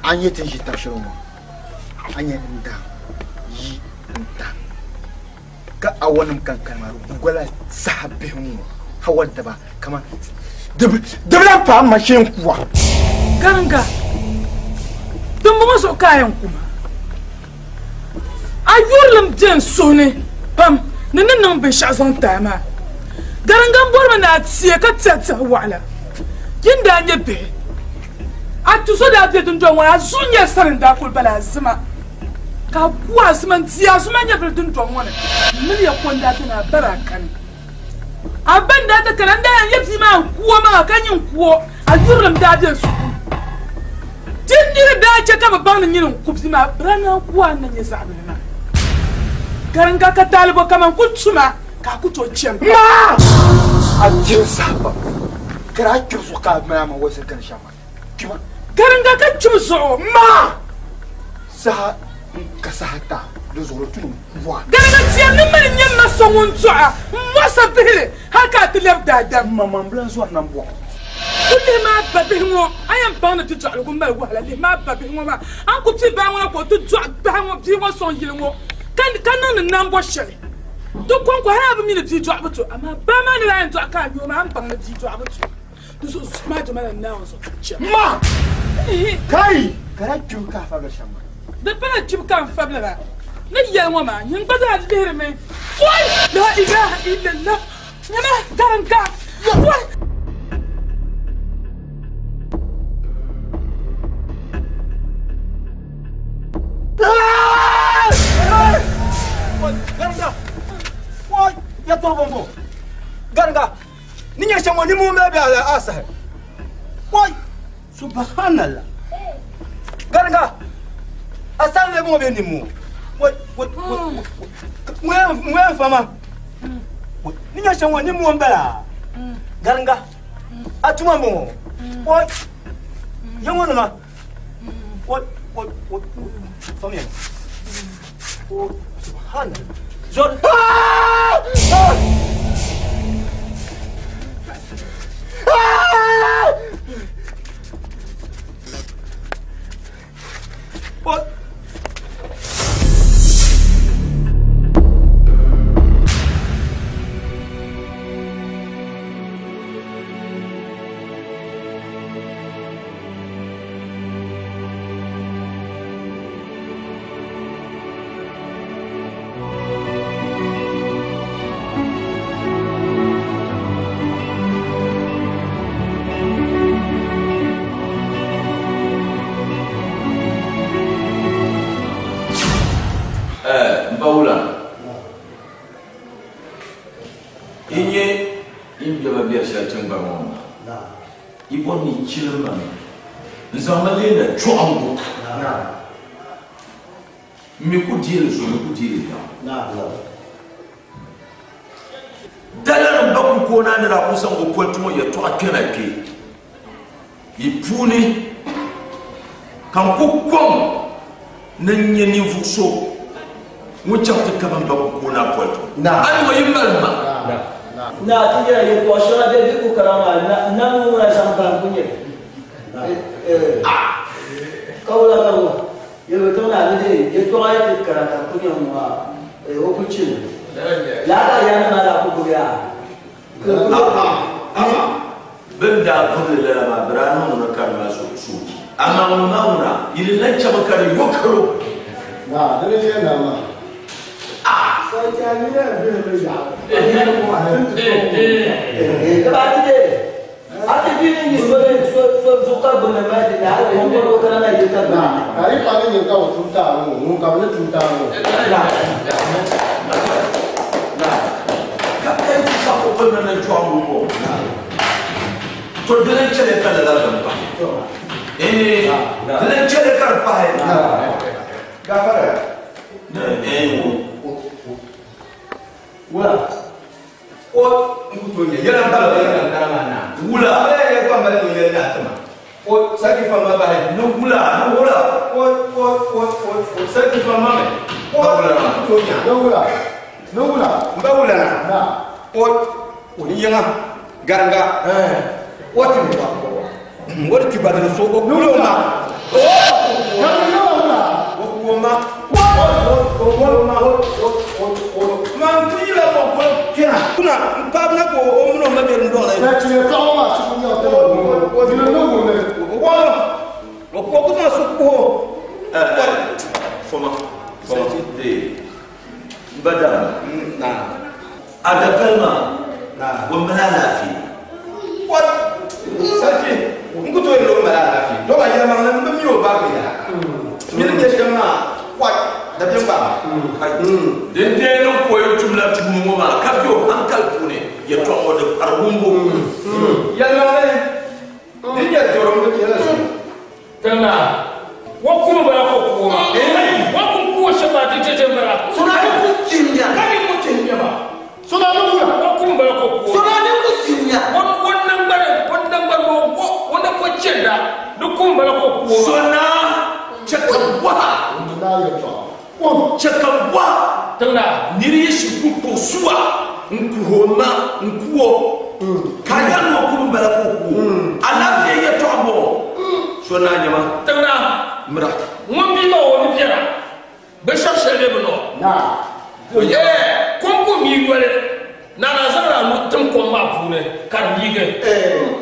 A ni nyɛ ti ni ʒi tab shɛli ŋɔ maa, a nyɛ n daŋ yi n ta ka awanim kankani maa di gola saha bihi ŋɔ hawa daba kaman di bi lahi paai ma shee n-kuwa. Garinga, dimbɔŋɔ zuɣu ka a yɛn ku ma. A yurilim be n suhu ni pam ni ni niŋ binshɛɣu zaŋ ti a maa. Garinga m-bɔrimi ni a teei ka tɛhi tɛhi waɣila. Yi ni daa nyɛ bihi, a tuzo daa be dundɔŋ ŋɔ ni, a zuɣu nyɛla sani n-daa kuli bala a zima, ka a ku a zima n-di a zuma nyɛvili dundɔŋ ŋɔ ni. Miriya ko n-daa beni, a ba daa kani. A ba n-daa ti kana, n-daa yɛn nyɛ bia maa n-ku o maŋa ka nyin ku o, a yurilim daa be n suhu ni. Di ni daa chɛ ka bɛ baŋ ni nyini n-ku bia maa, bɛ daa naan ku a ni na nyɛ zaɣ bili maa. Gariŋga ka taali bɔ kaman kul tuma ka a ku tooi chɛ m-pa. Ma! A diri saha pam, ka daa kpiri zuɣu ka a mali a maŋ wolisi gari shɛm maa. Kpima. Gariŋga ka kpim zuɣu. Ma! Saha n-ka saha ta, di zuɣu di tu ni n ku a. Gariŋga tiɛri ni mani n-nyɛ m ma so ŋun dɔɣ a m-mɔɣis a bihili hal ka a ti lɛbi daadam. M ma, man bi lan zɔri nambɔɣu. Ku lihi maa babihi ŋɔ, a yɛn baŋ ni ti dɔɣiligu mali wahala. Lihi maa babihi ŋɔ maa, a ni ku pii baa ŋɔ na ka o ti dɔɣi bahi ŋɔ bia ŋɔ sɔŋ yili ŋɔ ka niŋdi nambɔ shɛli. Di kɔŋko hal a bi mi ni bia dɔɣibu to, amaa baa maa ni daa yɛn dɔɣi ka a yooi maa, a ni baŋ ni bia dɔɣibu to. Di zuɣu zuɣu maa doma la Naawuni zuɣu ka chɛ ma. Kai! Ka daa kpimi ka a fabila shɛm maa. Di pala kpibu ka n fabila ba. Ni yɛli ŋɔ maa, nyin gba zaa lihirimi. Wai! La ilaha illallah! Nyama garinga! Wai! Garinga! Wai! Ya tɔri bɔmbɔ! Garinga! Ni nyɛ shɛm ŋɔ, nimmoo mali bɛ a saha. Wai! Subhanallah! Garinga! A sani lebu ŋɔ bee nimmoo? Wai! Wai! Wai! Ŋun yɛn fa ma. Ni nyɛ shɛm ŋɔ, nimmoo m-bala. Garinga! A tuma m-bɔŋɔ. Wai! Ya ŋɔ nima. Wai! Wai! Wai! Famiya. Subhanallah! Zɔri! Ah! Ah! Ah! Wai! M ba wula yi nyɛ yi ni bɛ ba biɛri shɛli tiŋgbani ŋɔ ni maa, yi bɔri ni yi chilim ma mi n-zaŋ ma leei na chɔɣiŋgu. M mi ku deei li zuɣu, m mi ku deei li biɛɣu. Daliri m ba Kukoonaa ni daa ku zaŋ o politi ŋɔ yɛtɔɣa kpɛna kpe yi puuni, ka n ku kɔŋ ni n nyɛ ninvuɣ so ŋun chaŋ ti kabi m ba Kukoonaa politi ŋɔ. A ni ŋɔ yi mali ma. Naa ti nyɛla yɛtɔɣ shɛŋa bɛ bi ku kara maa nam ŋɔ ŋuna zaŋ bahi ku nyɛ ka wula ka ŋɔ yɛlibu tiŋ naa ni dee yɛtɔɣa yi ti kara ka ku nyɛ ŋɔ maa o ku chimi laa ka yaanima maa daa ku gbubi a Bɛ ni daa gbubi li lala maa, bɛ daa niŋdimi ka di mali soochi. Amaa ŋun maa ŋuna, yi di lan chami ka di yo kalo. Naa, di ni nyɛ naa maa. Ka di pa ni nyini ka bɛ tum taai ŋɔ, ŋun ka bɛ ni tum taai ŋɔ. Ka bɛ ti chaŋ o pini ni chɔŋbu ŋɔ, to di lan chɛli ka lala din pahi. Eeh, di lan chɛli ka di pahi. Gafara. Eeh. Wula. O n ku tooi nya yɛla m-bala o yɛla m-bala maa naa. Wula. A bala yɛli ka m-bala ŋun yɛli daa ti ma. O sariki fam ma bahi. Ni wula, ni wula. O o o o o sariki fam ma mi. O Ba wula n na. ku tooi nya. Ni wula, ni wula. M ba wula na. Na. O o ni yiŋa gariŋga. O ti o di ti badili so o kuli o ma. O ma. Ma n yila ko ko kena. Kuna n pa na ko o muno ma be ndo le. Sa ti le tɔgɔ ma su nya tɛ o ni ne wo ne. O o ko ko ma su ko. Foma. Foma. De. Bada. Na. Ada kalma. Na. O mala lafi. What? Saji, n ko to yen lo mala lafi. Do ba yela ma na mi o ba be ya. Mi ni ke shema. What? Da bien ba. Den den no ko yo tumla tumu mo ma ka bio hankal pune ya to o de argumbo. Yalla ne. Din ya doro mo ke la su. Tana. Wa kuma ba ko ko ma. Wa kun ko shaba ti te mara. Sona ni ku tinya. Ka ni ko tinya ba. Sona ni wura. Wa kuma ba ko ko. Sona ni ku tinya. Won won nan bare won nan bare ko won ko cenda. Duk kuma ba ko ko. Sona chaka wa. Na ya tɔ. O Chaka wa. Tana. Niri yeshi ku ko suwa. Nkuhoma nkuo. Kaya no ku mbala ko ko. Alafi ye to bo. Sona nyama. Tana. Mra. Ŋun bi ma o ni biɛra bɛ shɛb shɛli bi nɔ. Na. Ɛɛ kom ko mi yɔli nana zaŋla nu tim kom maa puuni ka di yiigi.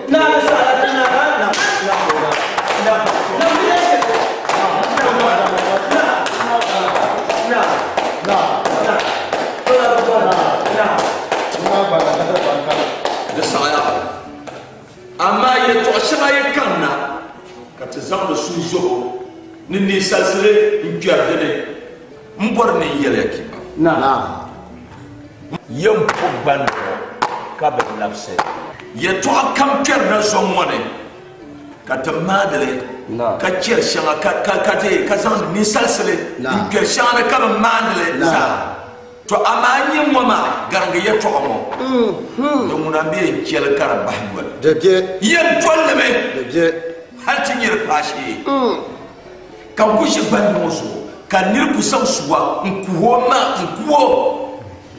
Na ni sa la na na na na na na mi le se. Na na Na. na. Tola ko na na. Na ba na ka ba ka. Da saɣaya amma yɛltɔɣa shɛŋa yi kanna ka ti zaŋdi su zuɣu ni ninsalisili n kpɛri dini n bɔri ni n yɛliya kima Na. yɛn po gbandi ka bi labisi yɛltɔɣa kam kpɛri na zɔŋ ŋɔ ni ka ti maadili ka chɛri shɛŋa ka ka ka ti ka zaŋdi ninsalisili n kpɛri shɛŋa ni ka bi maandili zaa to amaa nyɛ ŋɔ maa garingi yɛltɔɣa ŋɔ di ŋuna n bɛ yɛn chɛli ka di bahi yoli De bie. yɛn tollimi De bie. hali ti nyɛ di paashee ka n ku ʒi gbandi ŋɔ zuɣu ka niri ku zaŋ suwa n kuhi o ma n kuhi o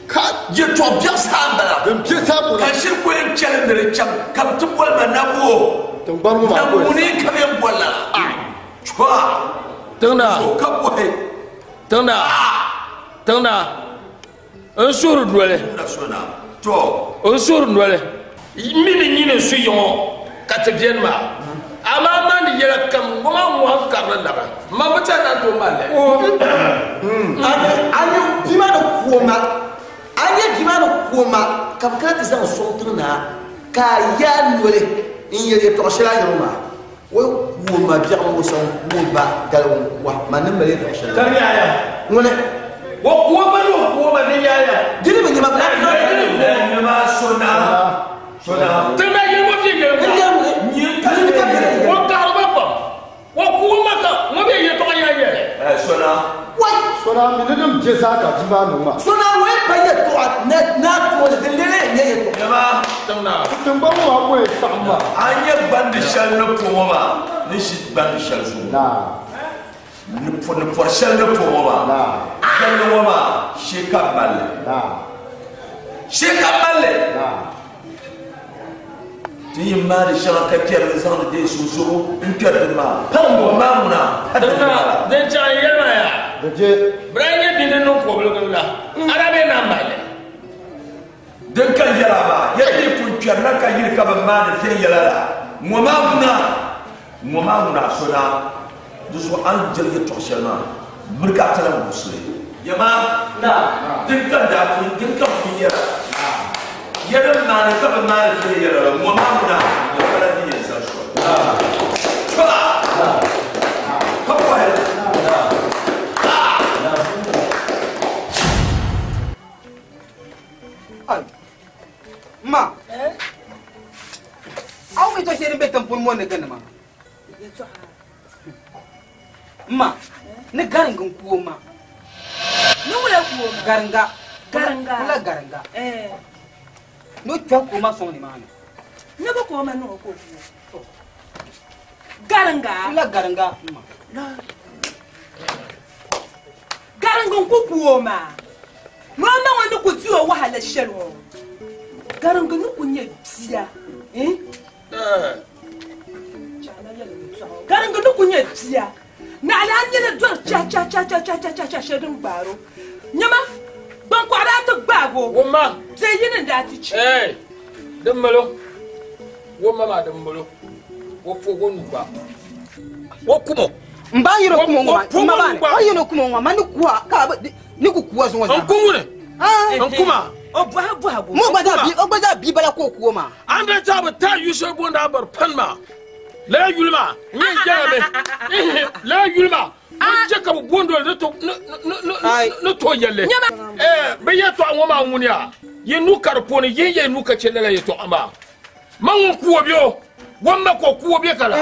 Ka. yɛltɔɣa biɛɣu saa n bala Din bie saa ko ka na. shiri ku yɛn chɛli ni di chaŋ ka bi ti boli ma naboo Tingbani ŋɔ maa ko. nabuni ka bi yɛn boli la chɔa Tana. so ka bɔhi Tana. Tana. N suhuri doli. na so na to N suhuri doli. Mi ni nyini su yiŋɔ ka ti biɛni maa. Amaa maa ni yɛla kam ŋɔ maa ŋɔ karili labi. Ma bi tɛ na to mali. Ani bima ni kuoma. Ani bima ni kuoma ka bi kana ti zaŋ sɔŋ tiŋ na ka yaa noli n yɛli yɛltɔɣa shɛli a yɛrɛ ma o kuoma biɛɣu ŋɔ sɔŋ kuo ba gali wa ma ni mali yɛltɔɣa shɛli. Ka ni yaaya. Ŋuni. Wa kuo ba ni o kuo ba ni yaaya. Dini bi nyɛma bi nyɛma so na so na Tana yɛli ŋɔ fi yɛli n maa. yɛli ŋuni. nyin ka Dini ka yɛli. Wa kaɣari ba pam. Wa kuo ma ka ŋɔ bɛ yɛltɔɣa yaa yɛli. so na Wai. Sona mi ni din bie saa ka bia maa niŋ maa. Sona wo ye pa yɛltɔɣa na na tuuli din lele nyɛ yɛltɔɣa. nyɛma Tana. Tingbani ŋɔ maa ko ye saɣim maa. a nyɛ gbandi shɛli ni po ŋɔ maa ni ʒi gbandi shɛli zuɣu Na. ni pɔri shɛli ni po ŋɔ maa Na. gbandi ŋɔ maa shee ka malli Na. shee ka malli Na. ti yi maani shɛŋa ka kpɛri di zaŋdi dee sunsugu n kpɛri di maa ŋɔ maa ŋuna pa di Tana. maa Din chaŋ yɛli maa yaa. De bie. Bira nyɛ bini niŋ kɔbiligi la. Ara bɛ na mali. din ka yɛla maa yɛli yi pun kpɛri na ka yiri ka bi maani viɛnyɛla la ŋɔ maa ŋuna ŋɔ maa ŋuna so na di zuɣu a ni jɛli yɛltɔɣa shɛli maa miri ka a tala wusili yɛma Na. din ka daa pun din ka pun yɛla yɛli maani ka bi maani viɛnyɛla la ŋɔ maa ŋuna ŋɔ pala din yɛn zaŋ soli chɔa ka bɔhi Ai. Ma. Aw mi to sheri be tampon mo ne ganma. Ma. Ni garinga kuwo ma. Ni wula kuwo ma. Garinga. Garinga. Kula garinga. Eh. No chwa ko ma song ni ma ni. Ne ba kuwo ma ni o ko kuwo. Garinga. Kula garinga ma. Garinga ku kuwo ma. No ma ŋɔ ni ku ti o wahala shɛli ŋɔ. Garinga ni ku nyɛ bia. Eh? Garinga ni ku nyɛ bia naɣila a nyɛla dɔri chahi chahi chahi chahi chahi chahi chahi shɛli din gbaari o. Nyama, gbankɔɣu daa ti gbaagi o. Wumma. Bɛ yini n-daa ti chɛ. Ee, din mali o. Wumma maa din mali o. O poog o nuu gba. O kum o. N ba yino kum o ŋɔ maa. O poog N ma o maa nuu gba. o yino kum o ŋɔ maa ni kuwa ka a ni ku kuwa zuŋɔ zaa. N ku ŋuni. N kuma. O bɔhi bɔhigu. Mo gba zaa bi, o gba zaa bi bala ka o ku o maa. A ni daa bi taai yu shɛli booni a bari pani maa, lala yuli maa n yɛn jɛla mi. Lala yuli maa n chɛ ka bɛ booni o ni tooi yɛli li. Bɛ yɛtɔɣa ŋɔ maa ŋuni yaa, yi nu ka di puuni, yi yɛn nu ka chɛ lala yɛtɔɣa maa. Man ŋun ku o bɛ o, o ma ka o ku o bɛ ka la.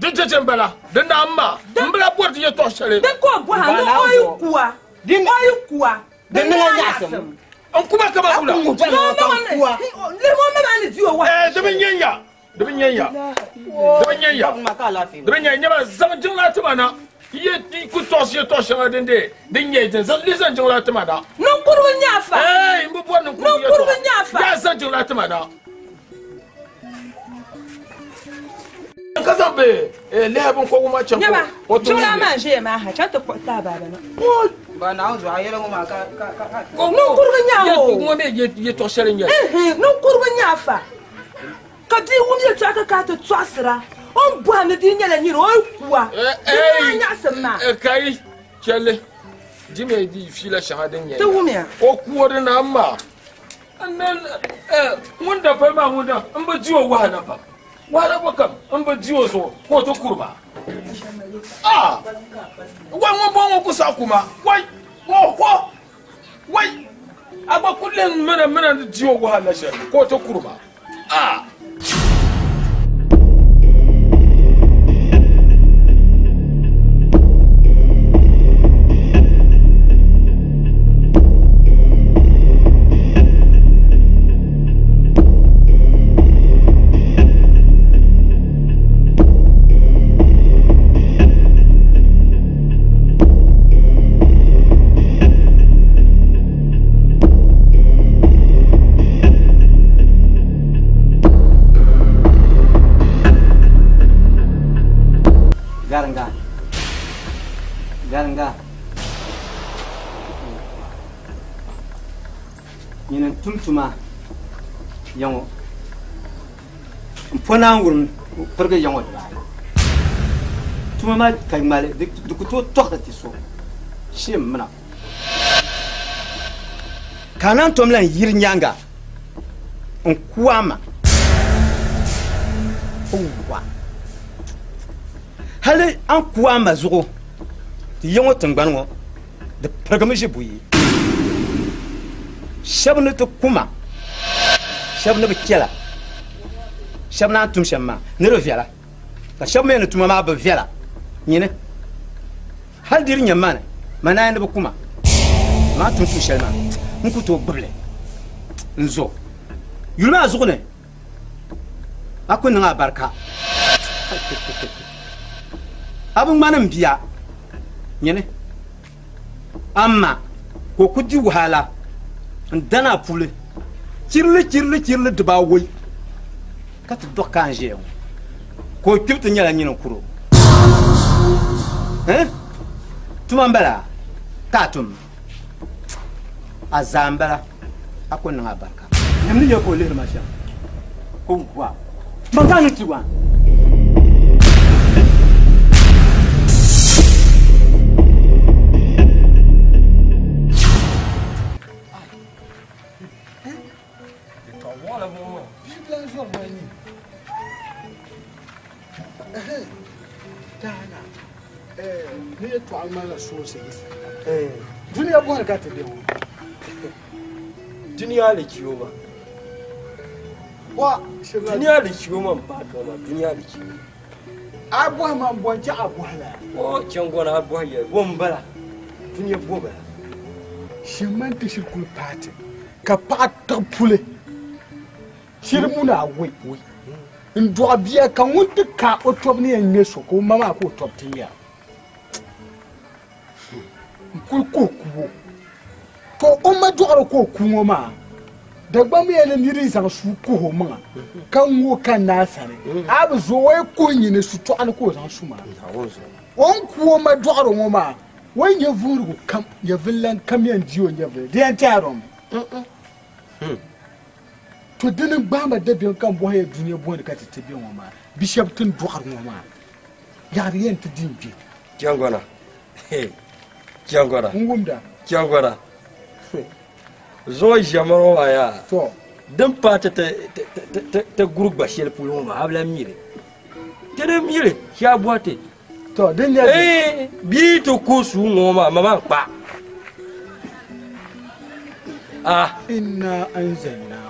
Din chɛ chɛ m-bala, din daa m ma, m bi lahi bɔri ti yɛtɔɣ shɛli. Din ka o bɔhi a ni o yi ku a, o yi ku a, din niŋ a nyaɣisim. N kuma ka ba wula. No, no, lihimi o ma maa ni di o wahala. Di bi nyɛ ya, di bi nyɛ ya, di bi nyɛ ya, di bi nyɛ ya. Nyɛma zaŋ jiŋlaa ti ma na. Yi ku tɔɣisi yɛtɔɣ shɛŋa din dee din nyɛ din zaŋ li zaŋ jiŋlaa ti ma na. Ninkurigu n-nyɛ afa. Ee, n bi bɔri ninkurigu yɛtɔɣa. Ninkurigu n-nyɛ afa. Yaa zaŋ jiŋlaa ti ma na. Ka zaŋ bɛ lihi binkɔbigu maa chaŋ Nyɛma, ka o ti jiŋlaa wum maa n-ʒiya maa ha, chaŋ ti kpuɣi taai baaba na. Ba Naawuni zuɣu, a yɛla ŋɔ maa ka, ka, ka, ka. Ninkurigu n-nyɛ a o. Ŋɔ mi yɛtɔɣ shɛli n-nyɛ li. Ninkurigu n-nyɛ afa. Ka bia wum yɛtɔɣa ka kana ti tɔɣisira, o ni bɔhi ni di nyɛla nyin o yi ku a, di niŋ a nyaɣisim maa. Kai, chɛli, di mi di fiila shɛŋa din nyɛ Ti wumya. O ku o di na m-ma. Ŋun da pali maa ŋun da m bi di o wahala pam. Wahala bɔ kam m bi di o zuɣu ka o ti kuri ma. Wai ŋun bɔŋɔ ŋun ku saɣi ku ma. Wai, o ko. Wai, a gba ku lihi mina mina ni di o wahala shɛli ka o ti kuri ma. Garinga. Garinga. Nyini n tum tuma yaŋɔ. N po naan wurim pirigi yaŋɔ dibaayi. Tuma maa ka ŋmali di ku tooi tɔɣisi ti so shee m mina. Ka a naan tom lan yiri nyaaŋa n ku a ma. Wa. Hali a ni ku a ma zuɣu ti ya ŋɔ tiŋgbani ŋɔ di pirigimi ʒi buyi. Shɛba ni ti ku ma, shɛba ni bi chɛla, shɛba naan tum shɛm maa ni di viɛla, ka shɛba mi ni tuma maa bi viɛla. Nyini, hali di di nyɛ ma ni, ma naai ni bi ku ma, amaa tum tuun shɛli maa n ku tooi gbubi li n zo yuli maa zuɣu ni. A ku niŋ a barika. A bi ŋmani m bia. Nyini, a ma ka o ku di wahala n-dani a puli chirili chirili chirili dibaawoi ka ti dɔɣi ka a ni ʒiya ŋɔ, ka o kpibu ti nyɛla nyini kuro. Tuma m-bala ka a tum. A zaa m-bala, a ku niŋ a barika. Nyam ni nya ka o lihiri ma shɛm, ka o wuhi a, Man ka a ni ti wa? Ni yɛltɔɣa ŋmanila soonsi yi sani. Dunia bɔhiri ka ti be ŋɔ. Dunia alichioma. Wa, shirila. Dunia alichioma m-paai tɔŋ maa, dunia alichioma. A bɔhi ma m-bɔ n-chɛ a bɔhi la. O chaŋgɔna a bɔhi yɛli, bo m-bala? Dunia bo bala? Shɛm man ti shiri kuli paai ti ka paɣa tiɣi puli shiri muni a wei n dɔɣi bia ka ŋun ti ka o tɔbu ni yɛn ŋmɛ so ka o ma maa ka o tɔbu ti ŋmɛra n kuli kuhi kubo to o ma dɔɣiri ka o ku ŋɔ maa Dagbamb yɛli nir yi zaŋ sua kuhi o maŋa ka ŋ o ka naa sani, a bi zo o yi kuhi nyini sutɔɣu ni ka o zaŋ su maa. O ni ku o ma dɔɣiri ŋɔ maa, o yi nya vuhirigu kam, nyɛvililan kam yɛn di o nyɛvili, di yɛn tɛhi dɔmi. To dini n-gbaai ma dabiɛm ka m bɔhi ya dunia bɔni ka ti ti be ŋɔ maa, bi shɛba ti ni dɔɣiri ŋɔ maa, yaɣiri yɛn ti di n-gbe. Jangɔna, Jangɔna. N wumda. Jangɔna. Zuŋɔ ʒiɛmani ŋɔ maa yaa, din paai ti ti guri gba shɛli polo ŋɔ maa, a bi lahi mi li. Ti di mi li, shee a bɔhi ti. Bia yi ti ku suu ŋɔ maa, ma maa n-kpa. Ah. Inna anzalnahu.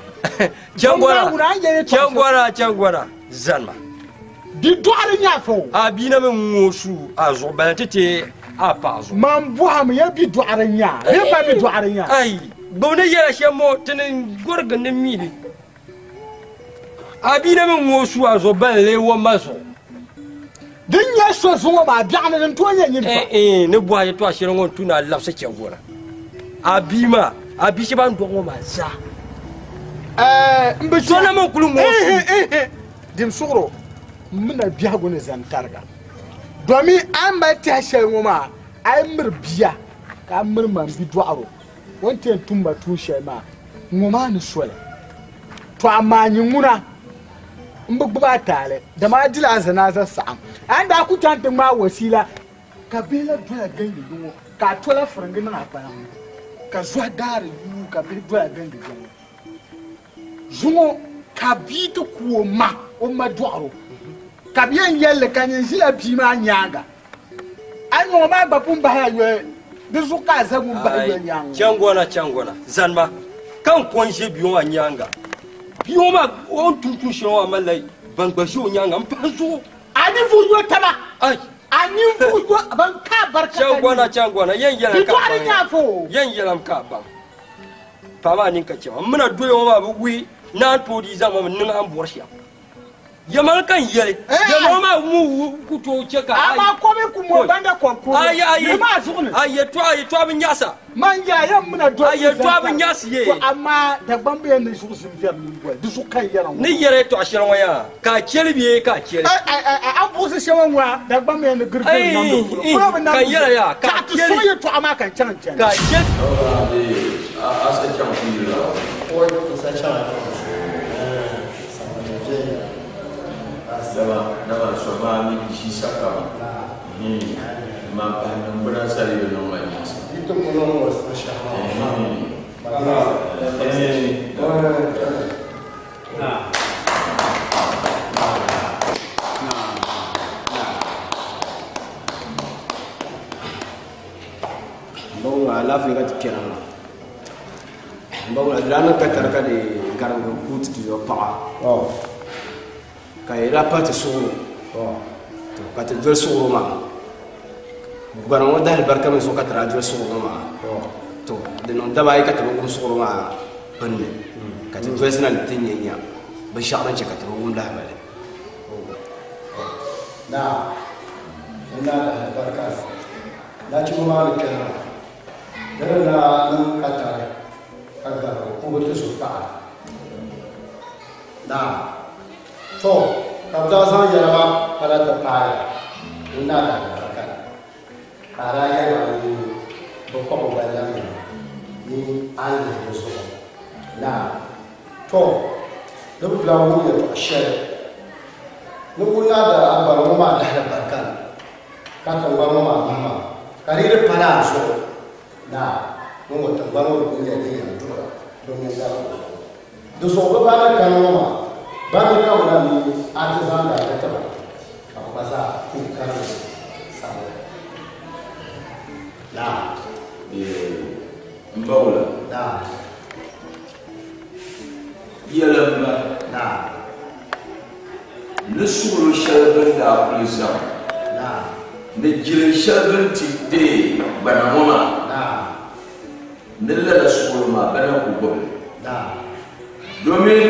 Changɔna, changɔna, changɔna, zanima. Di dɔɣiri nyaafo. A bia na mi ŋ-ŋɔ suu a zuɣu bala nti ti a paɣa zuɣu. Man bɔhimi ya bi dɔɣiri nya bee pa bi dɔɣiri nya? Ai, gbubi ni yɛla shɛm ŋɔ ti ni gɔrigi ni mi li. A bia na mi ŋ-ŋɔ suu a zuɣu bala lee o ma zuɣu. Din nyɛ so zuŋɔ maa biɛɣuni din tooi nyɛ nyini fa. Ɛɛn, ni bɔhi yɛtɔɣ shɛli ŋɔ n-tu ni a labisi chɛŋgɔna. A bia maa, a bia shɛba a ni dɔɣi ŋɔ maa zaa. Ɛɛ, m bi So na mi n-kuli ŋ-ŋɔ suu. Dim suɣuro, m mi na biɛhigu ni zani tariga. Domi a ni mali tɛha shɛli ŋɔ maa, a yi miri bia ka a miri ma m-bidɔɣiro, o ni ti yɛn tum ma tuun shɛli maa, ŋɔ maa ni soli. Tɔ amaa nyin ŋuna, m bi gbibi a taali, dama a dila a zanaaza saɣim. A ni daa ku chaŋ ti ŋmaai wasiila, ka bihi la doya gindi di ŋɔ, ka a tola firiŋgi niŋ a kpalaŋ ni, ka zɔhi daari yuui ka bihi doya gindi di ŋɔ. Zuŋɔ ka bia ti ku o ma, o ma dɔɣir o, ka bɛ yɛn yɛli li ka nyin ʒila bia maa nyaaŋa. A yi ŋɔ maa gba pun bahila yoli, di zuɣu ka a za ŋun bahi yoli nyaaŋa ŋɔ. Chaŋgɔna, chaŋgɔna, zanima ka n ko n-ʒe bia ŋɔ maa nyaaŋa. Bia ŋɔ maa o ni tum tuun shɛli ŋɔ maa malila ban gba ʒe o nyaaŋa m-pahi zuɣu. A ninvuɣ yo taba. Ai. A ninvuɣ yo ban ka a barika ka Chaŋgɔna, chaŋgɔna, yɛn yɛlim ka a Bidɔɣiri baŋ. nyaafo. Yɛn yɛlim ka a baŋ. Paɣa maa nini ka chɛ ma. M mi na doya ŋɔ maa bi wuhi ni a ni tooi dii zaŋ ma mi niŋ a ni bɔri shɛm. Yɛlimaŋli ka n yɛli, yɛlimaŋli maa mi ku tooi chɛ ka a. Amaa kom ku mo banda kom ku Ayi, ayi. Ni maa zuɣu ni. A yɛtɔɣa, yɛtɔɣa bi nyaɣisa. Man yaa yɛn mi na doya A yɛtɔɣa bi nyaɣisi ye. To amaa Dagbamba yɛn ni zuɣu zim viɛri mini goli, di zuɣu ka n yɛra ŋɔ. Ni yɛri yɛtɔɣa shɛli ŋɔ yaa, ka a chɛli bee ka a chɛli? Ai, ai, ai, ai, a buɣisi shɛŋa ŋɔ a, Dagbamba yɛn ni girigiri namdi polo. Ai, Polo bi ka n namdi yɛra yaa, ka a Taɣi ti chɛli. sɔŋ yɛtɔɣa maa ka n chaŋ n chani. Ka a chɛli. A sa chaŋ kuyili la? Oi, n sa chaŋ a kpɛŋɔ. Dama dama so maa mi ʒi sakama man pahi niŋgbuna sali yo niŋ ma nyɛŋsi. Mbaŋ alaafee ka ti kpɛna maa. Mbaŋ di daa niŋ katari ka di garingi ku ti ti paɣa ka yi daa pahi ti suɣuro ka ti doli suɣuro maa gbana ŋɔ dahali barika mi zuɣu ka ti daa doli suɣuro maa to di niŋ daba ayi ka ti bi wum suɣuro maa gbunni ka ti dolisi na ni ti nya nya binshɛɣu din chɛ ka ti bi wum lahibali. Naa, n naa dahali barika nachimba maa ni kpɛna maa di ni daa niŋ katari ka garigi kubu ti zo paɣa. Naa, to ka bɛ daa zaŋ yɛla maa kana ti paai ya ŋun naa dahali barika ni, ka a daa yɛli ba ni bɛ kpuɣi gba lamya ni a ni lihi di zuɣu. Naa, to di bi lahi wum yɛtɔɣ shɛli ni ŋun naa daa a gbana ŋɔ maa dahali barika ni, ka tiŋgbani ŋɔ maa bahi maa, ka di yi di pala a zuɣu, naa, ŋun ŋɔ tiŋgbani ŋɔ kul nyɛla din yɛn duɣira bɛ mini garibu zuɣu. Di zuɣu bɛ ba ni kani ŋɔ maa, ba mi ka bɛ na mi a ti zaŋ daanya ti ba, ka bɛ gba zaa kul karili sabila. Naa. M ba wula? Naa. Yɛli m ba. Naa. Ni suɣilo shɛli bɛ ni daa kuli zaŋ. Naa. Ni jilin shɛli bɛ ni ti deei gbana ŋɔ maa. Naa. Ni lala suɣilo maa bɛ na ku gbubi li. Naa. Domin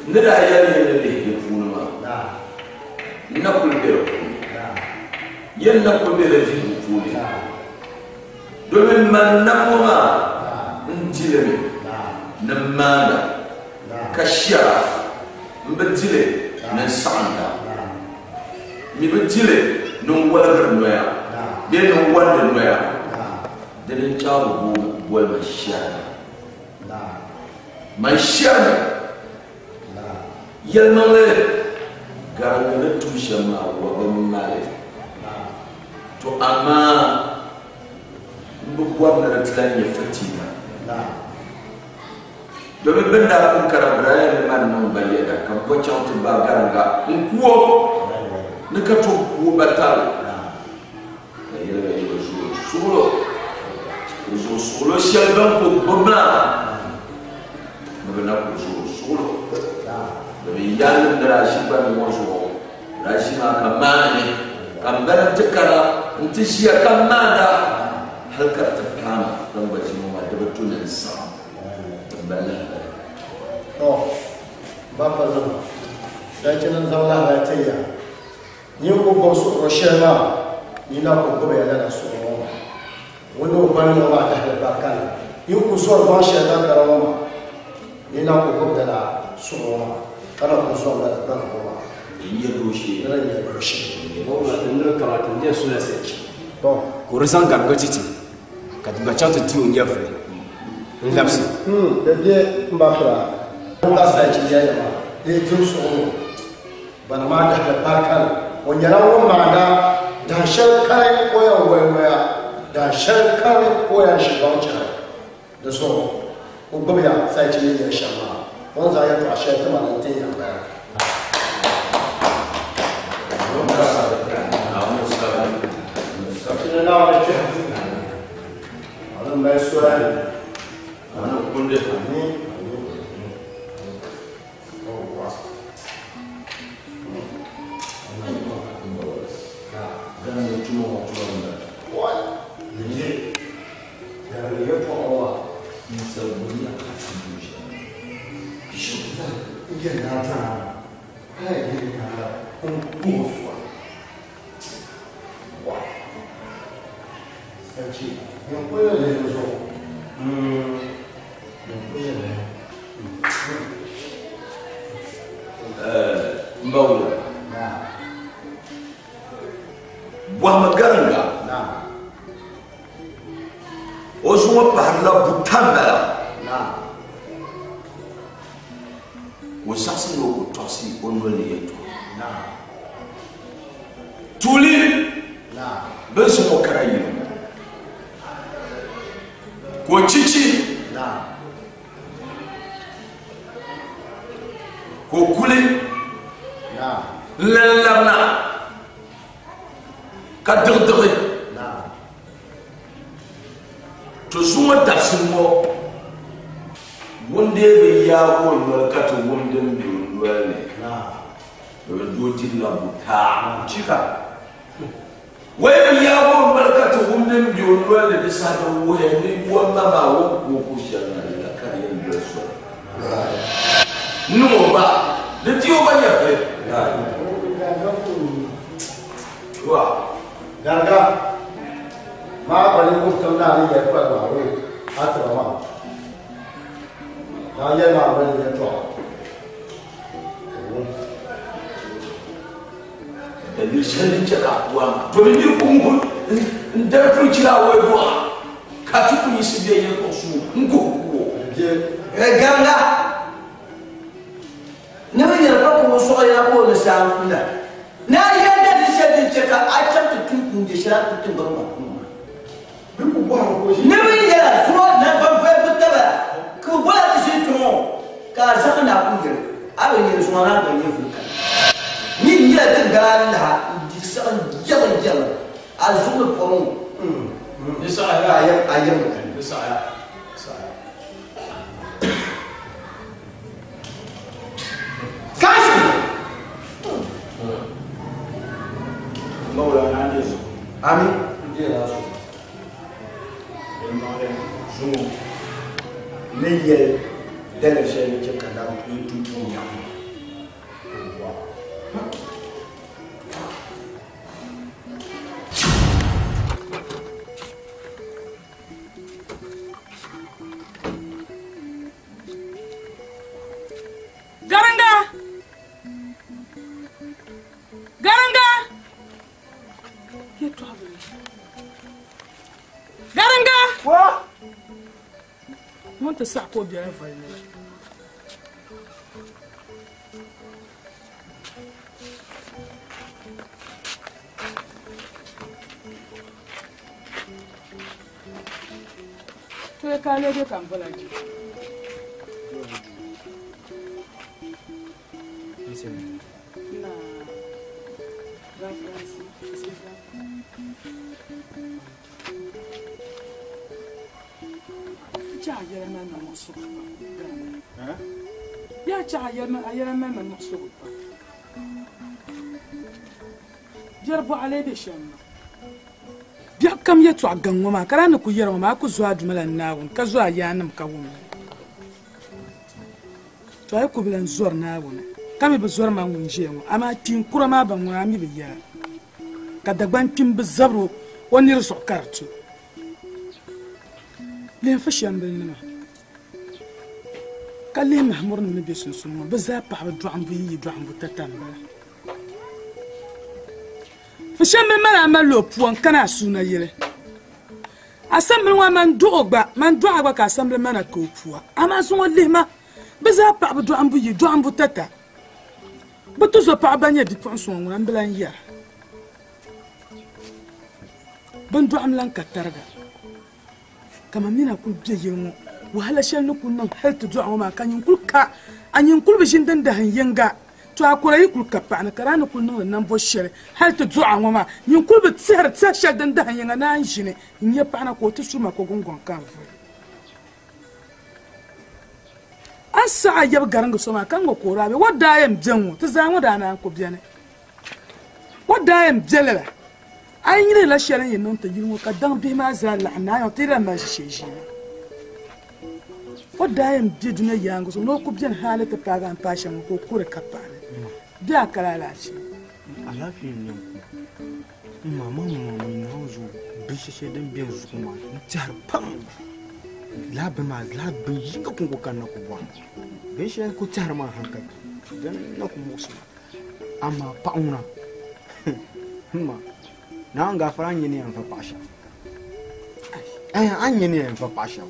n ni daa yɛli ya ni lihi di puuni maa. Naa. N na kuli be di puuni. Naa. Yɛn na kuli be di vihigu puuni. Naa. Domin man nam ŋɔ maa Naa. n di li mi Naa. ni m maanda. Ka shɛra m bi di li ni n saɣinda, m mi bi di li ni n woligiri noya bee ni n wandi noya, dini n-chɛ a bi boli ma shɛrina. Man shɛrimi yɛlimaŋli gariŋgi ni tum shɛm maa wa bi mali. To amaa m bi bɔri ni di ti lan nyɛ fitiina. Domin bɛ ni daa pun kara bɛ daa yɛli ni man niŋ ba yɛda ka bɛ chaŋ ti ba gariŋga n-ku o ni ka tom ku o ba tarli. Ka yɛli ba yi bi zooi suɣilo, di zuɣu suɣilo shɛli bɛn ku gbubi maa ni bɛ na ku zooi suɣilo. Domin yaannim ni daa ʒi gbani ŋɔ zuɣu, bɛ daa ʒi maa ka maani mi, ka m bala nti kana nti ʒiya ka maanda hal ka di ti paai ma bɛn gba ʒi ŋɔ maa di bi tu ni n saɣim n ba lahabali. Tɔ! M ba Palima, dachɛ ni n zaŋ lahabali ti ya. Nyin ku gbubi suɣuro shɛli maa, yi na ku gbubiya lala suɣuro ŋɔ maa. Ŋun ni o gbani ŋɔ maa dahili barika ni. Yi ku zɔri gbaŋ shɛli dagbana ŋɔ maa, yi na ku gbubi lala suɣuro maa, ka na ku zɔri lala gbana ŋɔ maa. Din nyɛ dooshee. Ni din nyɛ dooshee. Ŋɔ maa ti niŋ kaman ti nyɛ sula sachi. Tɔ! Ka o di zaŋ gariga ti ti, ka ti gba chaŋ ti di o nyɛvili n-labisi. Di be m ba pira. Ka sachi yɛliya maa, di yi dim suɣuro. Bana maa dahili barika ni. O nyɛla ŋun maanda dahin shɛli kani o yɛn woli noya, dahin shɛli kani o yɛn ʒi gbaŋ chɛri. Di zuɣu o gbibiya sayichi ni yɛli shɛm maa. O ni zaŋ yɛtɔɣ shɛli ti ma ni n tin ya m-bala. Ti ni Naawuni kpɛhi a ni mali soya ni. Amin. M ba wula bɔhimi gariŋga o zuŋɔ pahirila buta m-bala ka o zaɣisi ni o ku tɔɣisi o noli ni yɛltɔɣa. Tuuli bɛ zaŋ o kara yino ka o chichi ka o kuli n-lan labina ka diɣidiɣi. To zuŋɔ dabisili ŋɔ, ŋun dee bi yaag o noli ka ti wum din be o noli ni, domin doo dirila buta. Wai bi yaag o noli ka ti wum din be o noli ni, di saha di wuhiya ni o ma maa o ni ku o ku shɛli na di la ka di yɛn doli soli n-niŋ o ba, di ti o ba nyɛvili. Gariga maa gba ni wuhi tiŋ naa ni yɛli kpali maa wee a tiba maa. Naa yɛli maa noli ni yɛltɔɣa. Daliri shɛli din chɛ ka a ku a maa, domin nir ku ŋuhi n-dari puli chira awɔi dɔɣa, ka ti ku yiɣisi bɛ yɛltɔɣ suŋ n-guhi ku o. Gariga ni bɛ yɛli ka ku o sɔɣi ya ka o ni saai n-kula. Ni a yɛli daliri shɛli din chɛ ka a chaŋ ti tum tuun shɛli a ni kuli tiŋgbani maa puuni maa. Ni bɛ yɛla zuɣu naŋgbanvoya bi taba ka bɛ boli a ti ʒini kpe ŋɔ ka a zaŋ ni a ku yɛli a bi yɛli zuŋɔ maa gba nyɛvuli kani. Nyin nyɛla ti daa lahi n-di siɣim jɛmjɛm a zuɣu ni pɔri ŋɔ ka a yɛm kani. Kashi! Ami. Zuŋɔ ni yɛli daliri shɛli din chɛ ka Naawuni yɛn tum tuun nyaŋ ma. ti saɣi ka o bela voli ni la. Toyi ka a lee be ka m bol a je? Naa, Reference, Chɛ a yɛla mali ma muɣisigu pam, Ghana. Yaa chɛ a yɛla mali ma muɣisigu pam. Biɛri bɔɣa lee be shɛm maa. Biɛɣu kam yɛtɔɣa gaŋ ŋɔ maa, ka daa ni ku yɛri ŋɔ maa, a ku zo a Duuma la Naawuni, ka zo a yaannim ka wum li. To a yi ku bi lan zɔri Naawuni, ka mi bi zɔri man ŋun ʒiya ŋɔ, amaa kpiin kura maa ba ŋuna a mi bi yɛra, ka Dagban kpim bi zabir o nir zuɣu ka di tu. Lihim Fushiɛmbilinima, ka lihi Mahamurinim ni be sunsuuni ŋɔ, bɛ zaa paɣiba dɔɣimbu yi yi dɔɣimbu tata m-bala. Fushiɛmbili mali a malila o pua n-kani a suuna yili. Asambili ŋɔ a man dɔɣ o gba, man dɔɣ a gba ka asambili mana ka o pua. Amaa zuŋɔ lihi ma, bɛ zaa paɣiba dɔɣimbu yi dɔɣimbu tata. Bɛ tizɔpaɣa ba nyɛ bipuɣinsi ŋɔ ŋuna m-bi lan yɛra. Bɛ ni dɔɣim lan ka tariga. Ka ma mi na kul be yili ŋɔ wahala shɛli ni kul niŋ hal ti dɔɣi ŋɔ maa, ka nyin kul ka a nyin kul bi ʒini din dahin yiŋga. To a kɔra yi kul ka paɣa ni, ka daa ni kul niŋdi nambo shɛli hal ti dɔɣi ŋɔ maa, nyin kul bi tɛhiri tɛhi shɛli din dahin yiŋga ni a ni ʒini n-nya paɣa na ka o ti su ma ko guŋgɔŋ ka n vuli. A ni saɣi a yab gariŋgi so maa ka ŋɔ ka o daa be, o daa yɛn be ŋ-ŋɔ, ti zaa ŋɔ daa naan ku beni. O daa yɛn be lala. A yi nyini la shɛli n-yɛn niŋ ti yili ŋɔ ka daŋ bihi maa zaa laɣim na, a yi ti lahi mali ʒishee ʒiina. O daa yɛn be dunia yaaŋa zuɣu ni o ku beni hali ti paagi a ni paai shɛm ŋɔ ka o kuri ka paɣi li. Bɛ a kali alaafee. Alaafee n-nyɛ n ku m ma maa ma mi Naawuni zuɣu binshɛ shɛli din be n zuɣu maa n tɛhiri pam lala bini maa lala bin yinga kɔŋko ka n na ku bɔri binshɛli n ku tɛhiri maa hankali din na ku muɣisi ma. Amaa paɣa ŋuna m ma Naawuni gaafara a ni nya ni yɛn va paɣa shɛm a ni nya ni yɛn va paɣa shɛm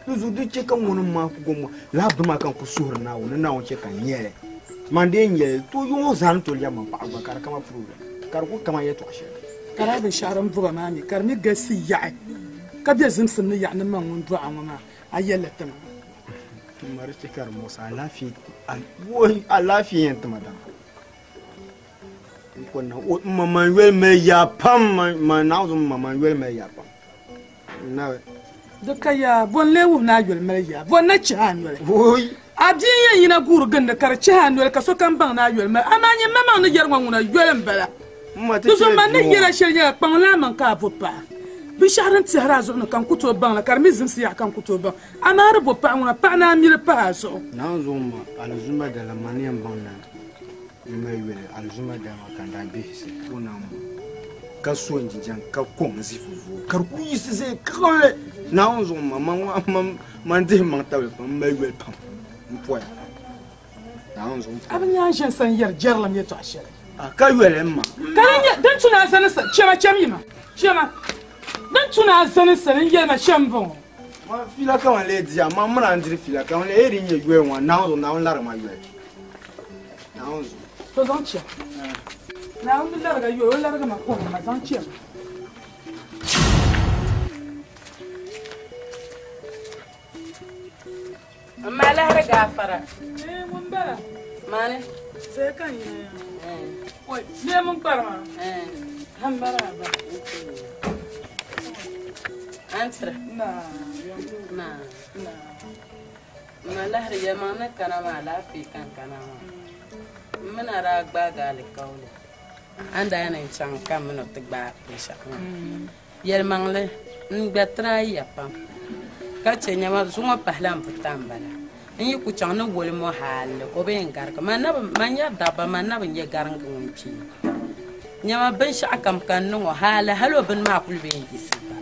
di zuɣu di chɛ ka ŋuni maa ku gom lala bini maa ka n ku suhuri Naawuni ni Naawuni chɛ ka n nyɛli man dee nyɛli to yuŋ zaa ni tooi lɛbi man paɣa gba ka di kama problem ka di ku kama yɛltɔɣa shɛli. Ka daa binshɛɣu din boba maa mi ka di mi galisi yaɣi ka be zimsim ni yaɣi ni man ŋun dɔɣi ŋɔ maa a yɛlli ti ma. Ma di chɛ ka di muɣisi alaafee woi alaafee yɛn ti ma dama n ko na o ma man yoli mali yaa pam man naɣ zuŋ ma man yoli mali yaa pam nabi di ka yaa bo n-lee wuhi ni a yoli mali yaa bo n-na chihi a noli a bia n-yɛn yina guuri gindi ka di chihi a noli ka sokam baŋ ni a yoli mali amaa nyini maŋmaŋ ni yɛri ŋɔ ŋuna yoli m-bala Di zuɣu man ni yɛla shɛli nyɛla kpaŋ laa maŋ ka a bo paɣa. Binshɛɣu din tɛhiri a zuɣu ni ka n ku tooi baŋ la, ka di mi zimsi yaɣa ka n ku tooi baŋ. Amaa di bo paɣa ŋuna, paɣa ni a mili pahi a zuɣu. Naanzuhi ma alizuma dala ma ni yɛn baŋ ni m mali yuli alizuma dala maa ka n daa gbihisi o na m-ma ka so n jinjam ka kom n zifu vuo ka di ku yiɣisi zaya kaɣinli. Naawuni zuɣu ma man dihi maŋ tabili pam m mali yuli pam m poya. A bi nya a ni ʒe n sani yɛri jɛrilim yɛtɔɣ shɛli. Ka yoli m ma. Ka di nyɛ din tu ni a zani sani, chɛma chɛm yi ma, chɛma. Din tu ni a zani sani n-yɛli ma shɛm m-bɔŋɔ. Man fiila ka man lee di a, man mini a n-diri fiila ka man lee di nyɛ yoli ŋɔ, Naawuni zuɣu, Naawuni larigi ma yoli. Naawuni zuɣu. To zaŋ chɛm. Naawuni bi larigi a yoli, o larigi ma kɔŋ ma, zaŋ chɛm. N ma lahiri gaafara. Eh, ŋun bala. Mani. Sai ka n yina ya. Oi, leemu kpari maa. Han bala ba. Antira. Na. Na. Na. N ma lahiri yɛlimaŋ ni kana maa alaafee ka n kana maa. M mi na daa gbaagi alikauli. A ni daa ni n chaŋ ka m mini o ti gbaai binshɛɣu maa. Yɛlimaŋli, n gba tirayiya pam, ka chɛ nyama zuŋɔ pahila m buta m-bala. N yi ku chaŋ ni woli mɔ hali o bi yɛn garigi ma. Man yɛri dabba, man na bi nya gariŋgi ŋun kpee. Nyama binshɛɣukam ka n niŋ o hali, hali o bini maa kuli bi yɛn yiɣisi gba.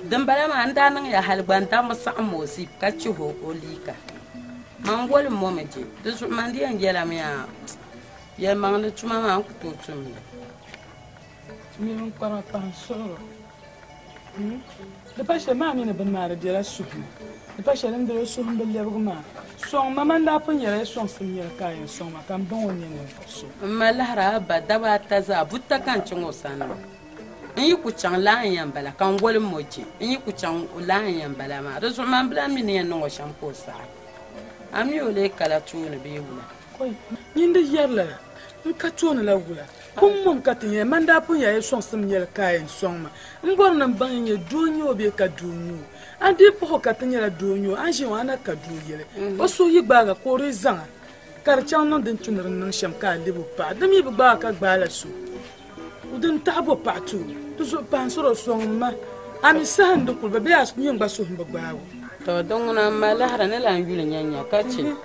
Dimbala maa, n daa niŋya hali gba n dammi saɣim o zip ka chihi o liiga. Man woli mɔ mi je, di zuɣu man di yɛn yɛlimi yaa, yɛlimaŋli tuma maa n ku tooi tum li. Niriba kpɛma pahi n suhuri. Di pa shɛli maa mi ni bini maa di bela suhu ni. Di pa shɛli n doli o suhu m-bi lɛbigi maa. Sɔŋ ma, man daa pun yɛla yi sɔŋsim nyɛli ka a yɛn sɔŋ ma ka m baŋ o ni nyɛ ninvuɣ so. M ma lahira a ba daba ata zaa buta ka n chaŋ o sani maa. N yi ku chaŋ laa n-yɛn bala ka n wolim o je. N yi ku chaŋ laa n-yɛn bala maa. Di zuɣu man bi lahi mi ni yɛn niŋ o shɛm ka o saɣi. A mi o lee kala tooni bee wula? Kɔi, nyin di yɛri lala. N ka tooni la wula? Kum mom ka ti nya, man daa pun yɛla yi sɔŋsim nyɛli ka a yɛn sɔŋ ma. M bɔri ni m baŋ yi nyɛ doo n-nyɛ o bee ka doo n-nyɛ o. A dii puhi o ka ti nyɛla doo n-nyɛ o, a ni ʒiya ŋɔ a na ka doo yɛli. O suhu yi gbaag a ka o di zaŋ a ka di chaŋ niŋ din tu ni di niŋ shɛm ka a lɛbi o paɣa. Di mi bi gbaag a ka gbaai la so, din taɣi bo paɣa ti o. Di zuɣu pahi n-sɔr o sɔŋ m ma. A mi saha n-di kuli ba bee a nyin gba suhu m-bi gbaag o. Tɔ! Din ŋuna m ma lahira ni lan yuli nya nya ka chɛ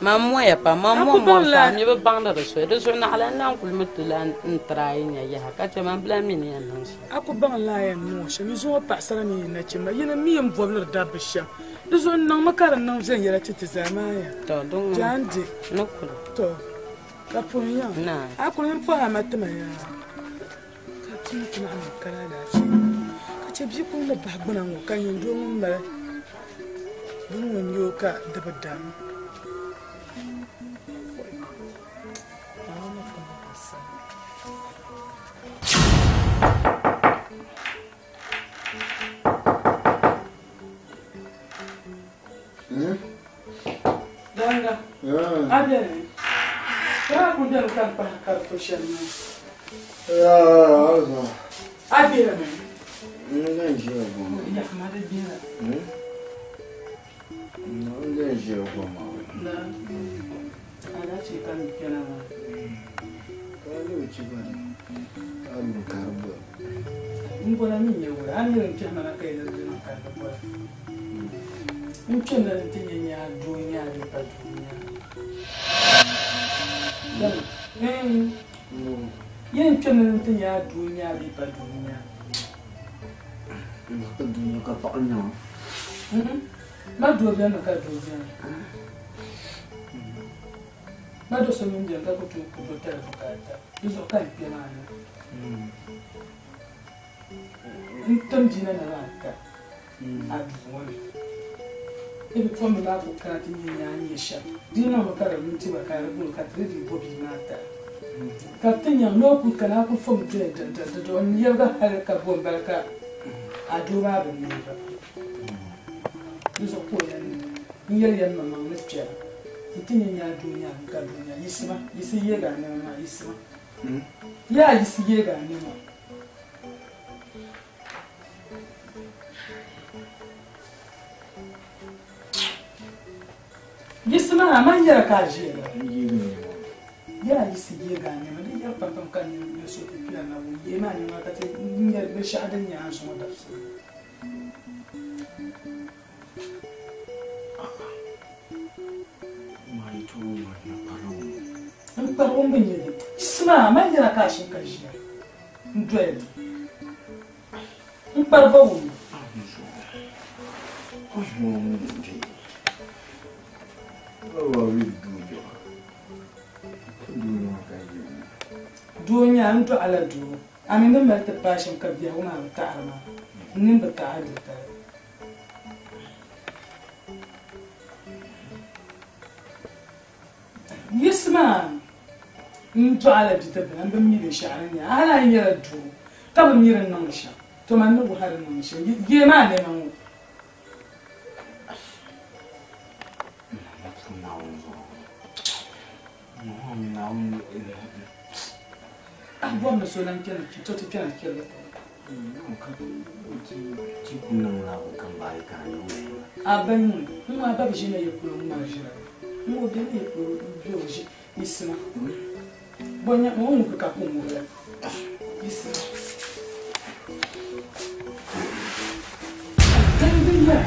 Man moya pam, man mo mɔri zaa, mi bi baŋdi di soli. Di zuɣu naɣila n lan kuli mi ti lan n try nya yaha ka chɛ man bi lan mi ni yɛn niŋ shɛm. A ku baŋ n lahi yɛn niŋ o shɛm, yi zuŋɔ paɣisara mini yi nachimba, yi ni mi n bɔbiliri dabba shɛm. Di zuɣu n niŋmi ka di niŋ viɛnyɛla ti ti zaa maa ya. Tɔ, din ŋuna Jaan di. ni kuli. Tɔ, ka pun yaŋ. Naai. A kuli n pɔhi a ma tima yaa. Ka bia ŋɔ ti naɣ niŋ kali alaafee ka chɛ bia kuŋ ni bahi gbuna ŋɔ ka nyin doo ŋun mali bini ŋɔ n-nyɛ o ka di bi dam. Danga, a beni? Daa kuli beni ka n kpahi karifu shɛli maa. A bela mi? Yaɣima di bela. Alaafee ka n kpɛna maa. N bɔla mi nyɛ wula? A ni yɛli n kpɛhi ma na ka yɛli di niŋ ka di bɔla. N kpɛmla ni ti nyɛ nyaa doo nyaa bee pa doo nyaa. Yɛn kpɛmla ni ti nyaa doo nyaa bee pa doo nyaa. Ka paɣa nyaa. Ma doo bɛni ka doo bɛni. Ma do so mini bɛni ka ku tooi ku do tali bukaata. Di zuɣu ka n kpɛ maa ni. N tim bia na na maa ka a duu ŋɔ ni. Ni bipuɣimbila maa ku kana ti nya nyaa n-nyɛ shɛm. Di yi niŋmi ka di lu nti ba ka di boli ka ti di dii bo bia maa tali. Ka bɛ ti nyaŋ ni o kuli kana a kuli fomi doya dindindindin o ni yɛligi hali ka bo m-bala ka a doo maa bi neei ba. Di zuɣu ka o yɛli ni n yɛli yɛlimaŋmaŋ ni kpɛra nti nya nyaa doo nyaa n-ka doo nyaa yiɣisima yiɣisi yeegi a nɛma maa yiɣisima yaa yiɣisi yeegi a nɛma. Yiɣisi maa a man yɛra ka a ʒiya la. Yaa yiɣisi yeegi a nɛma di yɛri pam pam ka n nyɛ so ti kpɛra na ŋun yeei maa nɛma ka ti nyɛ binshɛɣu din nyɛ a zuŋɔ dabisili. N kparigu m bi nyɛ di. Yiɣisi maa a man yɛra ka a shini ka ʒiya n doya li. N kpari ba wum. Doo n-nyɛ a, n dɔɣi la doo. A mi ni mali ti paai shɛm ka biɛhigu maa bi taɣiri maa, n nini bi taɣi a dintali. Yiɣisi maa n dɔɣi la bidibila m bi mi binshɛɣu ni nyɛ a. Hali a yi nyɛla doo ka bi mi di ni niŋdi shɛm, to man ni wuhi a di ni niŋdi shɛm. Yee maa nɛma ŋɔ. A bɔri ni so lan kpɛna to ti kpɛna kpɛriga A ba ŋun ŋɔ a ba bi ʒina ya polo ŋ-ŋmari ʒira ŋ-ŋɔ o beni ya polo m-be o ʒi yiɣisima. Bɔ nya ŋɔ ŋubi ka ku ŋubi la yiɣisima. Gandi ya.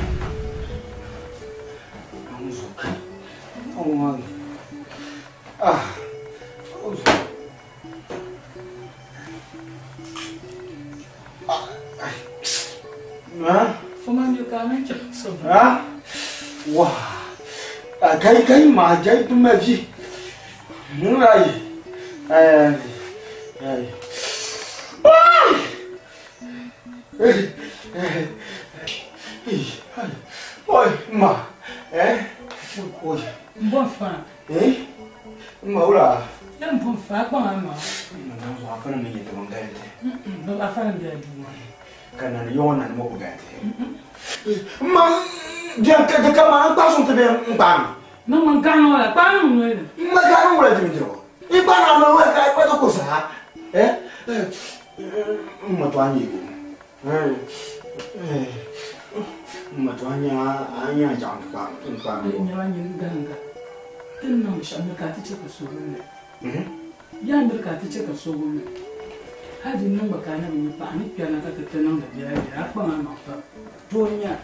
Kai kai ma jai tu ma ji. Ai. Ai. Ai. Oi, ma. Eh? Oi. Mbɔ fa. Eh? Ma wula. Ya mbɔ fa kpaŋ ama. Ma na zo afana ni yete ban gaite. Ba afana bi adu. Kana ni yon na ni mo ko gaite. Ma bien ka ka ma an pa sun te be ngba. Ma man gano la pa nu ne. Ma gano wala jimi jiro. I pa na no wa ka pa to ko sa. Eh? Ma to anyi ko. Eh. Eh. Ma to anya anya jang pa pa. Ni ma nyi ganga. Tin na sha mi ka ti che ka so ne. Ya ndir ka ti che ka so ne. Hadi niŋ ba ka na bi paɣa ni kpɛna ka ti ti niŋdi biɛla biɛla a kpaŋ a maŋ pa doo nya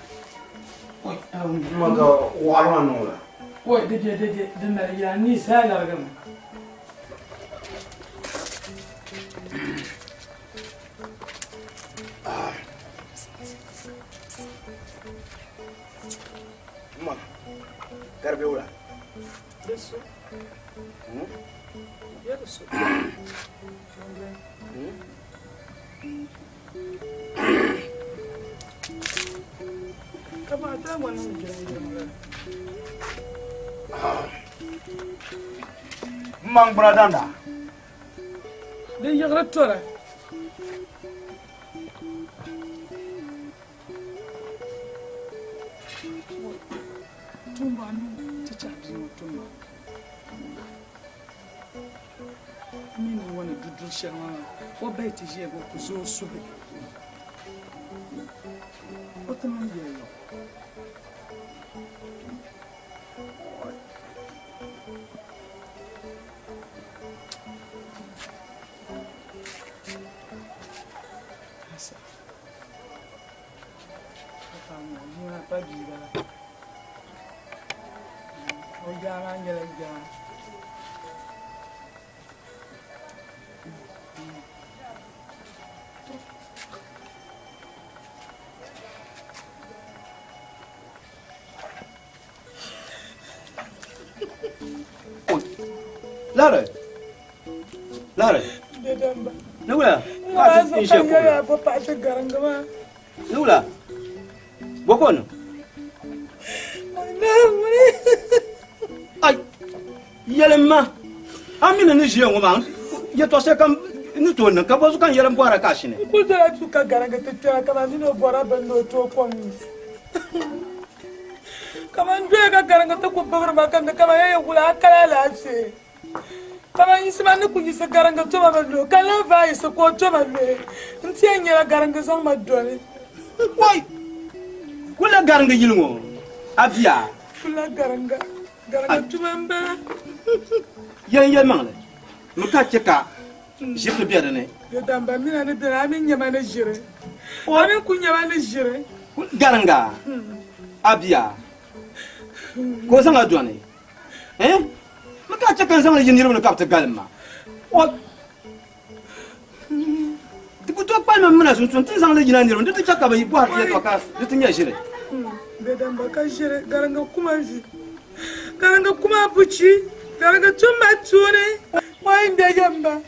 oi Ma ka waɣali maa niŋ la. Oi di bɛ di di di mali yaa ni zaa larigimi. Ma garibe wula. Di so. Ya di so. Kama ta wannan gidan gidan. Mang bradanda. Di yiɣiri tora. Tumba nu ti chabi o tumba. Mi ni wani dudu shɛli ŋɔ maa o bayi ti ʒiya ka o ku zooi suhi o ti niŋ yɛli pa bia bala o yaa maa nyɛla yaa. Lare. Lare. Dedamba. Nula. Ka ti shɛ ko. Ko pa ti garinga ma. Nula. Boko no. Ai. Yɛlɛma. Amina ni ʒiya ŋɔ maa yɛtɔɣa shɛli kam ni tooi niŋ ka bɔ zuɣu ka n yɛli n bɔhira ka a shini. N kuli dola tu ka garinga ti kpɛra kaman ni o bɔra bini ni o tooi kom ni. Kaman doya ka garinga ti ku bibiri ma ka ni kaman ya yɛn wula a kala alaafee. Kaman yisima ni ku yisi garinga toma ma lo ka lan vaai yisi ka o toma loyi n ti yɛn nyɛla garinga zaŋ ma doli. Wai! Kula garinga yili ŋɔ a bia. Kula garinga garinga tuma n bala. Yɛn yɛlimaŋli mi ka chɛ ka ʒibili be di ni. Yɛdamba mina ni beni a mi nyɛma ni ʒiri. A mi ku nyɛma ni ʒiri. Garinga a bia ka o zaŋ a dɔni. Eh? Mi ka chɛ ka n zaŋli yi niriba ni ka bɛ ti galim ma. O ti ku tooi kpalim mina sunsuuni ti zaŋli yina niriba ni di ti chɛ ka bɛ bɔhiri ti yɛltɔɣa ka di ti nyɛ ʒiri. Yɛdamba ka ʒiri garinga kuma ʒi. Garinga kuma buchi. Garinga tumma tuuni. Wai n bɛ yamba.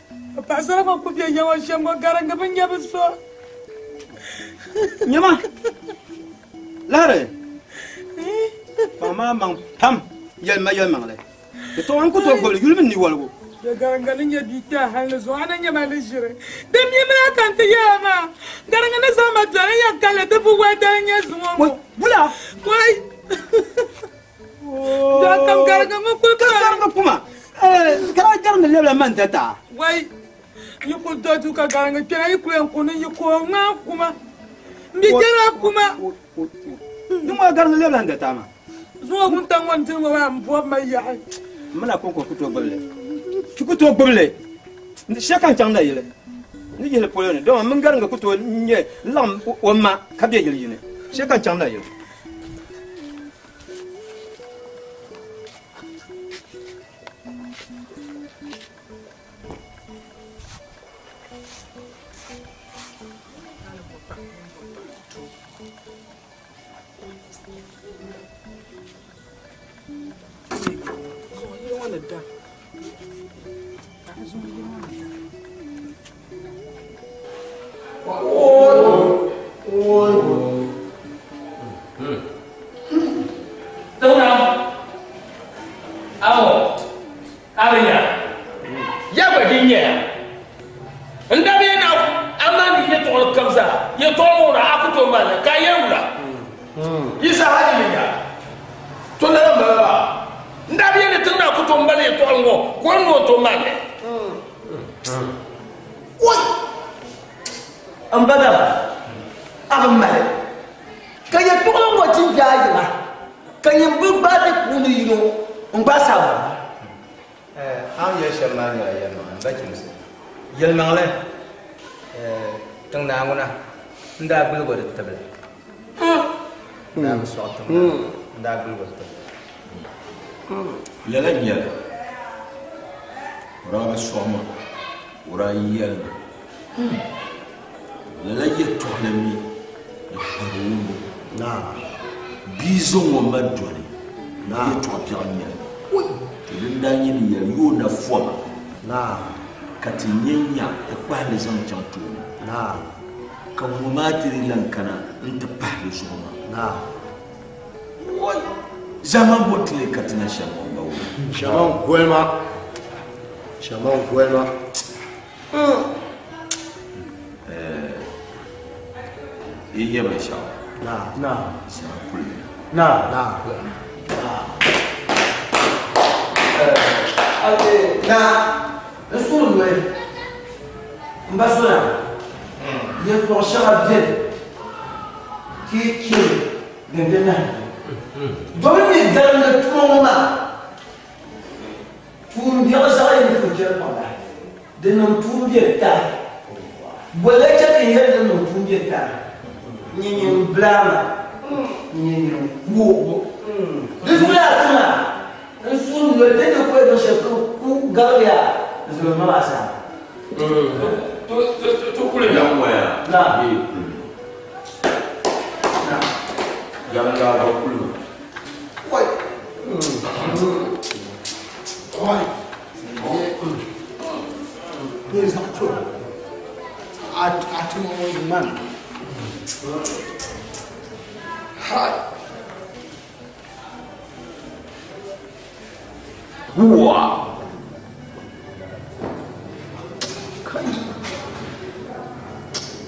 Paɣasara ŋɔ ku bɛ ya ŋɔ shɛm ŋɔ garinga bi nyɛ bi so. Nyɛma. Lahiri. Paɣa maa maŋ pam yɛlima yɛlimaŋli. Di tɔɣa n ku tooi gbubili yuli mini niwaligu. Bɛ garinga ni nyɛ bia kpɛha hali ni zuɣu a ni nyɛma ni ʒiri. Di mimina ka n ti yɛla maa. Garinga ni zaŋ ma doli n yɛn kalli ti bu wali dali nyɛ zuŋɔ ŋɔ. Bula. Wai. Daa kam garinga ŋɔ kuli ka garinga kuma. Kara garinga lɛbila man tata. Wai. Yi ku do du ka garinga kpɛna yi kuli yɛn kuni yi ko ŋmaa kuma. N bi jɛra kuma. Ni ŋɔ garinga lɛbila n tata ma. Zuŋɔ wuntaŋ ŋɔ n diri ŋɔ maa n bɔbi ma yaɣi. Mana konko ku tooi gbubili. Ti ku tooi gbubili. Shɛli ka n chaŋ nayili. Ni yihili polo ni dama min garinga ku tooi nyɛ laɣim o ma ka bɛ yili yini. Shɛli ka n chaŋ nayili. Ya gba di nyɛya. N daa bi yɛn ni a maandi yɛtɔɣili kam zaa, yɛtɔɣili ŋɔ ŋuna a ku tooi maali ka a yɛli wula? Yi zaa yi ni nya. To lala m-bala maa. N daa bi yɛn ni tiŋ naa ku tooi mali yɛtɔɣili ŋɔ ka o ni o tooi maali li. Woi! M ba dama, a bi mali. Ka yɛtɔɣili ŋɔ ti be a yiŋa, ka nyin bi gbaai di puuni yino n-gbaai saɣiŋgu maa. A ni yɛli shɛm maa nyɛla yɛlimaŋli, m ba Chimsi. Yɛlimaŋli, tiŋ naa ŋuna n-daa gbiligi o di tibili. N daa bi sɔɣi tiŋ naa, n daa gbiligi o di tibili. Lala n-nyɛ li, o daa bi sɔɣi ma, o daa yɛli ma, Lala yɛtɔɣili mi di kpari wumbu. Bia zaŋ o ma doli yɛtɔɣ biɛɣu n-nyɛ li. To din daa nyɛ ni yɛli yo na foma ka ti nya nya ti kpahi li zaŋ chaŋ tooni ka ŋɔ maa ti dii lan kana nti pahi di zuɣu maa. Woi! Ʒiɛmani bɔ ti lee ka ti na shɛm ŋɔ m-ba wum? Ʒiɛmani goli maa. Ʒiɛmani goli maa. Yi nya binshɛɣu? Saa kuli. Naa, n suhu noli, m ba Sona, yɛltɔɣ shɛŋa beni ti yi chɛ li din di nahiŋgu. Domin mi garimdi tuma ŋɔ maa. Tuumbiɛɣu zaɣ yini pun chɛli kpaŋ lahi, di niŋ tuumbiɛ tali. Boli chɛ ka n yɛli di niŋ tuumbiɛ tali, nyɛ nyin bilaa maa, nyɛ nyin ku o. Di zuɣu yaa ti maa, n suhu noli di ni ku yɛn niŋ shɛli ka ku garigi yaa n zali o ma maa saha. Na. Garinga ba kulima. Wa.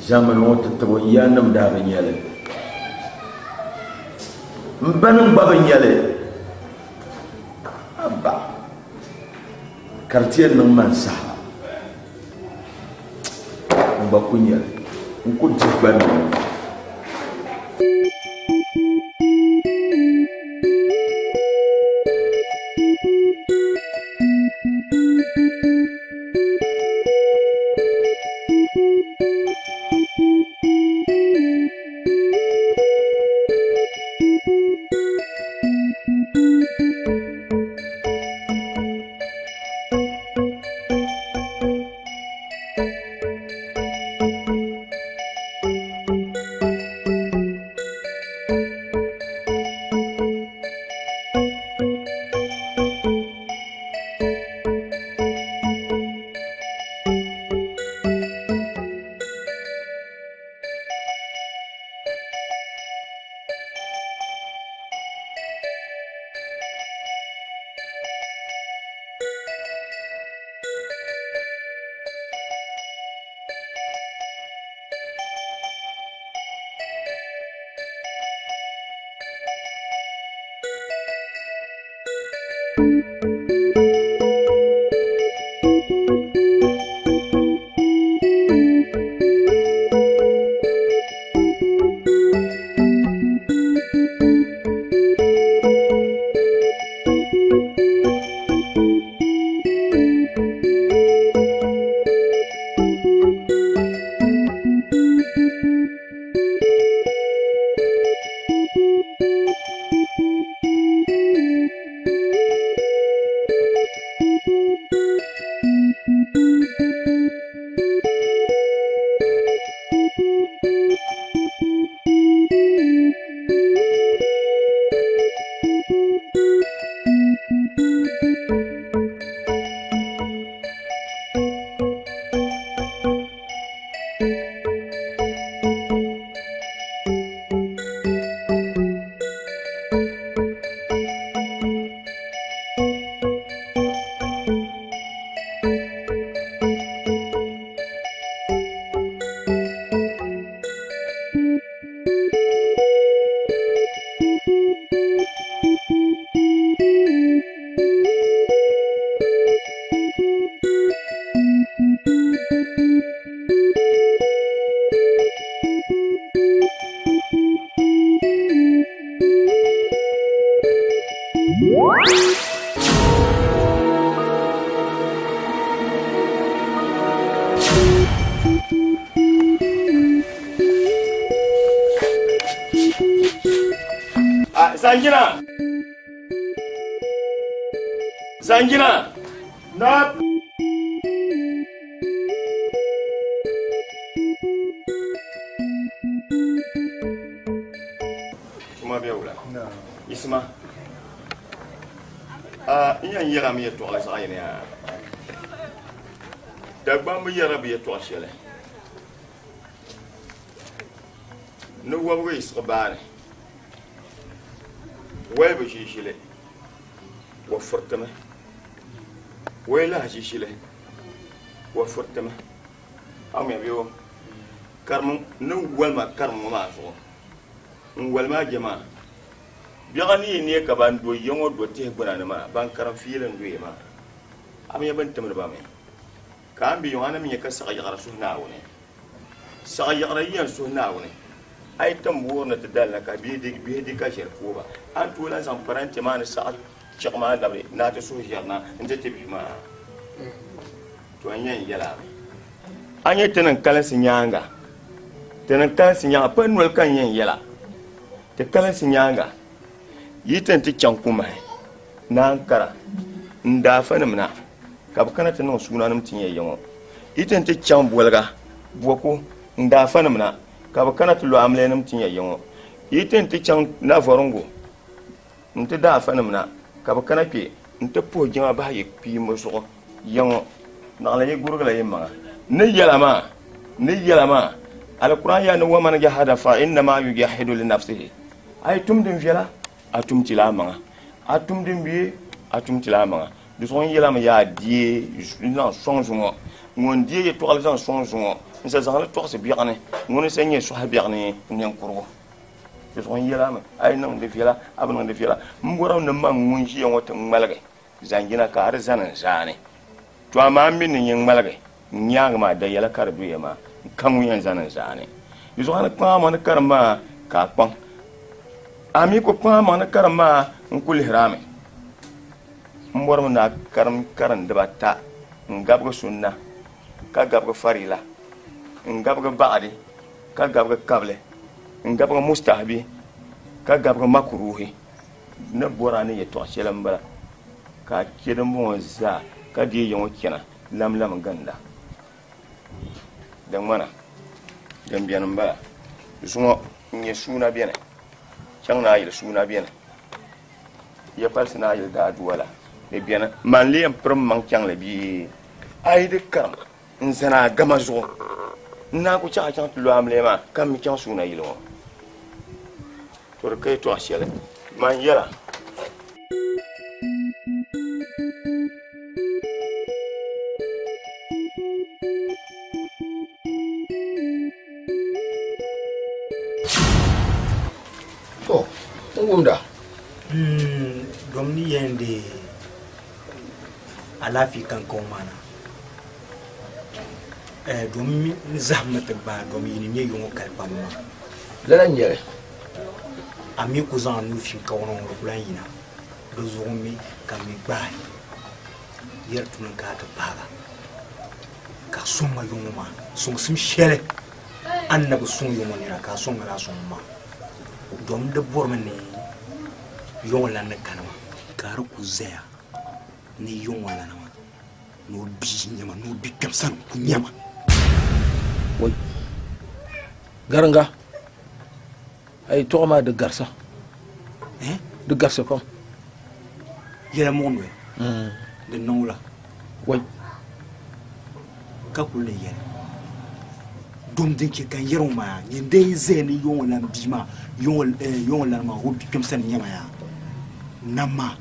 Ʒɛmani ŋɔ ti tabo n yaannim daa bi nya li. M banim gba bi nya li. Aba, ka di ti yɛn niŋ ma n saha. N gba ku nya li. N ku dihi gba niŋ. Zanjina. Zanjina. Na. Kuma bɛ wula. Isma. Aa n yɛn yɛla mi yɛltɔɣali zaɣ yini yaa. Dagbamb yɛrila bɛ yɛltɔɣa shɛli ni wɔbigu yi siɣi baani wali bi ʒi ʒili wa furitimi o yi lahi ʒi ʒili wa furitimi a mi bɛ o karim ni walima karim ŋɔ maa zuɣu n wali maa je maa biɛɣu ni yi neei ka ban do ya ŋɔ do tihi gbuna ni maa ban karim fiili n doya maa a mi bin timdi ba mi ka a ni bi yiŋ a ni mi nya ka saɣiyiɣira suhi Naawuni saɣiyiɣira yi yɛn suhi Naawuni a yi tim wuhiri ni ti dalina ka bihi di ka ʒiɛri pooi ba a ni tooi lan zaŋ parante maa ni saɣi chiɣi maa labi ni a ti suhi ʒiɛri na nti ti bihi maa. To n yɛn yɛl a mi, a nya ti niŋ kalinsi nyaaŋa, ti niŋ kalinsi nyaaŋa, pa noli ka n yɛn yɛl a, ti kalinsi nyaaŋa yi ti ni ti chaŋ Kumahi ni Ankara n-daafanim na ka bɛ kana ti niŋ suunanim ti nya ya ŋɔ. Yi ti ni ti chaŋ Boliga, Bɔku n-daafanim na ka bɛ kana ti lo amiliyanim ti nya ya ŋɔ. Yi ti ni ti chaŋ Navɔriŋgu nti daafanim na ka bɛ kana kpe nti puhi jɛma bahi yi kpiimba zuɣu ya ŋɔ. Naɣila yi gurigila yi maŋa ni yɛla maa, ni yɛla maa. Alikuran yɛli ni waman jahada fa innama yujahidu li nafsihi. A yi tum din viɛla, a tum tila a maŋa. A tum din bie, a tum tila a maŋa. Di zuɣu n yɛlimi yaa deei n-zaŋ sɔŋ zuŋɔ. Ŋun deei yɛtɔɣili zaŋ sɔŋ zuŋɔ n-sa zaŋ li tɔɣisi biɛɣu ni, ŋuni n-sa nyɛ sɔhi biɛɣu ni ninkurugu. Di zuɣu n yɛlimi, a yi niŋ di viɛla, a bi niŋ di viɛla. M bɔrimi ni man ŋun ʒiya ŋɔ ti ŋmaligi zanjina ka a di zani n zaani. To amaa m mi ni nyin ŋmaligi n nyaaŋa maa da yɛla ka di doya maa, n ka ŋun yɛn zani n zaani. Di zuɣu a ni kpaŋ amaŋ ni karim maa ka a kpaŋ. A mi ku kpaŋ amaŋ ni karim maa n ku lihiri a mi. M bɔrimi ni a karim karim dibata n-gabigi sunna ka gabigi farila, n-gabigi baɣidi ka gabigi kabili, n-gabigi mustahabi ka gabigi makuruhi. N ni bɔr a ni yɛtɔɣ shɛli m-bala, ka a chɛ dimbɔŋɔ zaa ka deei ya ŋɔ chana lamlam ginda. Di ŋmana din beni m-bala. Zuŋɔ n-nyɛ suuna beni, chaŋ ni a yili suuna beni, ya palisi ni a yili daaduwa la di beni. Man lee yɛn pirim maŋ chaŋ li bee? A yi di karim n-zani a gama zuɣu, n naan ku chaɣ a chaŋ ti lu amiliya maa ka m mi chaŋ suuna yili ŋɔ. To di ka yɛtɔɣ shɛli man yɛla. To, n wumda. Dom ni yɛn di alaafee kankaŋ maa na, dom n zahimmi ti gbaai dom yi ni nyɛ yiŋɔ kali pam maa. Lala n-nyɛ li. A mi ku zaŋ a nuu fim kawana ŋɔ di ku lan yina. Di zuɣu mi ka m mi gbaai yɛri tuni ka a ti paagi a, ka a sɔŋ ma yiŋɔ maa sɔŋsim shɛli a ni na bi sɔŋ yiŋɔ nira ka a sɔŋ ma laa sɔŋ maa. Dom di bɔrimi ni yiŋɔ lan ni kana maa ka a di ku zaya ni yiŋɔ lana maa ni o bia n-nyɛ ma, ni o bikpɛm sani n-ku nyɛ ma. Wai! Garinga, a yɛtɔɣa maa di garisa. Eh? Di garisi pam. Yɛla muɣi noli. Di niŋ wula? Wai! Ka kuli ni yɛli, dom din chɛ ka n yɛri ŋɔ maa yaa, nyin dee zaya ni yɔŋɔ lan bia maa, yɔŋɔ lan maa o bikpɛm sani n-nyɛ ma yaa, nam maa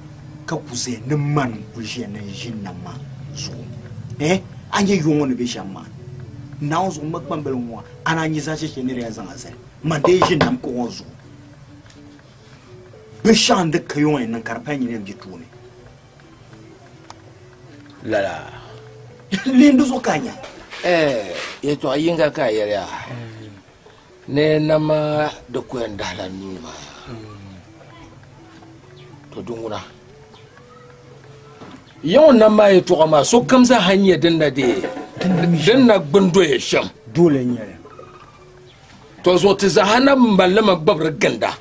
ka ku zaya ni man n-kuli ʒiya ni n ʒini nam maa zuɣu. Eh? A nya yɔŋɔ ni be shɛm maa? Naawuni zuɣu m ma kpambali ŋɔ maa, a naan nya zaashe shɛli ni di yɛn zaŋ a zali. Man dee ʒini nam kuɣu ŋɔ zuɣu. Binshɛɣu n-di ka yɔŋɔ yɛn niŋ ka di pali nyini yɛn be tooni. Lala. Lihim di zuɣu ka a nya. Yɛtɔɣ yiŋga ka a yɛli a ni nama di ku yɛn dahila nuu maa, to di ŋuna. Ya ŋɔ nam maa yɛtɔɣa maa sokam zaa ha nyɛ din na dee din na gbuni doya shɛm. Dole n-nyɛ li. To zuɣu ti zaa ha na malimi gbibiri ginda.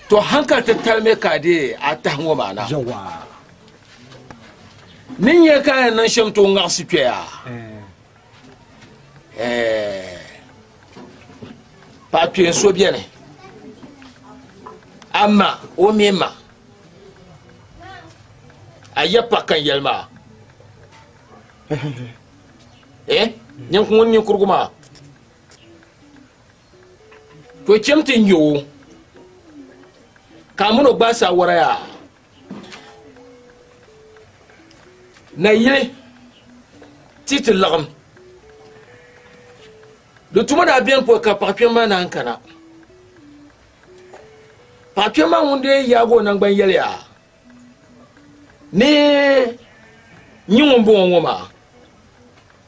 To hankali titali mi ka dee a tahi ŋɔ maa na. Ni nyɛ ka yɛn niŋ shɛm tooi ŋaɣisi kpɛya. Paɣa kpeen so bɛni. A ma o mi ma. A ya pa kan yɛli maa. Ŋun ninkurigu maa. To chem ti nyɛ o. Ka a mini o gbaai saawara yaa. Nayili ti ti laɣim. Di tuma daa beni pɔi ka paɣa kpɛm maa naan kana. Paɣa kpɛm maa ŋun dee yaagi o naŋgban yɛli yaa ni nyi ŋun bɔŋɔ ŋɔ maa,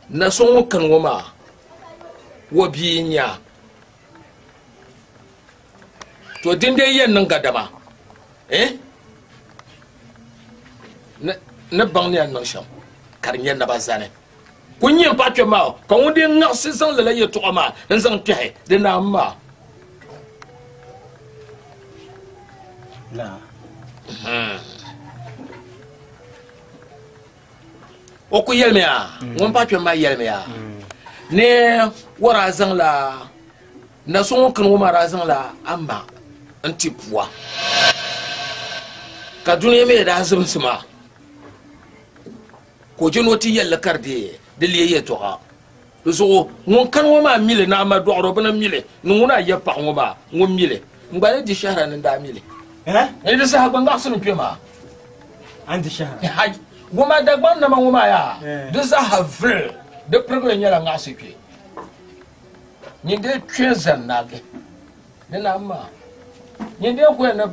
na so ŋun kani ŋɔ maa, o bia n-nya. To din dee yɛn niŋ gadama, ni baŋ ni yɛn niŋ shɛm ka di nyɛ naba zani. Ku nyɛ m paɣa kpɛm maa ka ŋun dee ŋaɣisi zaŋ lala yɛltɔɣa maa n-zaŋ kpɛhi di naam maa. O ku yɛlimiya, ŋun paɣa kpɛm maa yɛlimiya ni o daa zaŋla na so ŋun kani ŋɔ maa daa zaŋla ama n-ti pua ka dunia mi daa zibinsi maa ka o je ni o ti yɛlli ka di di leei yɛltɔɣa. Di zuɣu ŋun kani ŋɔ maa mili ni ama dɔɣiro bini mili ni ŋuna a yɛ paɣa ŋɔ maa ŋun mili n gba ni di shɛhira ni n daa mili. Ni di saha gba ŋaɣisi ni kpe maa. An di shɛhira? Hai, ŋɔ maa Dagbaŋ nama ŋɔ maa yaa, di zaaha vili, di pirigili nyɛla ŋaɣisi kpe. Nyin dee kpe zani naagi di naam maa. Nyin dee ku yɛn ni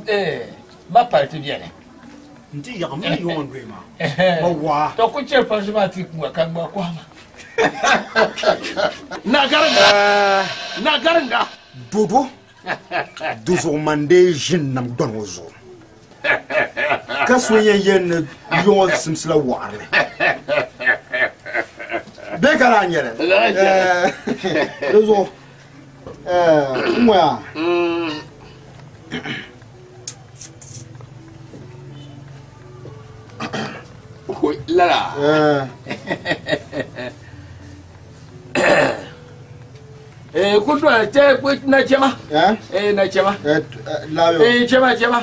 ma pali ti beni. N ti yaɣi mini yɔŋ n doyi maa. Ma waa. To ku chɛ palisi maa ti kuŋa ka ŋma kɔha maa. Na garinga. Na garinga. Dodo duzuɣu man dee ʒini nam gbani o zuɣu ka so yɛn yɛn ni yɔŋɔ simsila waɣarili bee ka daa nyɛli di zuɣu n ŋɔya Lala. Ku dɔli tɛ na chɛma. Na chɛma. Chɛma chɛma.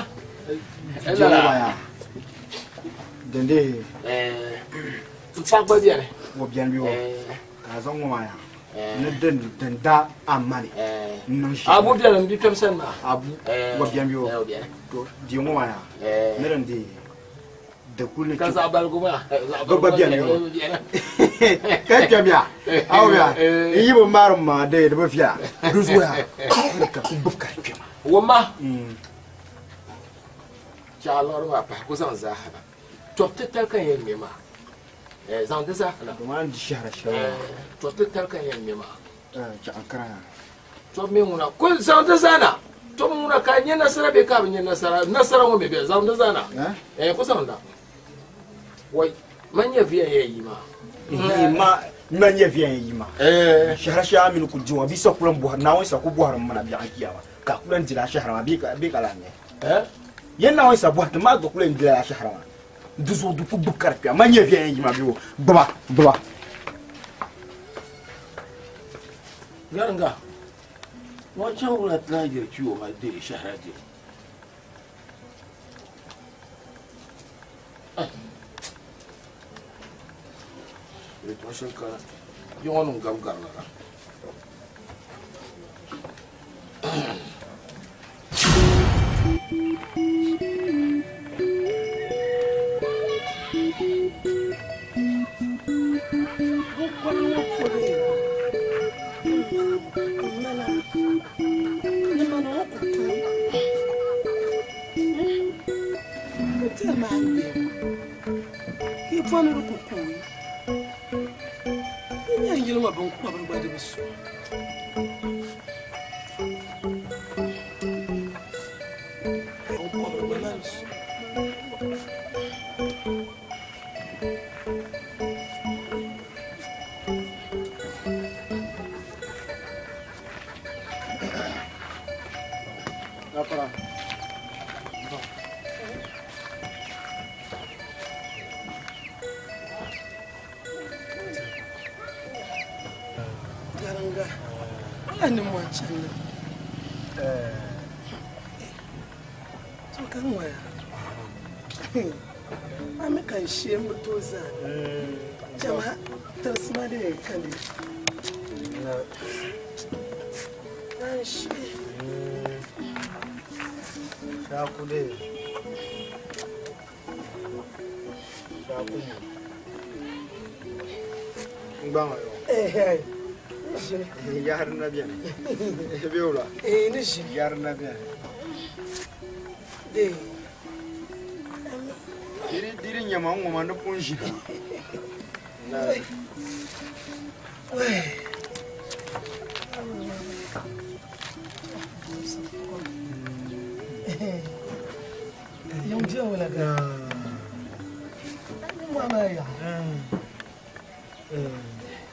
Lala. Dende. N fa gba bɛni. O bɛni bi o. Ka a zaŋ ŋɔ maa yaa. Ni din da a mani n niŋ shɛli. Abu bɛni n bi kpɛm sani maa. Abu gba bɛni bi o. To di ŋɔ maa yaa. Ni din di di kuli ni Ka zaɣ baligu maa. Gba gba bɛni bi o. Ka kpɛm ya. Awo ya. N yi bi maari maa di di bi viɛla. Di zuɣu yaa. Ka ku gbubi ka di kpɛma. Wumma. Chaɣ liɣiri maa pahi ku zaŋ zaaha na. Tɔbu titali ka n yɛn ŋmɛ maa. Zaŋ di zaaha na. Domin a ni di shɛhira shɛli maa. Tɔbu titali ka n yɛn ŋmɛ maa. Chaɣ n kara yaa. Tɔbu mi ŋuna kul zaŋ di zaa na. Tɔbu ŋuna ka a nya nasara bee ka a bi nya nasara. Nasara ŋɔ mi bɛ zaŋ di zaa na. Ku zaŋ da. Wai, man nya viya yɛn yi maa. Ma man nya viya yɛn yi maa. Shɛhira shɛli a mini ku di ŋɔ bɛ sa ku lan bɔhiri Naawuni sa ku bɔhiri m mana biɛɣu kiyama ka a ku lan dila a shɛhira maa bee ka lan nya. Yɛn Naawuni sa bɔhiri ti maa gba ku lan dila a shɛhira maa. Di zuɣu di ku gbubi ka di kpɛma. Man nya viya yɛn yi maa bee o gbuba gbuba. Yariŋga, ŋɔ chaŋ wula ti lahi yiri kpi o ma deei shɛhira di. Yɛltɔɣa shɛli ka ya ŋɔ nim gabi gari lala. Garinga ala ni mo chani. To kan waya. Ami kan shie m to za. Jama tarsima de kan di. Kan shie. Shakude. Shakumu. Ngba yo. Eh eh. Yar na bien. Beula. Eh ni shi. Yar na bien. De. Diri diri nyama ngoma no punji. Na. Wai. Yung dia wala ka. Mama ya.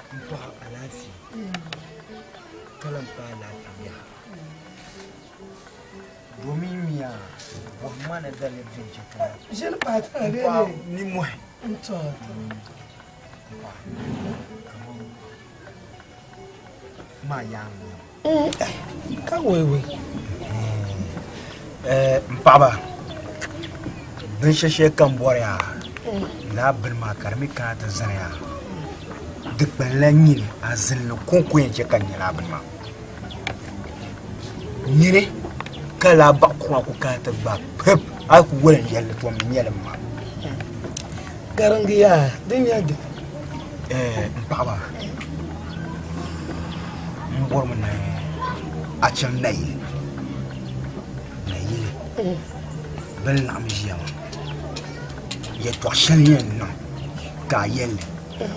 Mpa alafi. Kalan pa lafiya. Domin miya wa mana dalil bincike. Je ne pas Mpa ni mo. Nto. Ma yang. Ka wewe. Mpaba. Bin sheshe kan boriya. La bin ma karmi kana ta zanaya. Duk ban la nyini a zinli konko yɛn chɛ ka nyɛla bini maa. Nyini ka laa baɣa kuŋa ku kana ti gba pip a ku wali yɛlli to mi nyɛli maa. Garingi ya din ya di. N paɣaba n bɔrimi ni a chaŋ nayili. Nayili bini laɣim ʒiya maa yɛltɔɣa shɛli yɛn niŋ ka a yɛlli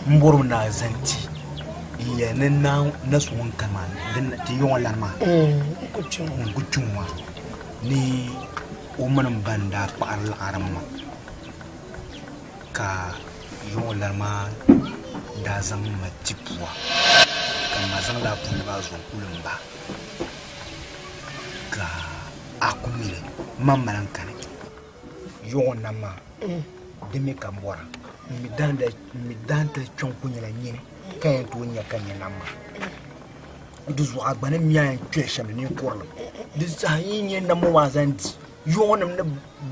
n bɔrimi ni a zani ti n yɛli ni na so ŋun kani maa ti yɔŋɔ lani maa n ku kpiŋ maa ni o mini n ba n daa kpaɣari laɣari maa ka yɔŋɔ lani maa daa zaŋ ma ti pua ka ma zaŋ laa puuni maa zuɣu kuli n ba ka a ku mili ma mali n kani yɔŋɔ nam maa di mi ka n bɔra n mi daantali kpiɔŋ ku nyɛla nyini ka yɛn tooi nya ka nyɛ nam maa di zuɣu a gba ni miya yɛn kpɛli shɛm ni ninkurili di saha yi nyɛ nam maa zaŋ di yɔŋɔ nim ni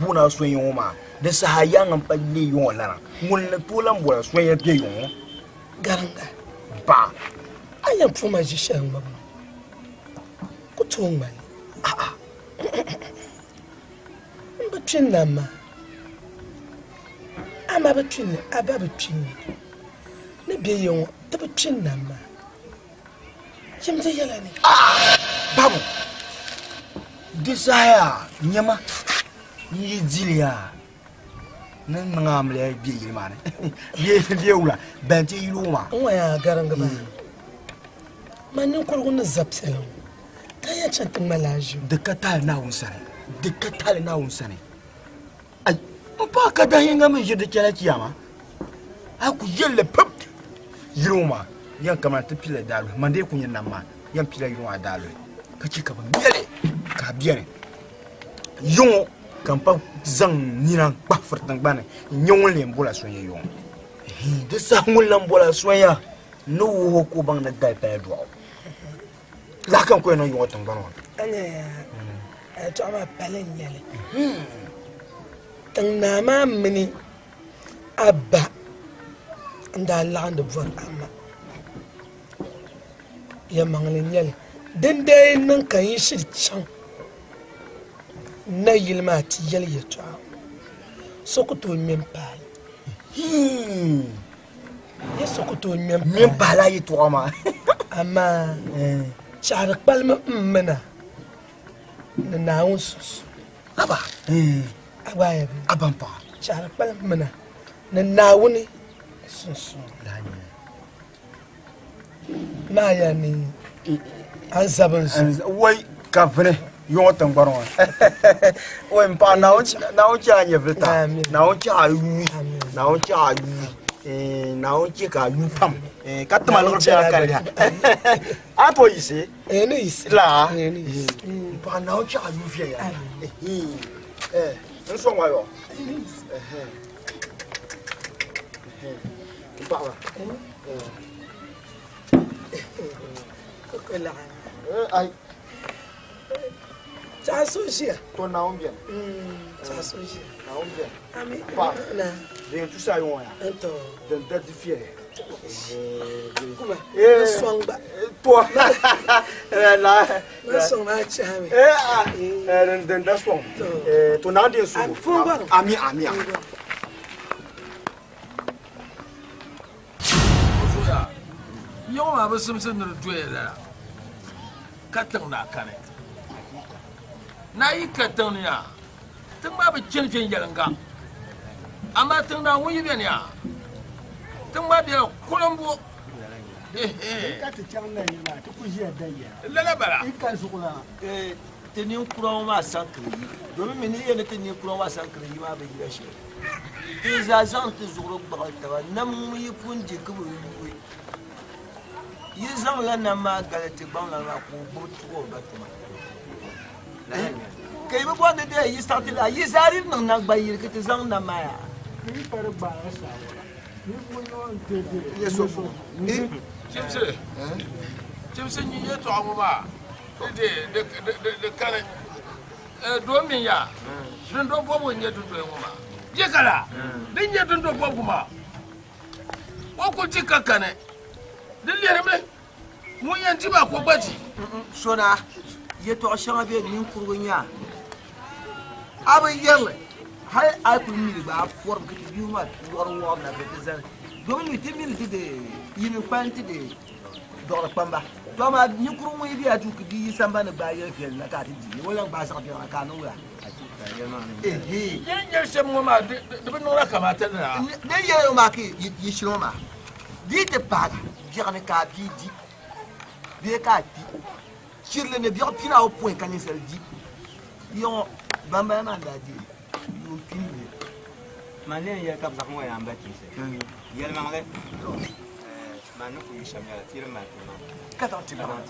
boona so yɔŋɔ maa di saha yaŋ n pa lee yɔŋɔ lana ŋun ni tooi lan bɔra so yɛn bɛ yɔŋɔ Garinga. Ba. A yɛn puma ʒi shɛli ŋmabu ku tooi ŋmani. N bi kpi nam maa. Ama bi kpi ni a ba bi kpi ni. Ni bɛ yɛ ŋɔ ti bi kpi nam maa. Chimdi yɛla ni. Babu. Di saha yaa nyɛma n yi dili yaa ni niŋ amiliya bɛ yili maa ni bɛ wula ban ti yili o maa. N ŋɔ yaa garingi maa. Ma ninkurigu ni za piɛla ŋɔ ka yɛn chaŋ ti ŋma laa ʒibu. Di ka taali Naawuni sani di ka taali Naawuni sani ai n paɣa ka dahinga mi ʒiri di chɛla chiyama a ku yɛlli pip yili o maa yɛn kamani ti pila daaluhi man dee ku nyɛ nam maa yɛn pila yili maa daaluhi ka chɛ ka bi mɛli ka a biɛni yɔŋɔ ka n pa zaŋ nina kpahi firi tingbani n nyɛ ŋun lee bola sonya yɔŋɔ di saha ŋun lan bola sonya ni wuhi ka o baŋ ni dali pala dɔɣu lahi kan ku yɛn niŋ yɔŋɔ tingbani ŋɔ ni. A nya yaa a yɛltɔɣa maa pali n nyɛli tiŋ naa maa mini a ba n daa laɣindi bɔri ama yɛlimaŋli n nyɛli din daa niŋ ka n yi shiri chaŋ na yili maa ti yɛli yɛltɔɣa so ku tooi ŋmɛ m paali ye so ku tooi ŋmɛ m paali a yɛltɔɣa maa amaa chaɣari kpalimi n mina ni Naawuni sunsuuni aba a gba ya bi aban paɣa chaɣari kpalimi mina ni Naawuni sunsuuni maa ya ni an zabi n zuɣu wai ka vini yɔŋɔ tingbani ŋɔ wai n paɣa Naawuni chɛ a nyɛvili ta Naawuni chɛ a yuui Naawuni chɛ a yuui Naawuni chɛ ka a yuui pam ka tima liɣiri biɛla ka liha a tooi yiɣisi ni yiɣisi laa n paɣa Naawuni chɛ a yuui viɛnyɛla n sɔŋ wa yɔ n paɣaba. Ko laɣim. Ai. Chaɣa so ʒiya. To Naawuni beni. Chaɣa so ʒiya. Naawuni beni. Ami. Pa. Na. Din tusa yi ŋɔ ya. Nto. Din da di fiɛli. Kuma. Eh. N sɔŋ gba. To. La. Ma sɔŋ maa chahami. Eh ah. Eh din da sɔŋ. Eh to Naawuni din su. Ami ami. Yɔŋɔ maa bi simsi ni di doya lala ka tiŋ naa kani naa yi ka tiŋ ni yaa tiŋ maa bi chani viɛnyɛliŋga amaa tiŋ naa ŋun yi bɛni yaa tiŋ maa bɛla Colombo. Ka ti chaŋ na yili maa ti ku ʒiya da yɛra. Lala bala. I ka zuɣulana. Ti ninkura ŋɔ maa sankiri yi domin mi ni yɛli ni ti ninkura ŋɔ maa sankiri yi maa bi yira shɛli ti zaa zaŋ ti zuɣuri gbaɣi taba nam ŋun yi pun di ka bi yuui yi zaŋla nam maa gali ti gbaŋlana maa ka o gbubi tuhi o ba tuma ka yi bi bɔri ni dee yi saɣiti la yi zaa di niŋ naŋgban yini ka ti zaŋ nam maa yaa. Yi pa di gbaai saawara. Ninvuɣ yino n-ti di. Ye so fu. Chimsi chimsi nyin yɛltɔɣa ŋɔ maa di di di di kani doo min ya dundo bɔbigu n-nyɛ dundoya ŋɔ maa je kala din nyɛ dundo bɔbigu maa o ku di ka kani di lihirimi ŋun yɛn di maa ka o gba di. Sona yɛltɔɣa shɛŋa bɛ ninkurigu nyaa a bi yɛrili hali a yi kuli mili gba a pɔrimi ka ti bihi maa wɔri wɔri na ka ti zali domin mi ti mili ti di yini kpani ti di dɔɣiri kpamba to amaa ninkurigu ŋun yi bɛ a duu ka bia yi sambani gbaai yɛli viɛlli na ka a ti di ni o lan gbaai zaɣ biɛɣu na ka a niŋ wula. Yin yɛli shɛm ŋɔ maa di bi niŋla kamaata ni laa. Din yɛli ŋɔ maa ka yi shili ŋɔ maa di yi ti paagi biɛɣu ni ka a bia di bee ka a kpi chirili ni biɛɣu pina awopɔin ka ninsal di yiŋɔ bambala maa n-daa di yuun pini ni. Man ni yɛn yɛli ka bɛ zaɣ ŋɔ yaa m-ba chimsi. Yɛlimaŋli, man ni ku yu shɛm nyɛla ti di mali ti maŋa. Ka zaŋ ti maŋa.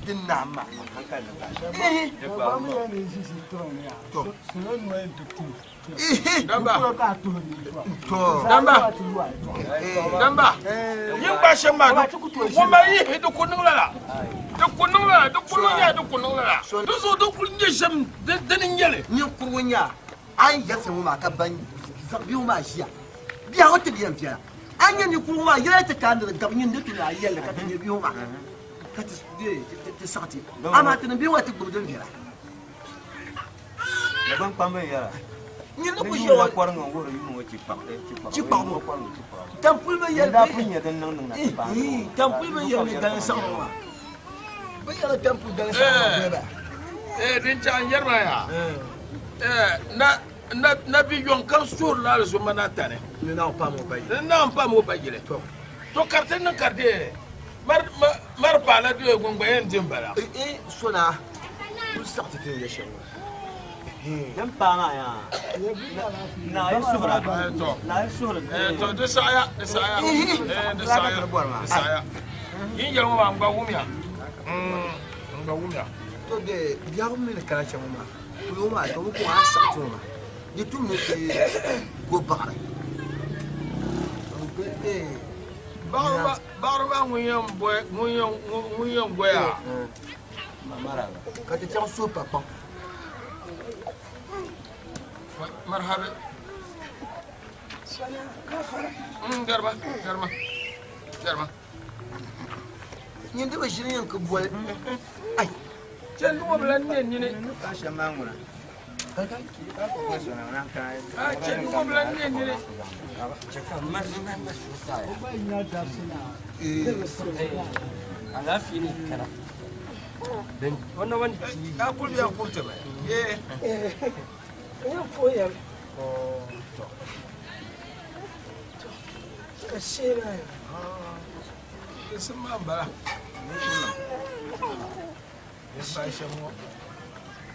Din naam maa. Hankali ni bahi. Ehe. Ba mi yɛn ni ʒi ʒi tiŋ ni yaa. Salo noli nti tum. Damba. To. Damba. Damba. Yin gba shɛm maa ŋun ma yihi di ku niŋ lala. Di ku niŋ lala di ku niŋ yaa di ku niŋ lala. Di zuɣu di kuli nyɛ shɛm dini n nyɛli. Ninkurigu n-nyɛ a a ni yɛsi ŋɔ maa ka ban zaŋ bihi ŋɔ maa ʒiya biɛhigu ŋɔ ti bi yɛn viɛla a ni nyɛ ninkurigu maa yɛla ti ka ni di gabi nyin ni tu ni a yɛlli ka ti nyɛ bihi ŋɔ maa ka ti saɣi ti amaa ti ni bihi ŋɔ ti gbubi din viɛla. Dagbaŋ kpamba n yɛra. Nyin ni ku Ni ʒiya yuun ŋɔ kɔriŋ n wuhiri yuun ŋɔ chikpaɣibu. Tampuli bi yɛli Daa pun nyɛ din niŋ niŋ na ti paai. Ii, tampuli bi yɛli ni galin saɣim ŋɔ maa. Bi yɛli tampuli galin saɣim ŋɔ bee ba? Eh, din chaŋ n yɛri ma yaa. Eh, na na na bi yɔŋ kam suhuri la alizumma na tani. Ni naawuni paam o bayili. Ni naawuni paam o bayili. To ka ti niŋ ka di mari mari paala di ŋun gba yɛn di m-bala. Eh, sona kuli saɣi ti ti ni yɛ shɛm ŋɔ. Din paai maa yaa. Naa yi suhura. Naa yi suhuri. Eh, to di saɣaya di saɣaya. Eh, di saɣaya di saɣaya. Yin yɛli ŋɔ maa n gba wumya. N gba wumya. To de biɛhigu mi ni kana shɛm ŋɔ maa kuli ŋɔ maa to bi ku a saɣi ti ŋɔ maa di tum ni ti go baɣiri. Baɣiri maa ŋun yɛn bɔi ŋun yɛn ŋun yɛn goya. Ka ti chaŋ suhu pa kpaŋ. Marhabi. Garima garima garima. Nyin di bi ʒini yɛn ka boli. Ai. Chɛndi ŋɔ bi lan ne nini. Chɛndi ŋɔ bi lan ne nini. Alaafee ni kana. Wannan wani Ka kuli bɛ kuriti mi. Ye. N puhi ya. Ka shee maa ya. Di maa m-bala.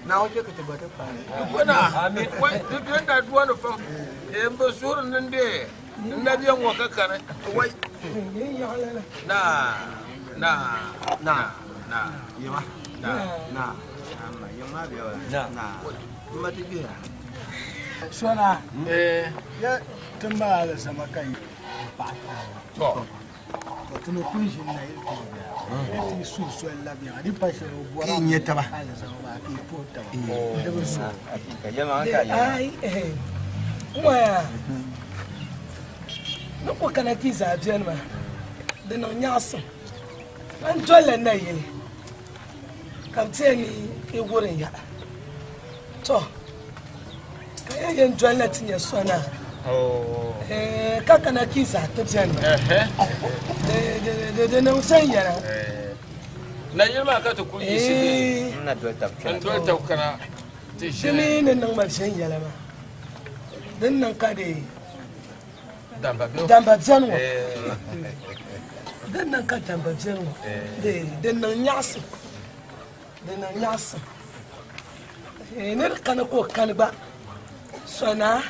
Naawuni chɛ ka ti gba ti paai. Kuna wai di bɛ da duwa ni fam n bi suhuri ni de n na bɛ ŋɔ ka kani wai na na na na Yima. na Na. Na. Na. Ma ti gbihi ya. Sona. Eh. Ya ti maali zama ka yi paɣa. To. To ti ni kuli ʒini na yili tuma biɛla ti suhi soli labiya di pa shɛli o bɔra Ka yi nya taba. alizama maa ka yi puhi taba di bi zooi. Ai, ŋɔya ni ku kana ka yi zaa beni maa di niŋ nyaɣisim n dolila nayili ka bɛ tiya ni yi wurim ya to ka ya yɛn dolina ti nya so na ka kana ka yi zaa ti beni maa di niŋ viɛnyɛla. Nayili maa ka ti kuli yiɣisi bee n doli tab kana ti Di ʒini. mi ni niŋ ma viɛnyɛla maa din niŋ ka di Damba bɛ damba beni ŋɔ din niŋ ka damba beni ŋɔ di niŋ nyaɣisim di niŋ nyaɣisim ni di kani ka o kani gba sɔnaa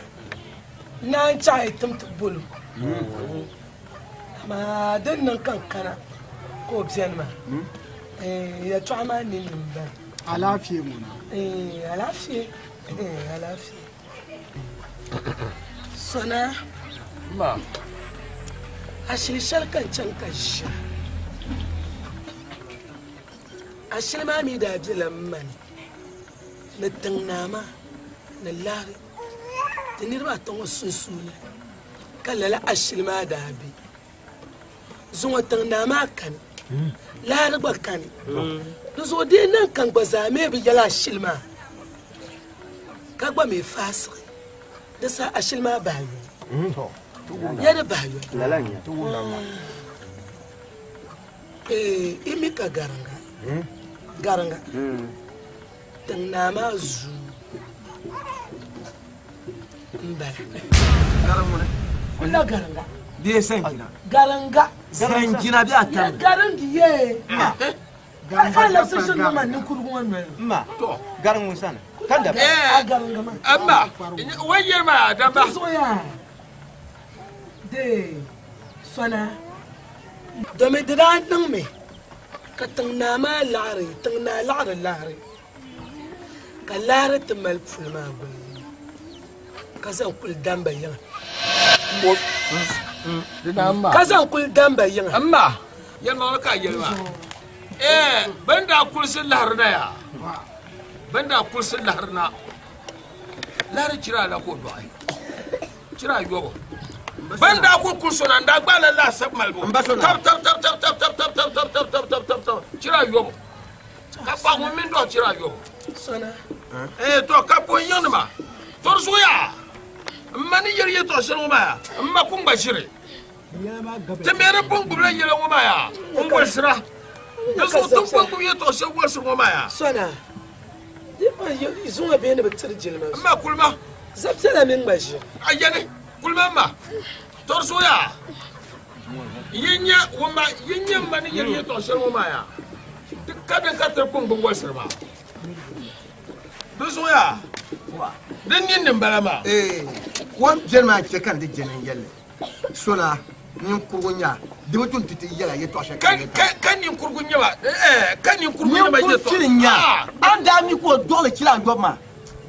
naan chaɣi tim ti bolo amaa din niŋ ka n kana ka o beni maa yɛltɔɣa maa ninni m-bala. Alaafee ŋuna. Alaafee alaafee sɔnaa Ma. Ashili shɛli ka n chaŋ ka ʒiya ashili maa mi daa bela m ma ni ni tiŋ naa maa ni lahi ti niriba ata ŋɔ sunsuuni ka lala ashili maa daa be. Zuŋɔ tiŋ naa maa kani, lahi gba kani. Di zuɣu di niŋ ka n gba zaa mi bi yɛli ashili maa ka gba mi faasigi di saha ashili maa bahi yoli. Ya di bahi yoli. I mi ka garinga. Garinga. Tiŋ naa maa zuu n bala. Kula garinga. Bee sanjina. Garinga. Sanjina bɛ a tam. Ya garingi ye. Ka la so shiri ma ninkurugu ŋɔ noli. Ma. Garingu sani. Kan da. A garinga ma. Amma, wai yɛri damba. Zuɣuya. De sɔna. Domi di daa niŋmi ka tiŋ naa maa laɣiri, tiŋ naa laɣiri laɣiri. Ka laɣiri ti mali puli maa guli. Ka zaŋ kuli damba yiŋa. Ka zaŋ kuli damba yiŋa. Amma, yɛlimaŋli ka a yɛli maa. Bɛn daa kulisi lahiri na yaa. Bɛn daa kulisi lahiri na. Lahiri chira la ka o dɔɣi. Chira ayɔbu. Bɛn daa kuli kulisi na, n daa gbaala laasabu malibu. Tab, tab, tab, tab, tab, tab, tab, tab, tab, tab, tab, tab, tab, tab. Chira ayɔbu. Ka paɣa ŋun mini dɔɣi chira ayɔbu. Sɔna. To ka pun yiŋ nima. Tori zuɣu yaa. M ma ni yɛli yɛltɔɣa shɛli ŋɔ maa yaa. M ma kun gba ʒiri. Ti mi di pun gbubila yɛla ŋɔ maa yaa. N wolisira. Di zuɣu ti pun gbubi yɛltɔɣa shɛli wolisiri ŋɔ maa yaa. Sɔna. Di pa zuŋɔ bee ni bi tiri jilima. M ma kulima. Zabiɛla mini gba ʒiri. A yɛli kulima m ma. Tori zuɣu yaa. Yi nya ŋun ma, yi nya m ma ni yɛli yɛltɔɣa shɛli ŋɔ maa yaa. Di ka din ka ti pun gbubi wolisiri maa. Di zuɣu yaa. Di ninni m-bala maa. Kom biɛni maa n-chɛ ka n di jɛni n yɛlli. Sɔna, ninkurugu nya, di bi tun ti ti yɛla yɛltɔɣa shɛli ka n yɛli Ka ninkurugu nya ba, ka ninkurugu nya ba Ninkuru yɛltɔɣa. chili nya. A ni daa mi ka o dɔɣili chili a yɔbu maa,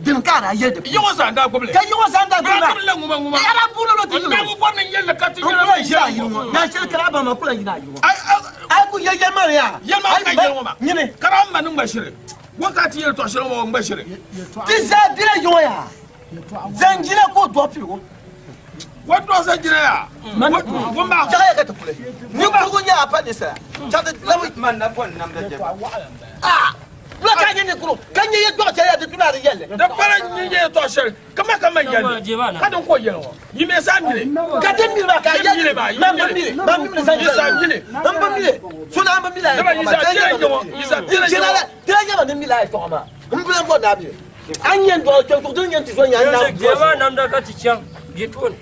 dini ka a daa yɛli di puuni? Yiŋɔ zaa n daa gbubili. Ka yiŋɔ zaa n daa gbubili maa. Bɛ daa gbubila ŋuma ŋuma. A daa buɣili o ti N daa bi bɔri ni n yɛlli ka ti N yɛla kula mi ʒiri a yɛli yili ŋɔ. ŋɔ. Naan shɛli kara a ba maa kula yina a yili ŋɔ. A ku yɛli yɛli maa ni yaa. Yɛli maa ka yɛli ŋɔ maa. Nyini. Kara n ma ni ŋma shiri. Wakati yɛli tɔɣa shɛli ŋɔ ŋma shiri. Ti zaa bela yiŋɔ yaa. Zanjina ka o dɔɣi piligu. Wa dɔɣi zanjina yaa. Wa ma. Chaɣa ya ka ti kuli. Ninkurugu nyɛ a pa ninsala. Chaɣa ti labi. Man na bɔni namda jɛma. Kula ka nyɛ ninkuru ka nyɛ yɛltɔɣa shɛli yaa ti tuna di yɛlli. Da pala nyɛ yɛltɔɣa shɛli kama ka man yɛlli. Ka din ko yɛli ŋɔ. Yi mi saa mili. Ka ti mili maa ka Yi mili maa. Man bi mili. Man bi mili zanjina. Yi saa mili. N bi mili. Suna n bi mili a Dama yi saa tira yiŋɔ. Yi saa tira yiŋɔ. Tira yiŋɔ ni mili a yɛltɔɣa maa. N bi lan bɔri ni a mili. A nyɛ n dɔɣi kpɛŋ din nyɛ n ti zo nya n na. Jɛma namda ka ti chaŋ bɛ tooni.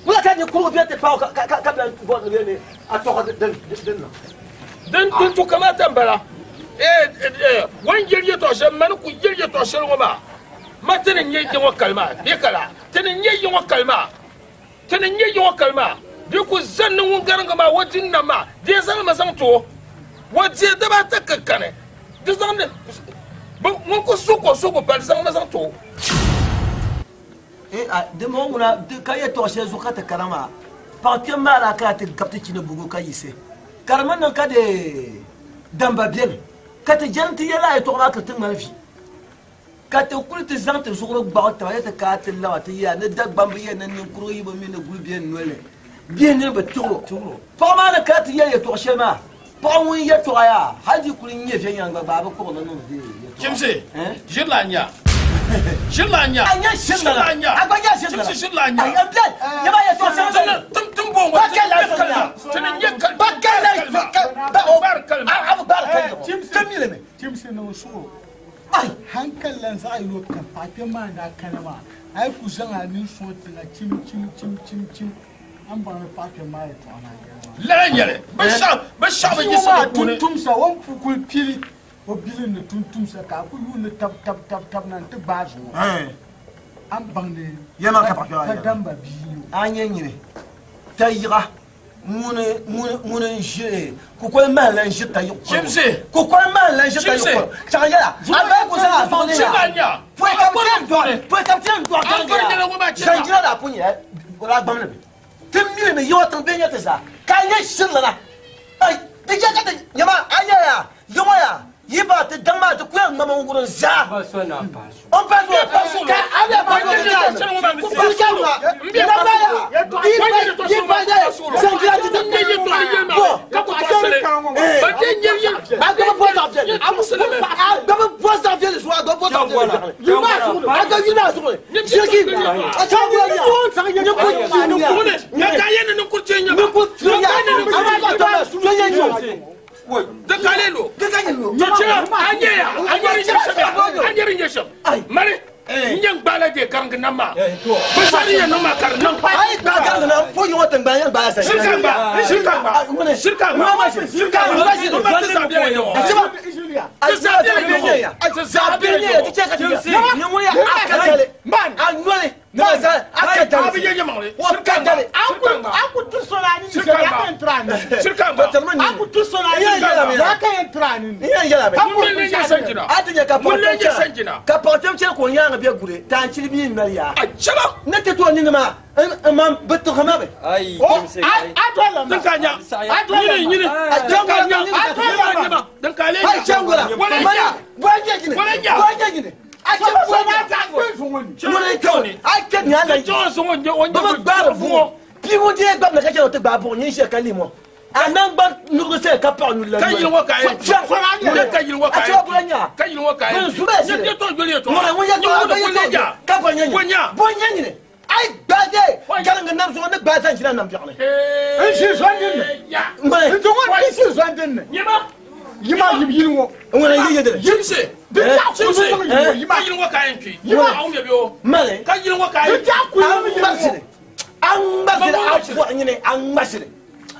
Kula ka nyɛ kurugu bɛ ti paɣa ka ka bɛ bɔri ni bɛ ni a tɔɣa din niŋ. Din tu kamata n bala. Wan yɛli yɛltɔɣa shɛli mani ku yɛli yɛltɔɣa shɛli ŋɔ maa. Ma ti ni nyɛ yiŋɔ kali maa bɛ kala. Ti ni nyɛ yiŋɔ kali maa. Ti ni nyɛ yiŋɔ kali maa. Di ku zani ni ŋun garingi maa o di nam maa. Di zaŋ ma zaŋ ti o. O di daba ata ka kani. Di zaŋ ni ŋun ku su ko su ku pali zaŋ ma zaŋ ti o. Di ma ŋuna ka yɛltɔɣa shɛli zuɣu ka ti kana maa. Paɣa kpɛm maa daa kana ti gabi ti chini bugu ka yiɣisi. Ka di mi niŋ ka di damba beni ka ti jɛli nti yɛli a yɛtɔɣa maa ka ti ŋmani vi. Ka ti kuli ti zaŋ ti zuɣuri gbaɣi taba ya ti kana ti laba ti yɛla ni Dagbamb yɛli ni ninkurigu yi bi mi ni guli bɛ noli ni bihi niriba tiɣiro. Paɣa maa ni kana ti yɛli yɛtɔɣ shɛli maa, paɣa ŋun yɛtɔɣa yaa hali di kuli nyɛ viɛnyɛliŋga gba a bi kpuɣi li niŋ di yɛtɔɣa. Chimsi, ʒirila a nya. Ʒirila a nya. A nya ʒirila a nya. A gba nya ʒirila. Chimsi, ʒirila a nya. A nya bɛ nyɛma yɛtɔɣ shɛli bɛ. Tim bɔŋɔ. Ba kɛlɛ la sɔrɔ ya. Tini nyɛ kalima. Ba kɛlɛ la Gbaari kalima. A bi gbaari kalima. Chimsi. Ti mi li mi. Chimsi niŋ suɣuro. Hankali lan zaɣ yino kam paɣa kpɛm maa ni daa kana maa, a yi ku zaŋ a nini sɔŋ tiŋa chim chim chim chim chim, a ni baŋ ni paɣa kpɛm maa yɛtɔɣa maa yɛli maa. Lala n-nyɛ li. Binshɛɣu bi yiɣisi Bia maa di puuni. tumtumsa, o ni pun kuli pili o bilim ni tumtumsa ka a ku yuuni tab tab tab tab na nti gbaai zuɣu, a ni baŋ ni pa damba bia n-nyɛ o. A nyɛ nyini tayiɣa ŋuni ŋuni ŋuni n-ʒi kukoli mahim la n-ʒi tayiɣ kɔligu. Chimsi. Kukoli mahim la n-ʒi tayiɣ Chimsi. kɔligu. Chaŋ yɛla, a bahi ku zaŋ a zuɣu ni Chimsi yaa. a nya. Pɔi ka bɛ ti yɛn dɔɣi, pɔi ka bɛ ti yɛn dɔɣi A gaŋ gɔri yaa. nyɛla ŋun maa chɛ Zanjira daa pun nyɛla o daa gbamli mi. Ti mili mi yiŋɔ tiŋ bee nyɛ ti zaa ka a nyɛ shirlana. Ai, di chɛ ka ti nyama a nyɛ yaa, yiŋɔ yaa, yi ba ti daŋ maa ti ku yɛn ŋmami n-wurim zaa. Ba so na pahi so. O pa so, ka a bɛ pa so ti daa mi. Ti ka ma, na ba ya, yi ba, yi ba ya, zanjira ti ti bɔ. A gba bi bɔ zaɣ viɛlli. A gba bi bɔ zaɣ viɛlli zuɣu, a gba bɔ zaɣ viɛlli biɛɣuni. A gba yuli maa zuɣu ni. Shiriki, a chaŋ bɔ ya. Ninkuri tiriya. A ma ka tɔmɛ, so nyɛ nyɛ o. Dakalelo. Dakalelo. Chira, anya ya, anya ri nyɛ shɛm ya, anya ri nyɛ shɛm. Mari, n nyɛ gbaala de karingi nam maa. Binsari yɛn niŋ maa ka di niŋ. A yi gbaai karingi nam, po yiŋɔ tiŋgbani yɛn gbaai sa. Shirika gba, shirika gba, shirika gba, shirika gba, n ma ti zaɣ biɛla yɔɣɔ. Ti zaɣ biɛla yɔɣɔ. Ti zaɣ biɛla yɔɣɔ. Ti chɛ ka ti yɛ. Ni ŋun yɛ a ka dali. A noli. Ni ma zali a ka dali. A bi yɛ yɛmaŋli. O ka dali. A ku ti so la ni Shirika ya gba. ka yɛn tiri a nini. Shirika gba. A ku ti so la ni Iya yɛla mi. ya ka yɛn tiri a nini. Iya yɛla mi. Ka ku Mun le nyɛ sanjina. A ti nyɛ ka Mun le paɣa nyɛ kpɛm sanjina. ka paɣa kpɛm chɛli ka o nyaanga bɛ guri taanchili mi mali yaa. A chɛba. Ne ti to nini maa n ma bi tiɣi ma bi. Ayi, O, Chimsi, a ayi. a dɔla ma. Din ka nya. A dɔla Nyini ma. nyini. A Din ka nya. A Din ka nya. Din ka le Ayi nya. chɛngola. Wala nya. Bɔn nyɛ gini. Wala nya. Bɔn nyɛ gini. A chɛ So bɔn ma nyɛ. zaɣ kpɛ zuɣu ni. Ŋuni kɛ a kɛ ni ala yi. Jɔn sɔŋɔ nyɛ o Bɛ nyɛ bi gbaari buɣum. Bia ŋun deei gbamli ka chɛli o ti gbaai buɣum nyin ʒiya ka lihi A naŋgban nuɣugi saya ka paɣa nyuli la Ka noli. yili ŋɔ ka ye. Fiɛŋ. Ka yili ŋɔ ka A ye. chɛ bɔla nya. Ka yili ŋɔ ka ye. Bɛn zu bɛ Nyɛ nyɛ tɔ joli yɛtɔɣa. Ŋuni ŋun yɛ Nyɛ tɔɣa ŋun bɛ yɛ ko le tɔɣa ja. ka bɔ nyɛ Bɔ nyini. nya. Bɔ nyɛ nyini. A yi gbaai dee garingi nam zuɣu ni gbaai zanjina nam biɛɣuni. N ʒi zɔn din ni. Ŋuni. N ti ŋɔ n ʒi zɔn din ni. Nyɛma. Yima yim yili ŋɔ. Ŋuni yi yɛ dini. Chimsi. Di zaɣ kuli Chimsi. niŋ yili ŋɔ yima. Ka yili ŋɔ ka ye n kpi. Yima. Aw mɛ bi o. Mali. Ka yili ŋɔ ka Di ye. zaɣ kuli A niŋ yili ŋɔ. ŋmasili. A ŋmasili a bɔɣu nyini a ŋmasili.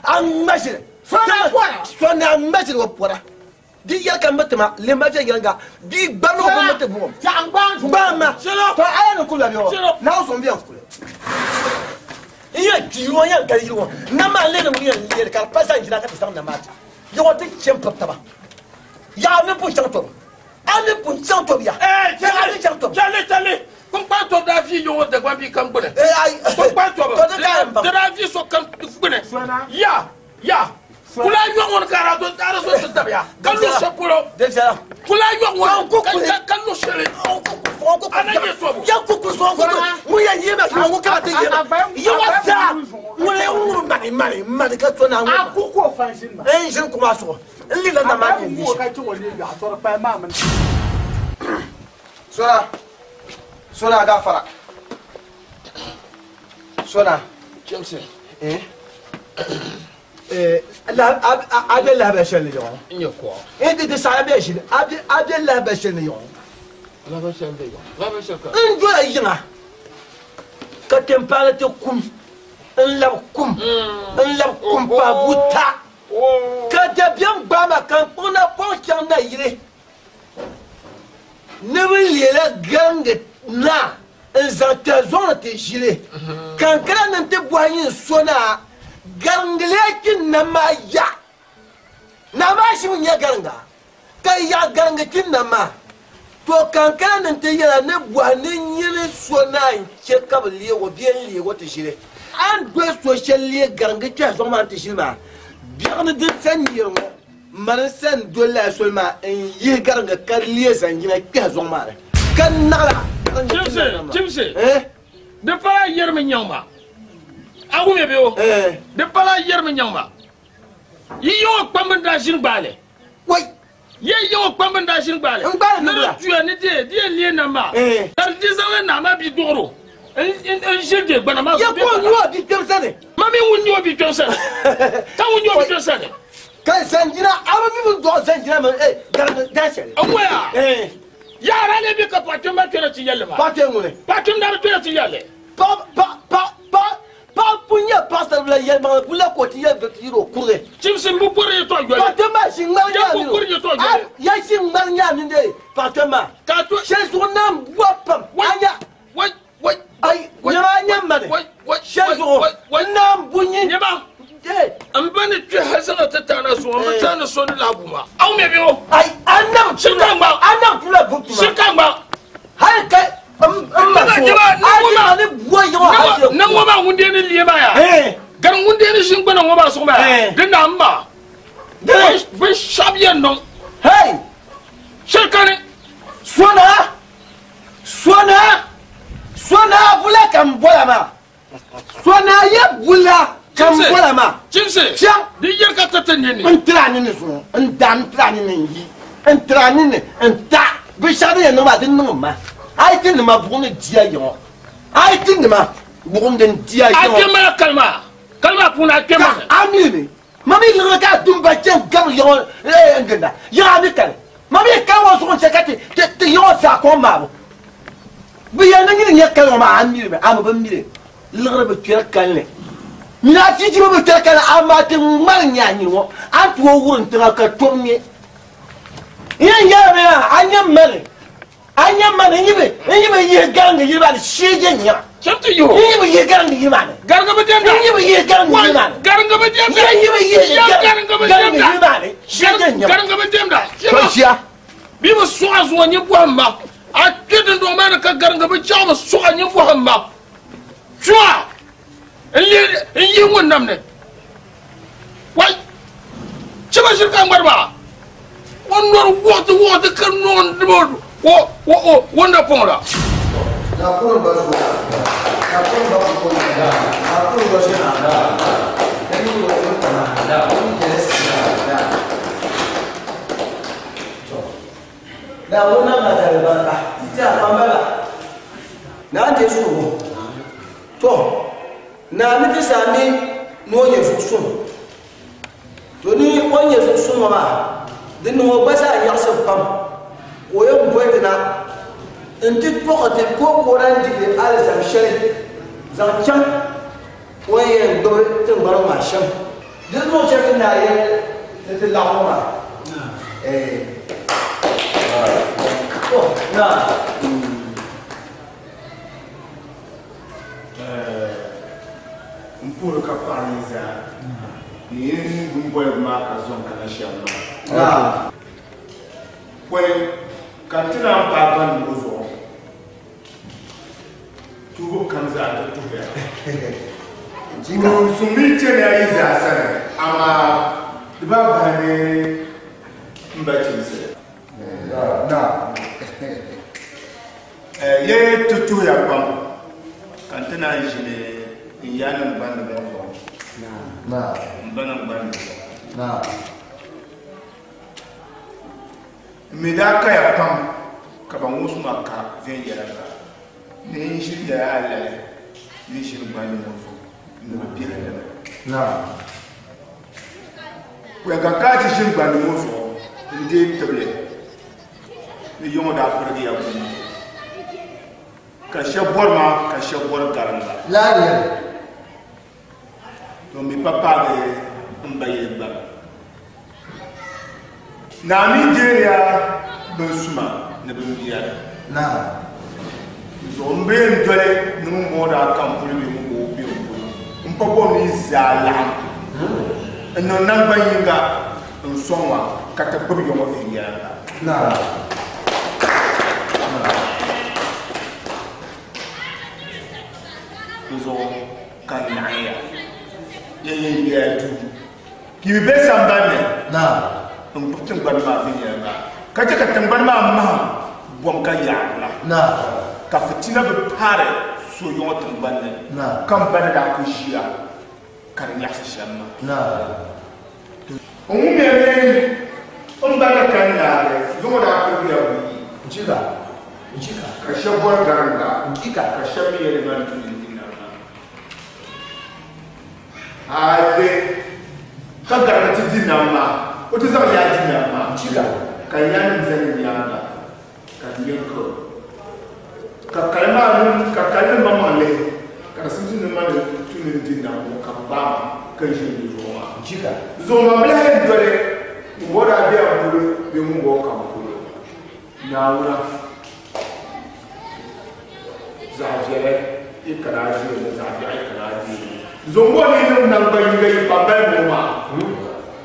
A ŋmasili. Sɔna pɔra. Sɔna a ŋmasili o pɔra. Di yɛli ka n bi tima limba viɛnyɛliŋga bia gbamli o bi mi ti buɣum. Zaɣ gbaai zuɣu. Gbaai ma. Salo. To a yɛn ni kuli la bɛ Salo. o. Naa sɔn bɛ kuli. N yɛn kpi yili ŋɔ n yɛn gali yili ŋɔ. Nam maa n leeni ŋun yɛn leeri ka di pa zanjina ka ti zaŋ nam maa ti. Yiŋɔ ti chɛ m-piri taba. Yaɣa mi pun chaŋ tɔbu. A mi pun chaŋ tɔbu ya. Ee Yaɣa mi chaŋ tɔbu. Chɛli chɛli. Kpunkpan tɔbu daa vi yiŋɔ Dagban bia kam gbuni. Ee ayi. Kpunkpan tɔbu. Tɔ di ka yɛn baŋ. Di daa vi so kam gbuni. Sɔna. Ya ya. Kula yɔŋ ŋuni ka a daa so ti dabiya. Ka lu shɛli polo. Di viɛla. Kula yɔŋ ŋuni Ko ka kuli. ka lu shɛli. A na nyɛ tɔbu. Ya kukuli sɔŋ kukuli. Ŋun yɛn yee ma sɔŋ ŋun kama ti yee ma. Ye wa zaa. Ŋun yɛn ŋun mani mani mani ka to naa A ŋun. ku ko fan ʒini ma. N ʒini kuma zuɣu. N lila A na maa ba ni mu ka chɛ o ni yɔɣu tɔri kpayi maa mini. Sona. Sona gafara. Sona. Chimsi. Eh? Eh, la a bɛ lahabali shɛli ni yɔŋɔ. N nyɛ kɔɔ. E di di saɣa bɛ ʒili a bɛ a bɛ lahabali shɛli ni yɔŋɔ. Lahabali shɛli bɛ yɔŋɔ. Lahabali shɛli ka. N dola yiŋa ka timpaani ti kum n labi kum n labi kum pa buta ka dabiɛm gbaai ma ka n kpuɣi napɔŋ chaŋ na yili ni bi leela garingi na n zaŋ tɛri ni ti ʒili ka n kana ni n ti bɔhi nyin so na garingi lee kpi nam maa ya naa maa ʒimi nyɛ garinga ka yaɣa garingi kpi nam maa to ka n kana ni n ti yɛla ni bɔhi ni nyini so na n chɛ ka bi leego bee n leego ti ʒili A ni doli so shɛli leei garingi kpɛhi zuɣu maa nti ʒili maa, biɛɣuni din sa neeri ŋɔ, mani n-sa n-doli lala soli maa n-yihi garingi ka leei zaŋ yina kpɛhi zuɣu maa ni, ka naɣila garingi ti Chimsi, niŋ nam maa. chimsi, di pala a yɛrimi nyaŋ ma. A wumya bee o? Di pala a yɛrimi nyaŋ ma. Yi yiŋɔ kpamba n-daa ʒini gbaai li. Wai! Ye yiŋɔ kpamba n-daa ʒini gbaai li. N gbaai li Ni di nibila. tuya ni di di yɛn leei nam maa. Ka di di zaŋ li naa maa bia duɣiri o n ʒiri di gbana maa Ye zuɣu ka o bee nyɛ o bia kpɛm sani. Ma mi ŋun nyɛ o bia kpɛm sani. Ka ŋun nyɛ o bia kpɛm sani. Ka zanjina, a bi mi bɛ dɔɣi zanjina mini garingi dan shɛli. N ŋɔya. Yaara lee be ka paɣa kpɛm maa kpɛna ti yɛlli maa. Paɣa kpɛm ŋuni? Paɣa kpɛm daa bi kpɛna ti yɛlli. Paɣa paɣa paɣa paɣa paɣa pun nyɛ paɣasaribila yɛlimaŋli pun la ka o ti yɛli ti yiri o kurigi. Chimsi m bi bɔri yɛltɔɣa yoli. Paɣa kpɛm maa ʒi ŋmari Ya nyaa bi mini o. bɔri yɛltɔɣa yoli. A ya ʒi ŋmari nyaa mini de paɣa kpɛm maa. Ka a to. Shɛli zuɣu naan bɔbi pam. A nya. Wai wai. Ayi nyɛma a nya mani. Shɛli zuɣu n naan bu nyin. Nyɛma. N ba ni kpe hali zaŋ ti taana zuɣu n bi taani so ni lahi bu ma. A wumya bɛ o. Ayi a nam Shiri ka ŋma. A nam tula bu tuma. Shiri ka ŋma. Hali ka n ma so. A ti ma ni bɔ yiŋɔ hali ti. Na ŋɔ maa ŋun deeni lee maa yaa. Gari ŋun deeni ʒini gbana ŋɔ maa zuɣu maa yaa. Di na n ma. Binshɛɣu yɛn niŋ. Hey! Shiri kani. Sona! Sona! Sona bula ka n bɔla maa. Sona ye bula ka n bɔla maa. Chimsi. Chaŋ. Di yɛri ka ti ti nini. N tiri a nini zuɣu. N da n tiri a nini n yi. N tiri a nini n ta. Binshɛɣu din yɛn niŋ maa di niŋ ma. A yi ti nima buɣum ni di a yiŋɔ. A yi ti nima buɣum din di a A yiŋɔ. kpɛma la kalima. Kalima puuni a kpɛma. Ka a mi mi. Ma mi liɣiri ka a dumba chɛn gari yiŋɔ n ginda. Yiŋɔ a mi kali. Ma mi kali ŋɔ zuɣu n chɛ ka ti ti yiŋɔ zaa kɔŋ maabu. Bi yɛli ni nyini nyɛ kali ŋɔ maa a mi mi a mi bi mi li. Liɣiri bi kpɛri kalinli. Nyini a chichibu bi kpɛri kalinli amaa ti ŋmari nyɛ a nyini ŋɔ. A ni tooi wurim tiŋa ka tom nyɛ. N yɛn yɛlimi yaa a nyɛ mani. A nyɛ mani n yi bi n yi bi yihi garingi yili maa ni shee je nya. Chaŋ ti yihi o. N yi bi yihi garingi yili maa ni. Garingi bi diɛmda. N yi bi yihi garingi yili maa ni. Garingi bi diɛmda. N yi bi yihi Ya garingi bi garingi diɛmda. yili maa ni shee je nya. Garingi bi diɛmda. To ʒiya. Bi bi suɣa zuɣu nyɛ bɔhim ma. A kpe dundɔŋ maa ni ka garingi bi chaɣ bi suɣa nyɛ bɔhim ma. Chuɣa n yihi ŋun nam ni. Wai! Chɛba shiri ka ŋmari maa. O nɔri wuɣiti wuɣiti ka nɔŋ dima o o o o napɔŋ la. Na kuru ba su na kuru ba ku na na kuru ba su na na ni wo ko na na ni jere si na na to Na wo na ma da barka. Ti a pambala. Na te su wo. To na mi ti sami ni o nyɛ zuɣusuŋ. To ni o nyɛ zuɣusuŋ ŋɔ maa di niŋ o gba zaa yaɣasi pam ka o yɛn boli ti na n ti kpuɣi ti ka o ka o lahi diri alizam shɛli zaŋ chaŋ o ni yɛn gbubi tiŋgbani ŋɔ maa shɛm. Di zuɣu chɛ ti naa yɛli ni ti laɣim ŋɔ maa. To naa. N puhiri ka paɣa ni zaa ni yi niŋgbun boligu maa ka zɔŋ kana shɛm maa. Pɔi ka n ti naan paai ban ŋɔ zuɣu, tuubu kam zaa ti tuhiya. Tuun suŋ mi chani a yi zaa sani, amaa di baa bahi ni m ba Chimsi. Ye ti tuhiya pam ka n ti naan ʒini n ya niŋgbani ŋɔ zuɣu. N ba niŋgbani zuɣu. N mi daa kaya pam ka ba ŋɔ suma ka viɛnyɛliŋga ni n ʒiri nyɛla alali ni ʒiri gbandi ŋɔ zuɣu ni bi biɛhi dini. Pɔi ka ka ti ʒiri gbandi ŋɔ zuɣu n deei tibili ni yiŋɔ daa pirigiya buyi ka shɛba bɔri ma ka shɛba bɔri garinga. To mi pa paagi n ba yili gbani. Naa mi deeriya bin suma ni bin biɛri. Zuɣu n bee n doli ni ŋun bɔŋɔ daa kam puli bee ŋun bɔŋɔ bɛ n polo. N pa bɔri ni yi zaa laɣim n niŋ naŋgban yinga n sɔŋ ma ka ti gbubi ya ŋɔ viɛnyɛliŋga. Di zuɣu Ka n laɣim ya. Ya yɛn bela duu. Ka yi bi be sambani ni, n gbubi tiŋgbani maa viɛnyɛliŋga, ka chɛ ka tiŋgbani maa mahim bom ka yaɣirila, ka fitina bi paari so yɔŋɔ tiŋgbani ni, ka m ba ni daa kul ʒiya ka di nyaɣisi shɛm maa. N wumya ni m ba ni kani naagi zuŋɔ daa pirigila buyi, ka shɛb bɔri gariŋga, ka shɛb mi yɛli man tu ni n di nam maa. Aai, ka gariŋga ti di nam maa, o ti zaŋ yaa di nam maa, ka yanim zani nyaaŋa ka di yɛn karo. Ka kali maa ni, ka kali ni maŋmaŋ lihi, ka di simsi ni ma ni tu ni n di nam ŋɔ ka gbaai ma ka ʒi n zuɣu maa. Zuɣu maa bi lahi yɛn doli ŋumbɔŋɔ daa be a polo bee ŋumbɔŋɔ kam polo. Naawuna, zaɣ viɛla yi kana a ʒiri ni, zaɣ biɛɣu yi kana a deeri ni. Zuŋbɔŋɔ ni yi niŋ naŋgban yinga yi kpambali ŋɔ maa,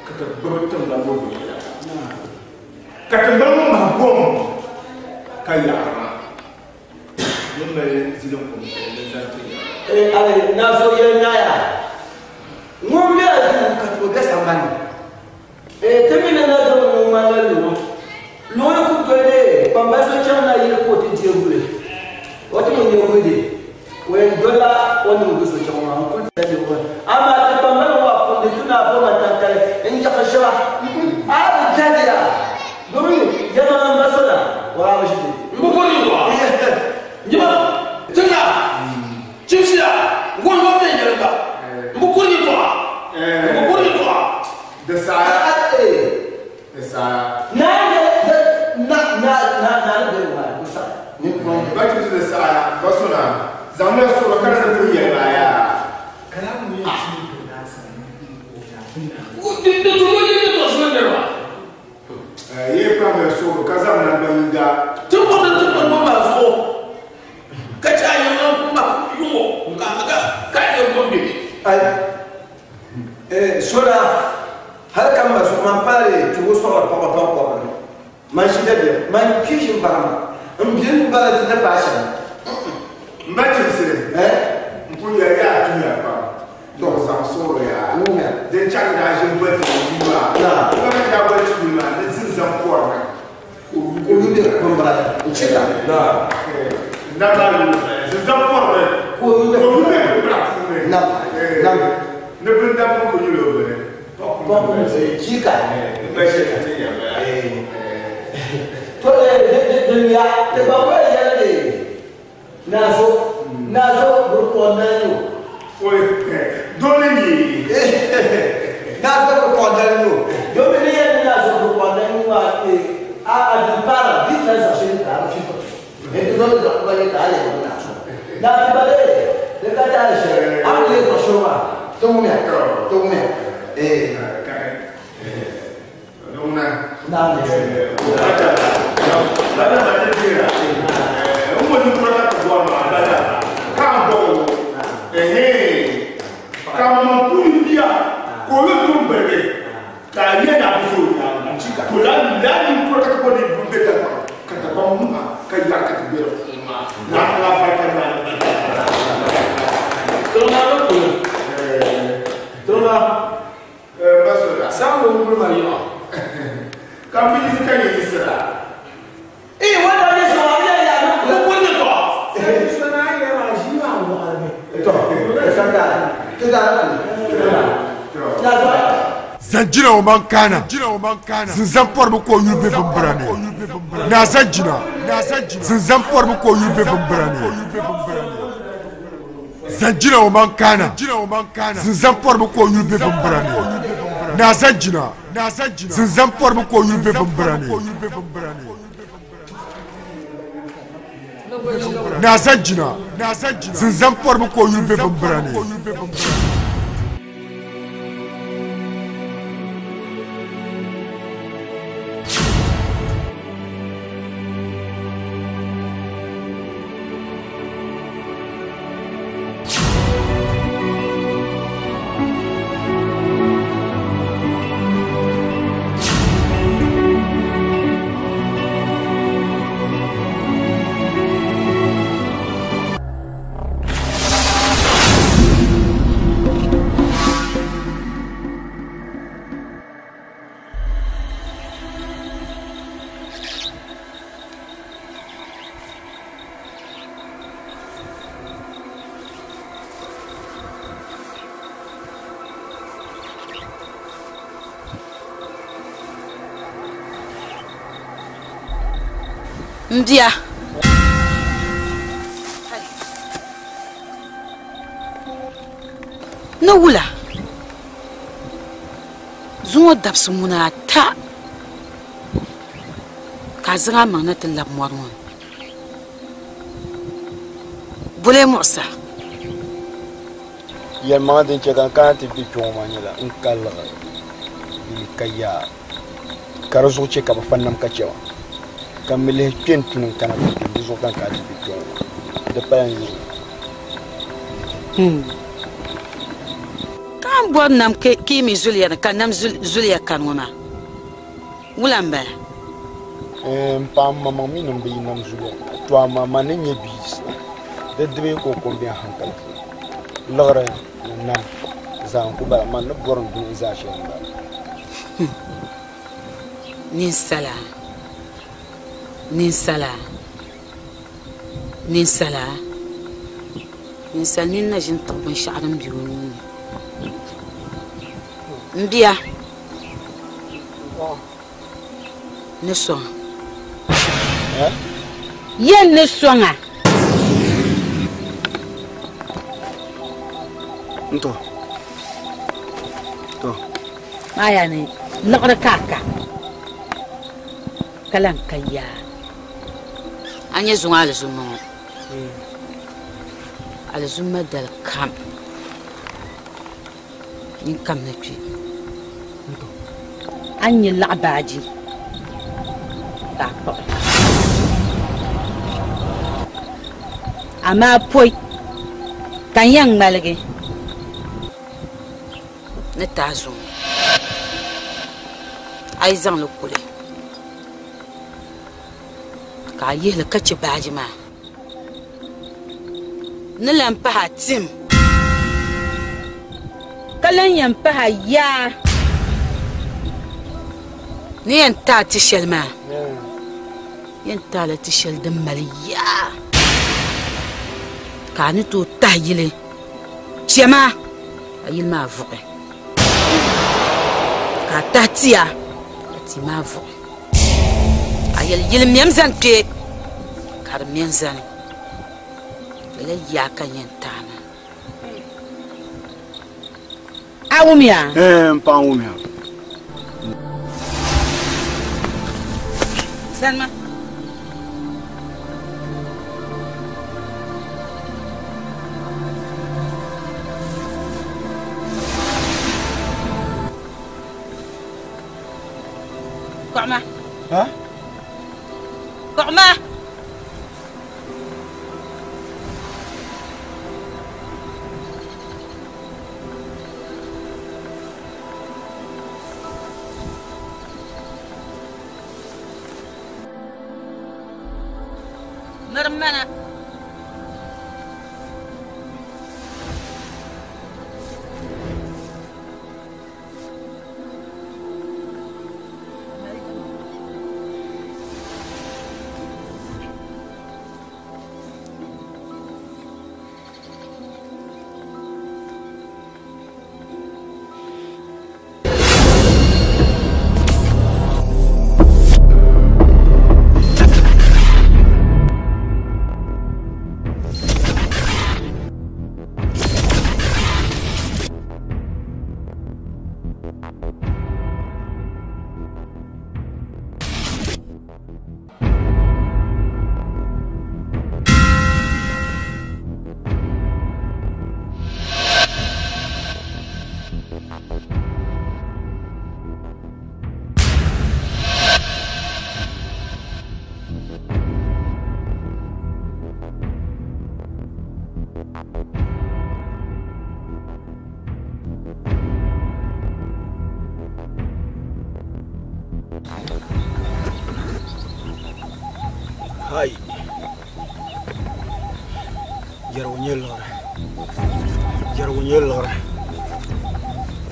ka ti gbibi tiŋgbani ŋɔ viɛnyɛla, ka tiŋgbani ŋɔ mahi gom ka yaɣiri maa. Ni mali ziliŋ kum shɛli din zaŋ ti ya. Ee, Ali, naa so yɛli Naaya, Ŋun be a duu ka ti o be sambani ni. Ee, ti mi ni nadim ŋun ŋmanila luŋa. Luŋa yi ku doli kpambali so chaŋ na yili ka o ti deei guli, o ti mi nya guli dee, o yɛn dolila o ni mi guli so chaŋ maa n-kuli ti la niriba maa. Amaa ti kpambali ŋɔ maa puuni ti naa bo ma tankali n-yaɣi shɛba. A bi jɛndi ya, domin yɛlimaŋli m ba so na, o daa bi ʒi dee. M bi bɔri yintɔɣa. Nyama, ti na chimsiya ŋun ŋɔ viɛnyɛliŋga. M bi bɔri yintɔɣa. M bi bɔri yintɔɣa. Di saha, di saha. Ba chimsi di saha, ba suna, zaŋmiya suɣulo ka di ni pun yɛli maa yaa. Yi kpahimiya suɣulo ka zaŋ nangban yiŋga. Ti bɔri ni ti kpani ŋɔ maa zuɣu ka chɛ a yiŋa n-ku yuŋ o ka a yɛn gom bɛ. Sola, hali ka m ma zuɣu man paali ti o sɔŋla paɣaba ban kɔbiri ni. Man ʒi dabiɛm, man kpi ʒi m bara maa, m bili m bala ti da paai shɛm. M ba Chimsiri, m pun yɛli ya a tuhiya pam, tɔ zaŋ suɣiri ya. Din chaŋ ti daa ʒi m-boli ti yuli maa, m ba mi daa boli ti yuli maa ni zinzam pɔri ni ka o yuli bɛ n bala n chɛ ka. N daa maa yuli zinzam pɔri ni ka o yuli bɛ bɛ puuni. Ni bindamma ku yuli o bini. Jika. N ba shɛli ti yɛn bala. To din ya ti gba kuli yɛli ni nazo nazo burukɔn nani o. Oi doo ni yi. Nazo burukɔn nani o. Domi ni yɛli ni nazo burukɔn nani o maa a a di paara bi tila zaɣ shɛli ka a bi fi pɔtɔ. Ni di doli zaɣ kuba yɛ ka a yɛli ni nazo. Na bi ba lee di ka taali shɛli a ni lee zaɣ shɛli maa ti wumiya ti wumiya. Ee. Zanjina o man kana zinzan pɔrimi ka o yuli be bimbira ni naa Zanjina zinzan pɔrimi ka o yuli be bimbira ni Zanjina o man kana zinzan pɔrimi ka o yuli be bimbira ni naa Zanjina zinzan pɔrimi ka o yuli be bimbira ni Naa Zanjina zinzan pɔrimi ka o yuli be bimbira ni. N bia. Ni wula zuŋɔ dabisi muna ata ka a zaŋ a maŋ na ti labi mɔri ŋɔ ni. Bole muɣisa. Yɛlimaŋli din chɛ ka n kana ti be kpe ŋɔ maa nyɛla n ka liɣiri bee ka yaa ka di zuɣu chɛ ka bɛ fa nam ka chɛ ma, ka m mi lihi kpe n tuni n kana ti be di zuɣu ka n kana ti be kpe ŋɔ maa. Di pala n yuli. Ka n bɔri nam ka yi mi zuliya ni ka nam zuliya kani ŋɔ maa, wula m-bala? N paɣ m maŋmaŋ mi ni m bi yi nam zuliya ni, to amaa man ni nyɛ bia di dibi ka o ko m-be n haŋkali puuni. Liɣiri ni nam zaa n-ku bala, man ni bɔri n dunia zaa shɛli m-bala. Ninsala, ninsala, ninsala, ninsal nini na ʒini tiɣi binshɛɣu din be o nuu ni. M bia, ni sɔŋ a. Yɛn ni sɔŋ a. N-tɔ. Tɔ. Maa yaa ni liɣiri ka a ka, ka lan ka yaa. A nya zuŋɔ alizumma ŋɔ, alizumma dali kam nyin kam ni kpi. A ni nya laɣ baaji ka a kpuɣi, amaa pɔi ka n yɛn ŋmaligi ni ti a zuŋɔ, a yi zaŋ li kuli ka a yihi li ka chɛ baaji maa ni lan pahi a tim, ka lan yɛn pahi a yaa ni yɛn ti a ti shɛli maa, yɛn ti a la ti shɛli din mali yaa ka a ni tooi tahi yili kpɛma ka yili maa vuɣi, ka a tahi tia ka tia maa vuɣi. A yɛli yili mɛm zani kpe ka di mɛm zani. Lala yaa ka n yɛn ti a maa. A wumya? Ɛɛn, m paɣa n wumya. Zanima. Kɔɣima. Ha? Kɔɣima. Miri mana. Hai. Jɛrigu nyɛ liɣiri. Jɛrigu nyɛ liɣiri.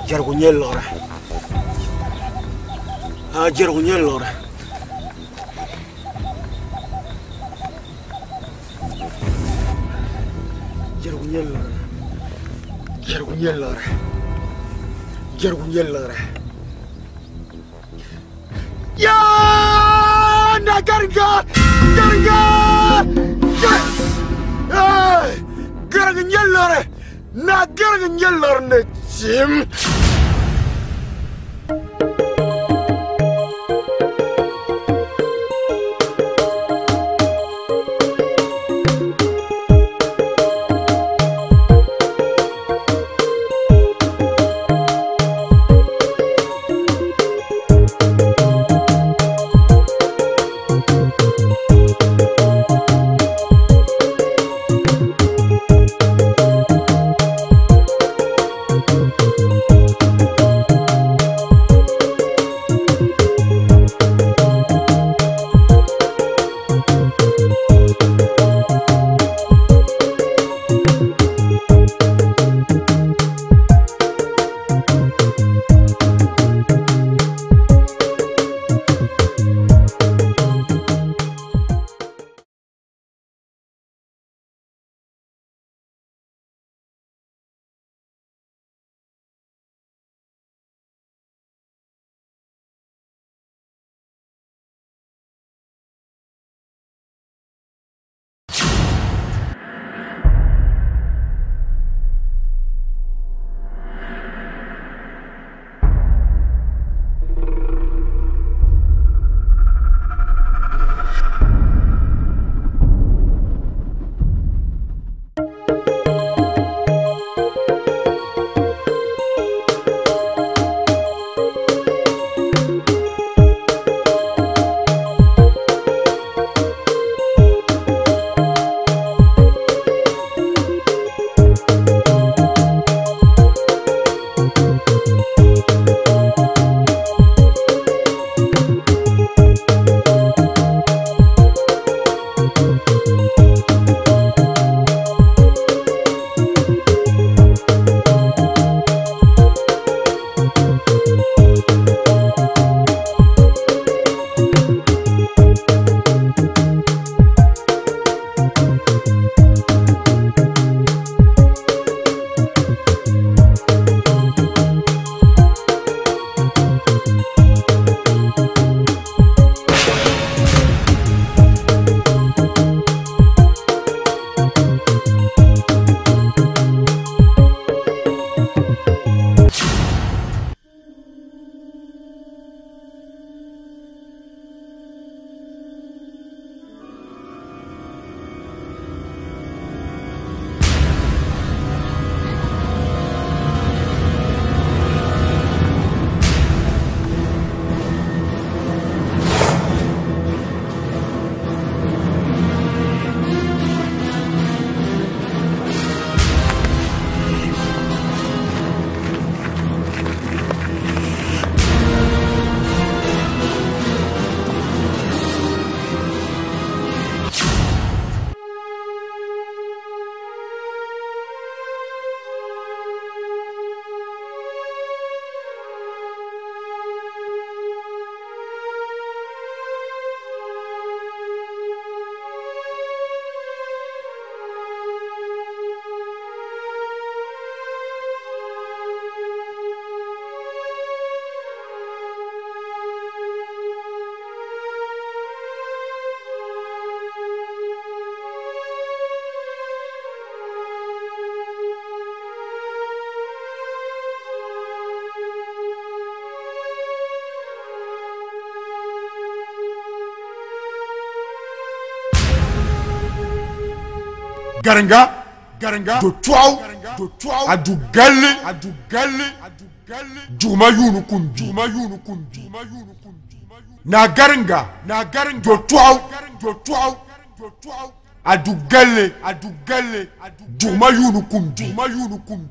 Jɛrigu nyɛ liɣiri. Ah, jɛrigu nyɛ liɣiri. Jɛrigu nyɛ liɣiri. Jɛrigu nyɛ liɣiri. Jɛrigu nyɛ liɣiri. Yaa na gariga! Gariga! garingi nyɛ liɣiri naa garingi nyɛ liɣiri ni tim. Garinga garinga do tɔɣu do tɔɣu a du galli a du galli juguma yuuni kum juguma yuuni kum naa garinga naa garinga do tɔɣu do tɔɣu a du galli a du galli juguma yuuni kum juguma yuuni kum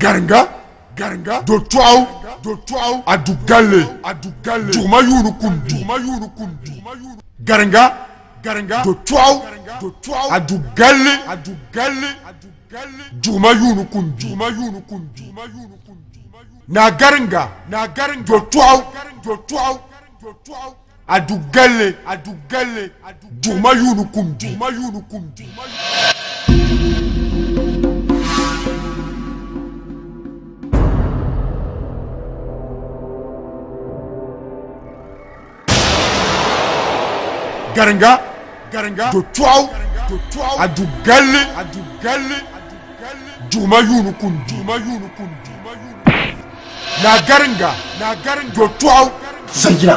garinga garinga do tɔɣu do tɔɣu a du galli a du galli juguma yuuni kum juguma yuuni kum garinga garinga do tɔɣu do tɔɣu a du galli a du galli juguma yuuni kum juguma yuuni kum naa garinga naa garinga do tɔɣu do tɔɣu a du galli a du galli juguma yuuni kum juguma yuuni kum. Garinga garinga do tɔɣu Adu galli, adu galli, juguma yuuni kun juguma yuuni kun naa garinga, naa garinga, do tɔɣu. Zanjina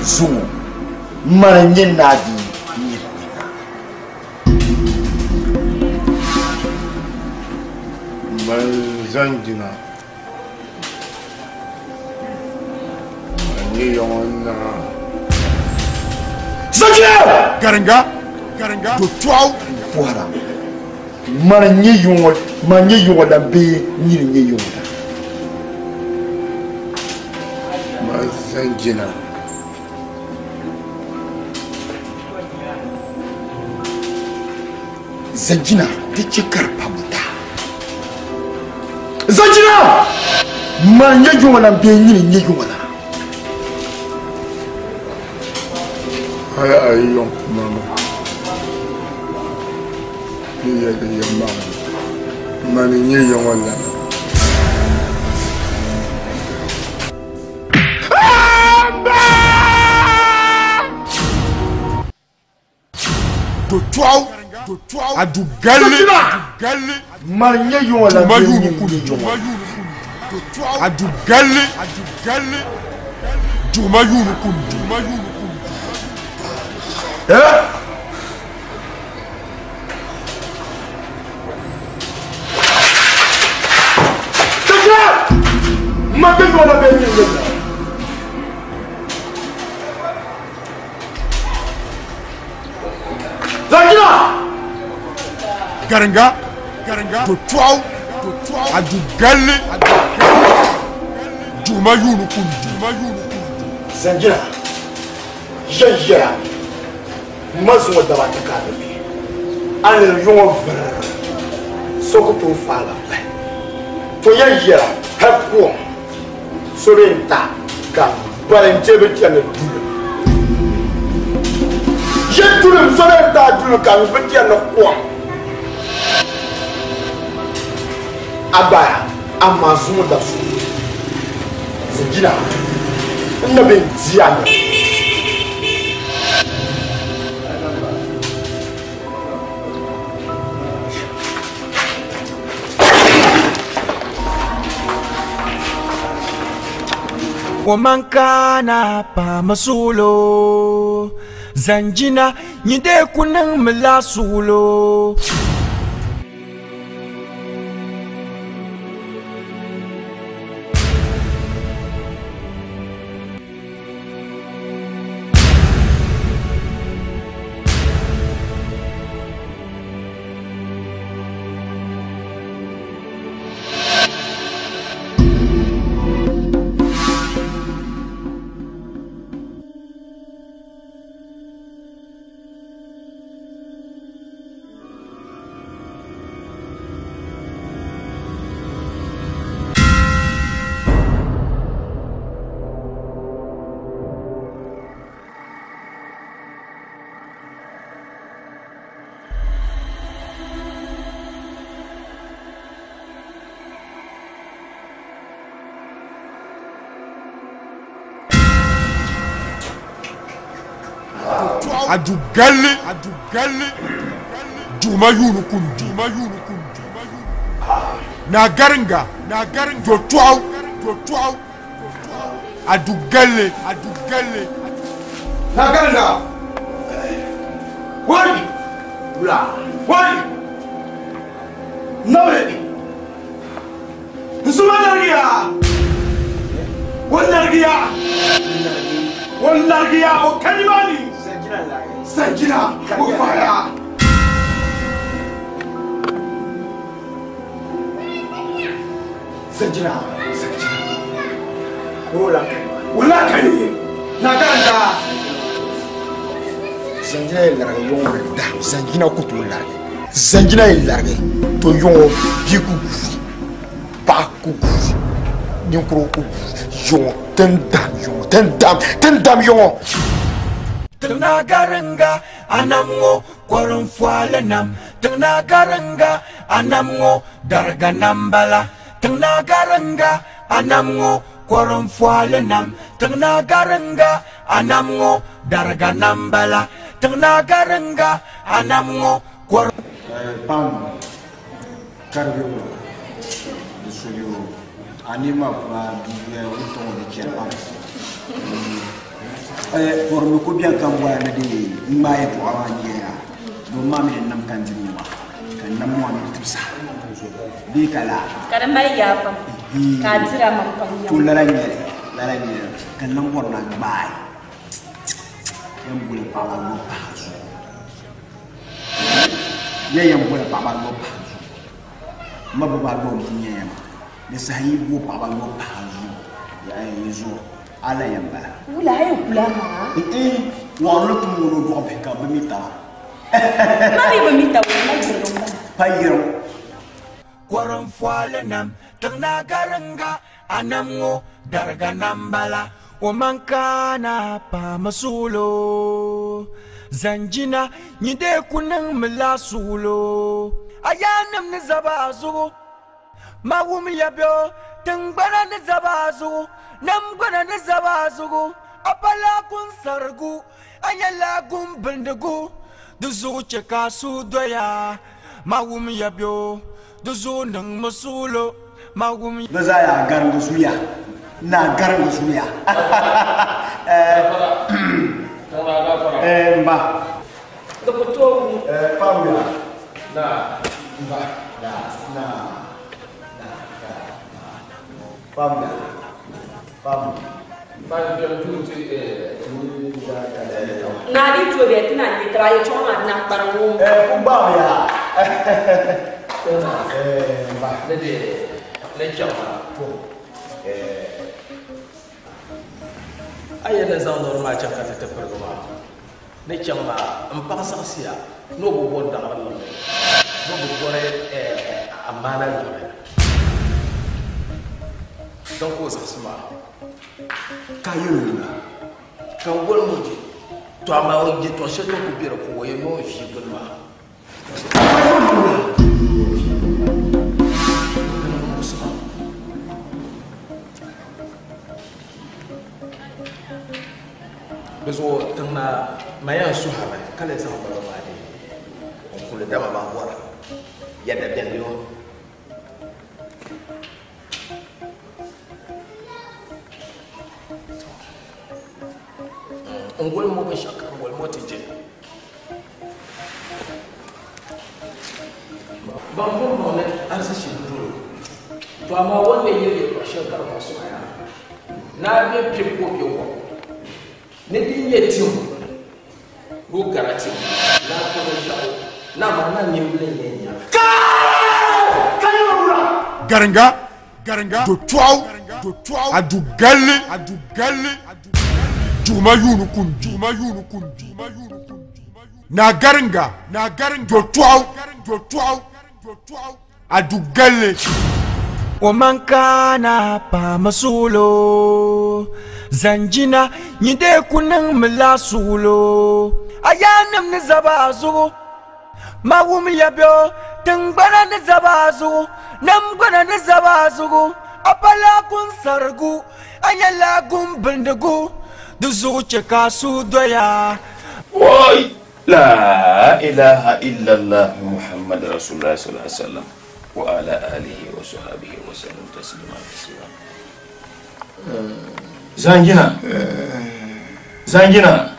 zuŋɔ mani n-nyɛ naa bia nyiri nina. Mani Zanjina n-nyɛ yɔŋɔ naa. Zanjina! Garinga, garinga, do tɔɣu. Bɔhira mani n-nyɛ yɔŋɔ, mani n-nyɛ yɔŋɔ lan bee nyini n-nyɛ yɔŋɔ lan? Mani Zanjina. Zanjina di chɛ ka di pa buta. Zanjina! Mani n-nyɛ yɔŋɔ lan bee nyini n-nyɛ yɔŋɔ lan? Hali a yi yɔŋ mama ni yɛli yɛlimaŋli, mani n-nyɛ yɔŋɔ lana. Do tɔɣu, do tɔɣu, adu galli, galli. Mani n-nyɛ yɔŋɔ lan Juguma bee yuuni nyini kun n-nyɛ yɔŋɔ juguma lan? yuuni kun do tɔɣu, adu galli, adu galli. Juguma yuuni kun juguma yuuni kun. Eh? Zanjina! Mani n-nyɛ yɔŋɔ lan bee nyini n-nyɛ yɔŋɔ lan? Zanjina! Garinga, garinga, do tɔɣu, do tɔɣu, adu galli, adu galli. Juguma yuuni kun juguma yuuni kun. Zanjina, yɛn yɛra ma zuŋɔ daba ata ka a ni be. A ni yɔŋɔ virr so ku tooi faala bahi. To yɛn yɛra hali kom so bee n-ta ka bali n-je bɛ chani duli. Ye duli so bee n-ta duli ka bɛ chani kom. A gbaya amaa zuŋɔ dabisili Zanjina n na be n-di a ni. Womankana pamasulo Zanjina nyide kunang milasulo. Adu galli, adu galli. Juguma yuuni kun juguma yuuni kun. Naa garinga, naa garinga, do tɔɣu, do tɔɣu. Adu galli, adu galli. Naa garinga. Wai! Wula. Wai! Nawe! Nsuma larigiya! O larigiya! O larigiya! O kalimani! Zanjina! O faya! Zanjina! Zanjina! Wula kani. Wula kani! Naa garinga! Zanjina ye larigi yɔŋɔ ni dam. Zanjina ku tooi larigi. Zanjina ye larigi to yɔŋɔ bia ku guuri, paɣa ku guuri, ninkurigu ku guuri. Yɔŋɔ tin dam yɔŋɔ, tin dam, tin dam yɔŋɔ. Tiŋna garinga anam ŋɔ kɔrim fɔali nam. Tiŋna garinga anam ŋɔ dariga nam bala. Tiŋna garinga anam ŋɔ kɔrim fɔali nam. Tiŋna garinga anam ŋɔ dariga nam bala. Tiŋ naa garinga anam ŋɔ kɔr Pam karibe wo di suliyo ani ma kuma bibiya wuntaŋ ni chɛri pam pɔrimi ko biɛni ka n bɔra ni di ŋmaai yɛltɔɣa maa n-yɛya domi maa mi di nam ka n dimi maa ka n nam maa mi di tibisa bee ka laa Ka di mali yaa pam ka a dira maŋ pam to lala n-nyɛli lala n-nyɛli ka n lan bɔri ni a gbaai yɛn boli paɣaba ayɔbu pahi a zuɣu ya yɛn boli paɣaba ayɔbu pahi a zuɣu m ma bɔbi ayɔbu m-pun nyɛ ya maa di saha yi bo paɣaba ayɔbu pahi a zuɣu yi zuɣu a la yɛn bala. Wula a yɛn kula maa? Wɔɣinli tum ŋɔ ni o dɔɣi bihi ka bɛ mi taba. Ma mi bi mi taba o ma yiriŋ m-bala. Pa yiriŋ. Kɔrinfɔli nam tiŋ naa garinga anam ŋɔ dariga nam bala o man kana paami suɣulo zanjina nyidee ku niŋ mi la suɣulo a yaannim ni zaba a zuɣu ma wum ya bɛ tiŋgbana ni zaba a zuɣu namgbana ni zaba a zuɣu a pala gun sarigu a nyɛla gun bindigu di zuɣu chɛ ka a suhu doya ma wum ya bɛ di zuɣu niŋ mi suɣulo ma wum. Bɛ zaa yaa garingi zuliya, naa garingi zuliya. M ba. Di ku tooi wum. Pam ya. M ba. Naa. Pam ya. Pam. Naa di tooi bɛ ti na nyɛ taba yɛltɔɣa maa di na kpariŋ ŋɔ. Ku gbaam ya. M ba. Ne chaŋ maa. A yɛn ni zaŋ nɔri maa chaŋ ka ti ti pirigi maa. Ni chaŋ maa, m paɣa saɣisiya ni o bi bɔri daɣiri liɣiri, ni o bi bɔri amaana liɣiri. Din ka o zaɣisi maa. Ka a yɛl o wula? Ka n woli mo je. To amaa o yɛtɔɣ shɛli din kul be di ko o yɛn ni o vie gbini maa. Di zuɣu tiŋ naa ma yɛn suhimi ka lee zaŋ bala maa deei n-kuli dama maa bɔra yɛda beni yo. N goli mo binshɛɣu ka n goli mo ti je. Ban pun baŋ ni arzichi n-dol o, to amaa o ni lee yɛli yɛtɔɣ shɛli ka di muɣisi ma yaa. Naa be pibu ka o be wɔbu ni din nyɛ tim ni o gara tim. Naa kɔŋ ʒiɛɣu ni amaa naa nimbila n-yɛn nya. Garinga, garinga, do tɔɣu, do tɔɣu, a du galli, a du galli, juguma yuuni kum, juguma yuuni kum, juguma yuuni kum. Naa garinga, naa garinga, do tɔɣu, do tɔɣu, a du galli. O man kana paami suɣulo zanjina nyidee ku niŋ mi la suɣulo a yaannim ni zaba a zuɣu ma wum ya bɛ tiŋgbana ni zaba a zuɣu namgbana ni zaba a zuɣu a pala gun sarigu a nyɛla gun bindigu di zuɣu chɛ ka a suhu doya. Oi! La ilaha illallah Muhammad Rasulullah sallallahu alaihi wasallam wa ala alihi wa sahbihi wa sallam taslima kaseera. Zangina. Zangina.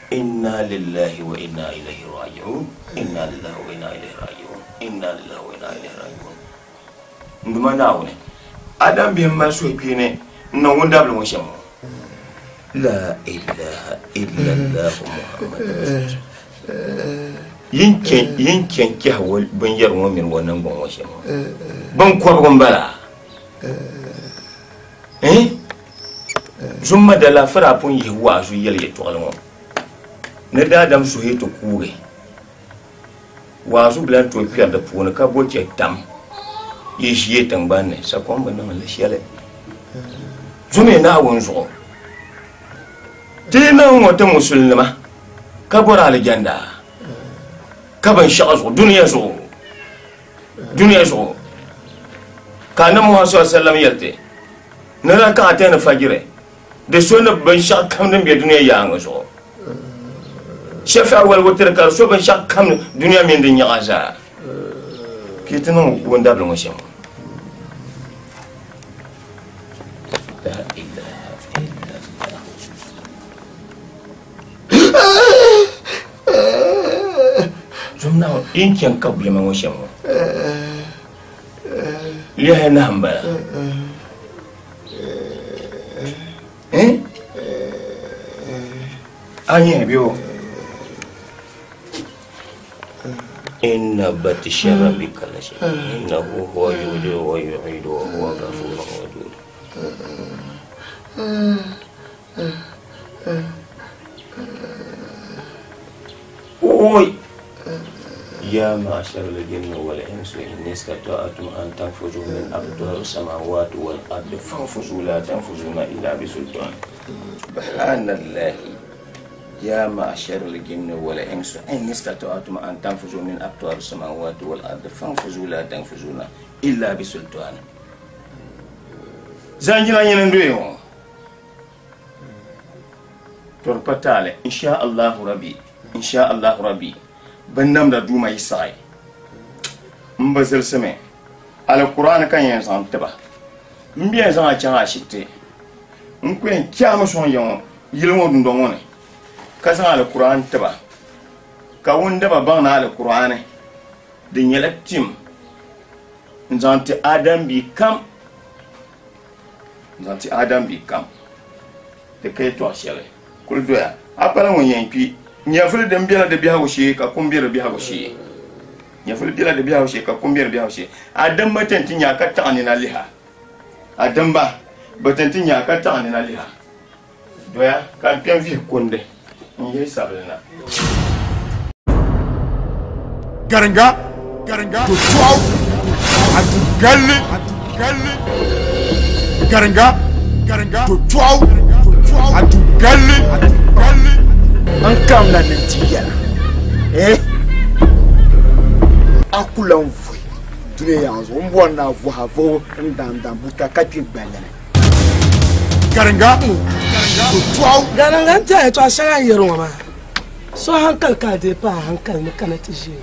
Inna lillahi wa inna ilaihi raji'un. Inna lillahi wa inna ilaihi raji'un. Inna lillahi wa inna ilaihi raji'un. Nduma Naawuni. Adam bihi mali suhukpeeni n-niŋ ŋun dabili ŋɔ shɛm ŋɔ. La ilaha illallah Muhammad Rasulullah. Yin chen kɛhi o binyɛri ŋɔ mini o niŋgbuŋ ŋɔ shɛm ŋɔ. Binkɔbigu m-bala. Zumma dala fara pun yihi waazu yɛli yɛtɔɣili ŋɔ. Ni daadam suhu yi ti kuugi, waazu bila n-tooi kpɛri di puuni ka bo chɛ tam yi ʒiye tiŋgbani ni, sakom bi niŋ li shɛli. Zumi Naawuni zuɣu. Ti yi niŋ ŋɔ ti musulinima ka bɔri alijanda ka binshɛɣu zuɣu, dunia zuɣu, dunia zuɣu. Ka Annabi Muhammad sallallahu alaihi wasallam yɛli ti ni raka'atayn fajiri di so ni binshɛɣu kam din be dunia yaaŋa zuɣu. Shɛfi a waligu tiri ka di so binshɛɣu kam dunia mini di nyaɣa zaa. Ka yi ti niŋ wundabili ŋɔ shɛm. La ilaha illallah. Zom Naawuni, yi ni chani ka buyima ŋɔ shɛm ŋɔ. Lihi nahi m-bala. Eh? A nyɛ bɛ o. Inna batisha rabbika la shadid. Innahu huwa yubdi'u wa yu'idu wa huwa ghafurun wadud. Oi! يا معشر الجن والإنس إن استطعتم أن تنفذوا من أقطار السماوات والأرض فانفذوا لا تنفذون إلا بسلطان. سبحان الله. يا معشر الجن والإنس إن استطعتم أن تنفذوا من أقطار السماوات والأرض فانفذوا لا تنفذون إلا بسلطان. زنجنا ينندويو. تربتالي إن شاء الله ربي إن شاء الله ربي. Bɛn namda duuma yi saɣi n bi zilisimi alkur'an ka yɛn zaŋ tiba n bi yɛn zaŋ a chaŋ ashibiti n ku yɛn chaami sɔŋ ya ŋɔ yili ŋɔ dundɔŋ ŋɔ ni ka zaŋ alkur'an tiba ka wundaba baŋ ni alkur'an di nyɛla tim n zaŋ ti adam bia kam n zaŋ ti adam bia kam di ka yɛltɔɣa shɛli kuli doya a pala ŋun yɛn kpi. Nyɛvuli din bela di biɛhigu shee ka kum be di biɛhigu shee. Nyɛvuli bela di biɛhigu shee ka kum be di biɛhigu shee. A dimba ti ti nya ka taɣi nina liha. A dimba bi ti ti nya ka taɣi nina liha. Doya ka n kpɛ n vihi kundi n yihi sabili na. Garinga, garinga, to tɔɣu, a du galli, a du galli. Garinga, garinga, to tɔɣu, a du galli, a du galli. N kam na ni ti yɛla a ku lan vuhi dunia yaŋ zuɣu n bɔri ni a vuhi a vuhibu n daandaan buta ka kpi gballi ni. Garinga, Garinga n tiɛha yɛltɔɣa shɛŋa n yɛri ŋɔ maa so hankali ka a deei pa a hankali ni kana ti ʒiya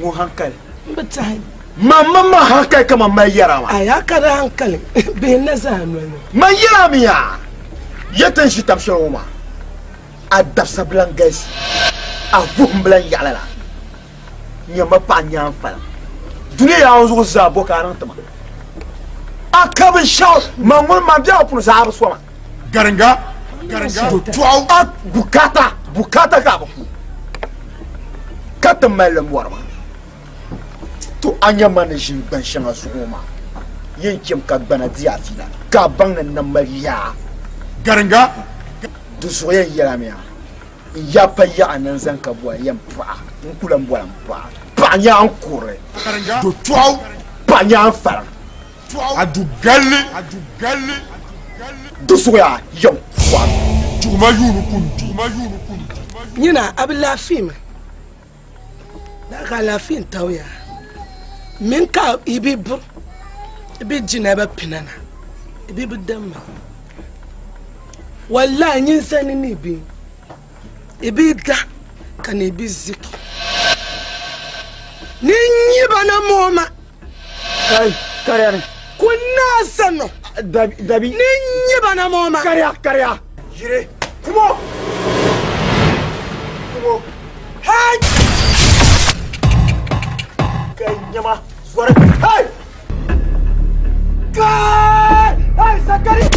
ŋɔ hankali n bi tiɛhi ma ma hankali ka man mali yɛra maa a yaa ka di hankali bihi na zaa noli ni man yɛra mi yaa yɛ ti n ʒi tab shɛli ŋɔ maa a dabisa bilan galisi a vuhim bilan yaɣali la nyɛma paɣa nyaan fala dunia yaa zuɣu zaa bɔ ka a niŋ tima a ka binshaɣu man ŋuni man biɛɣu puni zaa bi soma. Garinga, garinga, to tɔɣu a bukata bukata ka a bi ku ka ti mali li mɔri maa to a nyɛ ma ni ʒini gban shɛŋa zuɣu maa yɛn chɛm ka gbana di a fiila ka a baŋ ni nam mali yaa. Garinga. Di zuɣu yɛn yɛla mi yaa n ya pa yaɣa ni n zaŋ ka bɔla yɛn paɣa n ku lan bɔla n paɣa paɣa nyaa n kurili. To tɔɣu paɣa nyaa n faliŋ. A du galli, a du galli. Di zuɣu yaa yɛn kɔri. Juguma yuuni kun, juguma yuuni kun. Nyina a bi laafee mi daa ka alaafee n taw yaa min ka i bi bur i bi jina ba pina na i bi bi damma. Wallahi nyin sani ni bi ibi da ka ni bi ziki ni nyiba na moma kai kariya ni kunna sano dabi dabi ni nyiba na moma kariya kariya jire kumo kumo hey kai nyama zore hey kai hey sakari.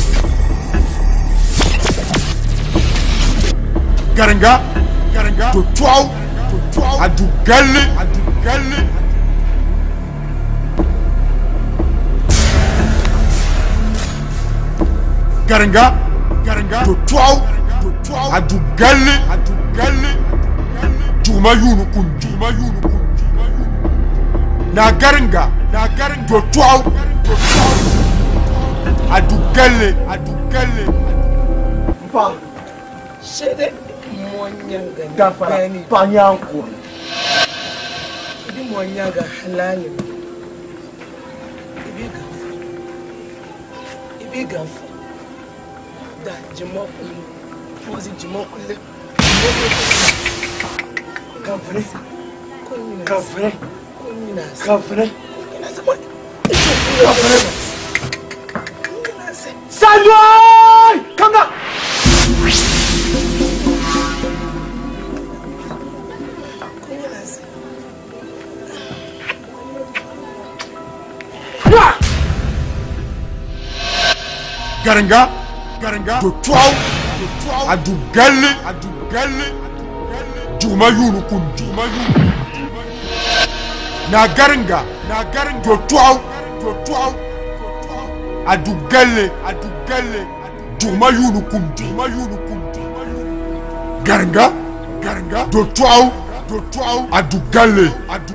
Garinga, garinga, to tɔɣu, a du galli, a du galli. Garinga, garinga, to tɔɣu, a du galli, a du galli. Juguma yuuni kun, juguma yuuni kun. Na garinga, na garinga, to tɔɣu, a du galli, a du galli. N paɣa. Shede Gafara paɣa nyaan kurili. Ibi mɔ nyaga halali ibi gafa ibi gafa da jimɔ kuli fozi jimɔ kuli. Kavre. Kavre. Kavre. Kavre. Sanjoy! Come down! Garinga, Garinga, do tɔɣu, a du galli, a du galli, juguma yuuni kum juguma yuuni. Na Garinga, na Garinga, do tɔɣu, do tɔɣu, a du galli, a du galli, juguma yuuni kum juguma yuuni kum. Garinga, Garinga, do tɔɣu, do tɔɣu, a du galli, a du.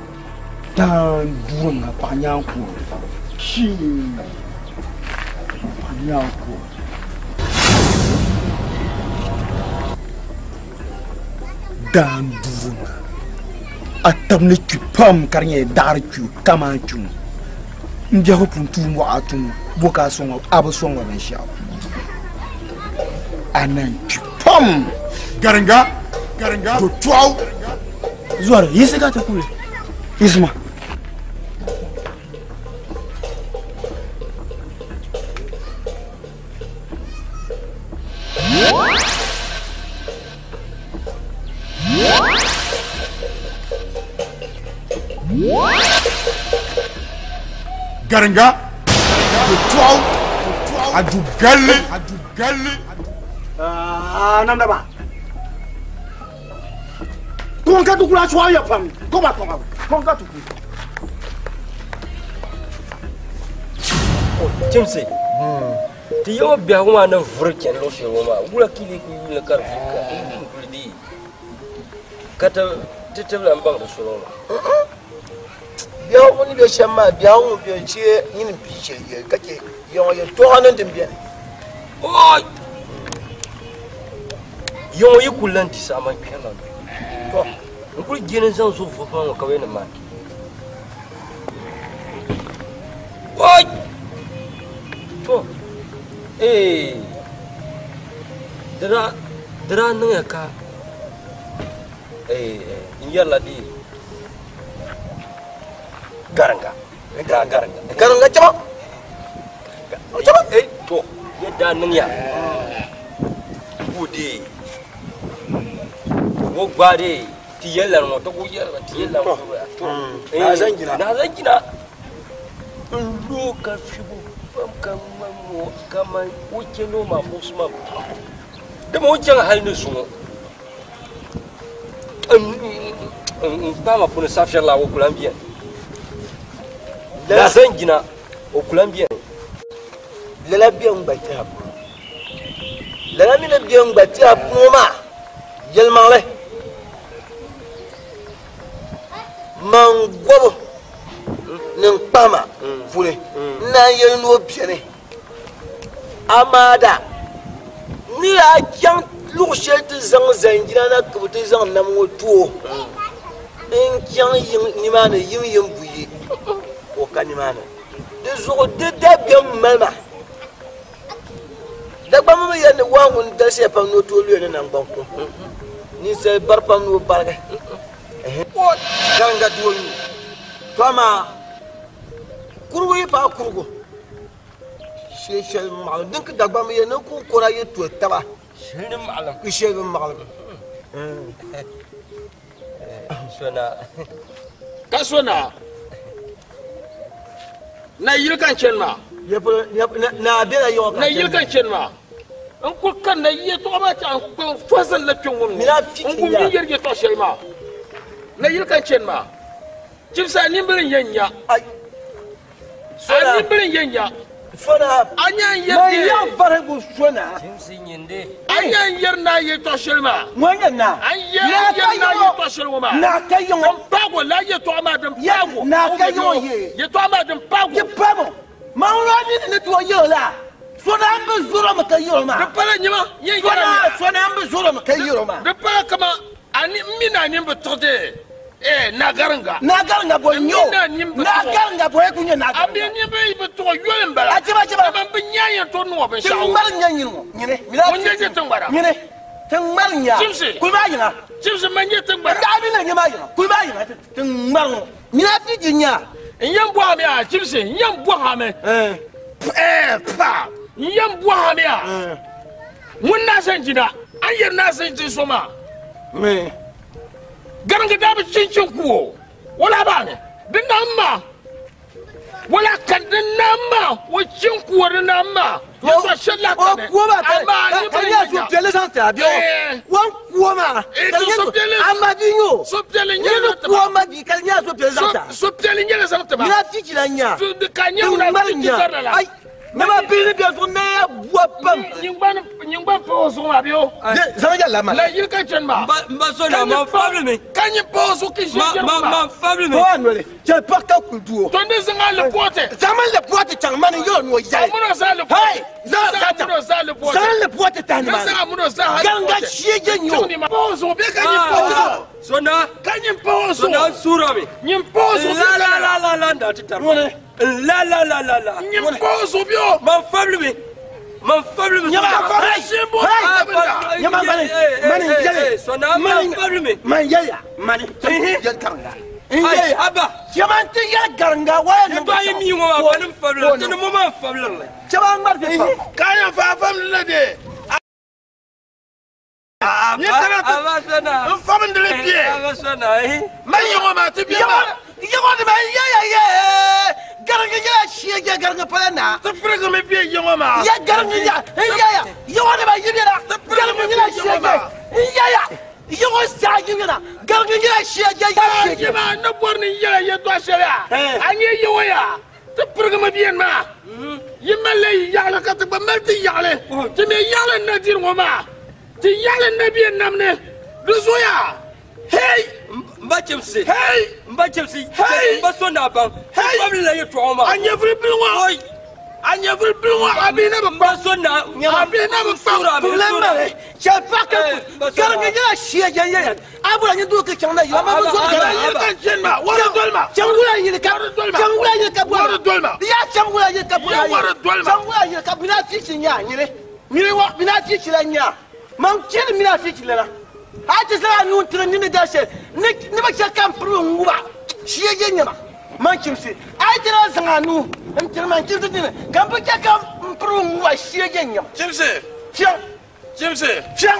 Daan durum na paɣa nyaanku. Shii. Paɣa nyaanku. Daan durum na. A tabi ni kpi pam ka di nyɛ daɣari kpi kaman kpi ŋɔ. N biɛhigu pun tuui mɔɣu a tum bo ka a sɔŋ a bi sɔŋ ba binshaɣu. A nan kpi pam. Garinga, Garinga, do tɔɣu. Zɔri, yiɣisi ka ti kuli. Yiɣisima. Garinga, do tɔɣu, a du galli, a du galli. Ah, namda ba. Kɔn ka tukula tɔɣu ya pam. Kɔba kɔba. Kɔn ka tukula. Chimsi, ti yɛŋɔ biɛhigu maa ni vuri chani luɣu shɛli ŋɔ maa, wula ka yi lee kuli yuli ka di vuri ka n kuli dii ka ti tibila n baŋ di soli ŋɔ maa. Biɛhigu ni bɛ shɛm maa, biɛhigu ŋɔ bɛ chɛ nyini pii shɛli yɛli ka chɛ yɛŋɔ yɛltɔɣa ni din bɛni. Oi! Yɛŋɔ yi kuli lan di saha man kpɛrila mi. To, n kuli je ni zaŋ zuɣu vuri ŋɔ ka bɛ ni maan. Oi! To, ee, di daa niŋya ka ee, n yɛrila di garinga. Daa garinga. Garinga chama. Chama. Ee, to, ya daa niŋya. Gode. Wo gbaade ti yɛlila ŋɔ ti ku yɛlila ti yɛlila ŋɔ. To, Na zan gina. Na zan gina. N lo ka fibu pam ka ŋmani kaman o chɛni o maa muɣusi ma pam. Dama o chaŋ hali ni zuŋɔ n kpaama puuni safiyari la o ku lan beni. Na zan gina o ku lan beni. Lala bɛ n gba tɛha puuni. Lala mi ni bɛ n gba tɛha puuni maa yɛlimaŋli man gɔbu ni n kpahama puuni n naan yɛli ni o beni. Amaa da ni daa chaŋ luɣu shɛli ti zaŋ zanjina na ka bɛ ti zaŋ nam ŋɔ ti o n chaŋ yiŋ nimaani yim yim buyi o ka nimaani. Di zuɣu di dabiɛm mali ma. Dagbamba mi yɛli ni waa ŋun galisiya pam ni o tooi luya ni naŋgban kum. Ninsal bari pam ni o barigi. Garinga doo nuu. To amaa kurugu yi paai kurugu shee shɛli maɣalim din ka Dagbamba yɛli ni kuŋkɔra yi to taba. Shɛli ni maɣalim. Shɛli bi maɣalim. Sona. Ka sona. Na yili ka n chani maa. Na bela yɔɣɔ ka Na yili ka n chani maa. N kuli ka na yɛltɔɣa maa chaŋ n kpaŋ fɔzin la kpɛ ŋun ŋɔ. N gum yi yɛri yɛltɔɣa shɛli maa. Na yili ka n chani maa. Chimsi a nimbili n yɛn nya. A nimbili n yɛn nya. Sona. A nya n yɛri Ma ya varigu sona. Chimsi nyindi. A nya n yɛri na yɛltɔɣa shɛli maa. Ŋɔ nyɛ na. A yɛri na yɛltɔɣa shɛli ŋɔ maa. Na ka yɔŋɔ. Din paago la yɛltɔɣa maa din paago. Na ka yɔŋɔ ye. Yɛltɔɣa maa din paago. Di paago. Ma ŋun a nini ni tooi yɛli la. Sona n bi zɔrɔ mi ka yɛli maa. Di pala nyima. Yɛn yɛra Sona sona n bi zɔrɔ mi ka yɛli maa. Di pala kama a ni n mi na nin bi tiɣi na garinga. Na garinga bɔ n nyɛ o. Na garinga bɔ e ku nyɛ na garinga. A mi ni bi tiɣi yoli n bala. A cheba cheba. Dama n bi nya yɛn to niŋ o binshaɣu. Ti ŋmari nya nyini ŋɔ. Nyini. Ŋun nyɛ ti ŋmara. Nyini. Tiŋ ŋmari nya. Chimsi. Kuli maa yiŋa. Chimsi ma nyɛ tiŋgbara. N daa bi na nyɛ maa yiŋa. Kuli maa yiŋa tiŋ ŋmari ŋɔ. Nyina ti di nya. N yɛn bɔhimi a Chimsi n yɛn bɔhimi. Pa n yɛn bɔhimi a. Ŋun naa san jina an yɛri naa san jin so maa. Garingi daa bi chinchin ku o. Wala baani di nam ma. Wala ka di nam ma o chin ku o di nam ma. Yɛtɔɣa shɛli la O kani. kuo maa ka Amaa ni ka bi nyɛ nya. suhupiɛlli zaŋ ti a bɛ o. O kuo maa. Eh, Ka to nyɛ suhupiɛlli. A ma bi nyɛ o. Suhupiɛlli Ni nyɛla bi zaŋ ti ma. kuo ma bi ka nyɛ suhupiɛlli zaŋ ti a. Suhupiɛlli nyɛla zaŋ ti ma. Nyina fichi la nya. Ka nyɛ ŋuna Tiŋ ŋmari fichi nya. zarila la. Ai. Nyɛma bihi ni bɛ zuɣu naya bua pam. Nyingban pa o zuɣu maa bɛ o. Zaŋ yɛli la ma. La yili ka chani maa. N ba so na ma fabili mi. Ka nyin pa o zuɣu ki ʒe jɛrigu Ma maa. ma fabili mi. Pawa noli. Chɛli paɣa ka kuli du o. To ni zaŋ a lipɔti. Zaŋ ma lipɔti chaŋ mani n yɛli ni o yɛli. A mini o zaa lipɔti. Hai! Zaŋ Ni zaŋ a mini o zaa lipɔti. Zaŋ lipɔti tahi Ni ni maa. zaŋ a mini o zaa ha Garinga lipɔti. shee je nyɛ o. Chaŋ ni ma. Pa o zuɣu bee ka nyin pa o zuɣu. So na. Ka nyin pa o So zuɣu. na n suura mi. Nyin pa o zuɣu La bee la ka la la la n daa ti tari. La la la la la. Nyin pa o zuɣu bee o. Ma fabili mi. Ma fabili mi. Nyɛma Hey! Hey! Nyɛma mani mani n yɛli. So na ma fabili mi. Mani yɛli ya mani. Yɛli garinga. N yɛli ya. Abba. Chɛma n ti yɛli garinga waya niŋ. Yɛtɔɣa yi mi ŋɔ maa pa ni n fabili la. Ti ni mo maa fabili li. Chɛma n ŋmari fi pam. Ka yɛn fa famili la de. Ni kana ti Abba so na. n famindili bɛ. Abba so na. Ma yiŋɔ maa ti bɛ maa. Yɛŋɔ di ma yɛ yɛ yɛ garinga nyɛla shee jɛ garinga pala naa. Ti pirigimi bɛ yiŋɔ maa. Yɛ garinga nya n yɛ ya yɛŋɔ di ma yi bɛ na garinga nyɛla shee jɛ n yɛ ya yɛŋɔ saa yi bɛ na garinga nyɛla shee jɛ yɛ shee jɛ. Yima ne bɔri ni n yɛla yɛtɔɣa shɛli a a nyɛ yiŋɔ ya ti pirigimi bɛ maa yi malila yi yaɣali ka ti gba mali ti yaɣali ti mi yaɣali n na diri ŋɔ maa ti yaɣali n na bɛ nam ni di zooya hei N ba chimsi. hei N ba chimsi. Hey! N ba so na baŋ. Hey! N fabili la yɛtɔɣa maa. a nyɛvuli bili ŋɔ a nyɛvuli bili ŋɔ a bihi na bi N ba kpa so na. a bihi na bi kpa Suura mi. Problem ma le chɛ pa ka Eh, ba so garinga na. nyɛla shee jɛ yɛ ya a bɔra nyɛ doo ka chaŋ na yili a ma bi Abba, zɔri Abba, garinga. yili ka chɛni maa wari doli ma Chaŋ wula yili ka Wari doli ma. chaŋ wula yili ka bɔra. Wari doli ma. Di yaa chaŋ wula yili ka bɔra. Ya wari doli ma. Chaŋ wula yili ka mina fichi nya nyini. Nyini wa mina fichi la nya. Man chɛli mina fichi la la. A ti zaŋ a nuu tiri nini da shɛli ni ni bi chɛ ka n piri n ŋuba shee je nyɛma man chimsi a yi ti na zaŋ a nuu n tiri man chimsi dini ka n bi chɛ ka n piri n ŋuba shee je nyɛma. Chimsi Fiɛŋ chimsi fiɛŋ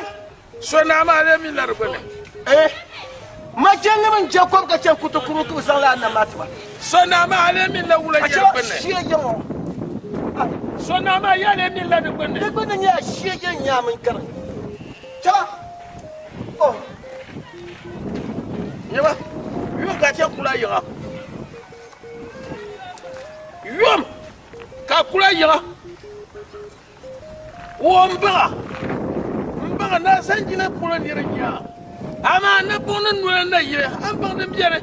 so naa maa lee mi la di gbuni eh ma chɛ ni bin jɛ kom ka chɛ kutu kuru ka bi zaŋ la a nam maa ti ma. so naa maa lee mi la wula A nyɛ di chɛ gbunni shee je ŋɔ. so naa maa yaa lee mi la di gbunni Di gbunni nyɛla shee je nya min garinga. Chɛba oh. Nyɛba yom ka chɛ kula yiŋa yom ka kula yiŋa wo n baŋa n baŋa na san jina polo niri nya amaa na buŋ ni noli na yili an baŋ din biɛni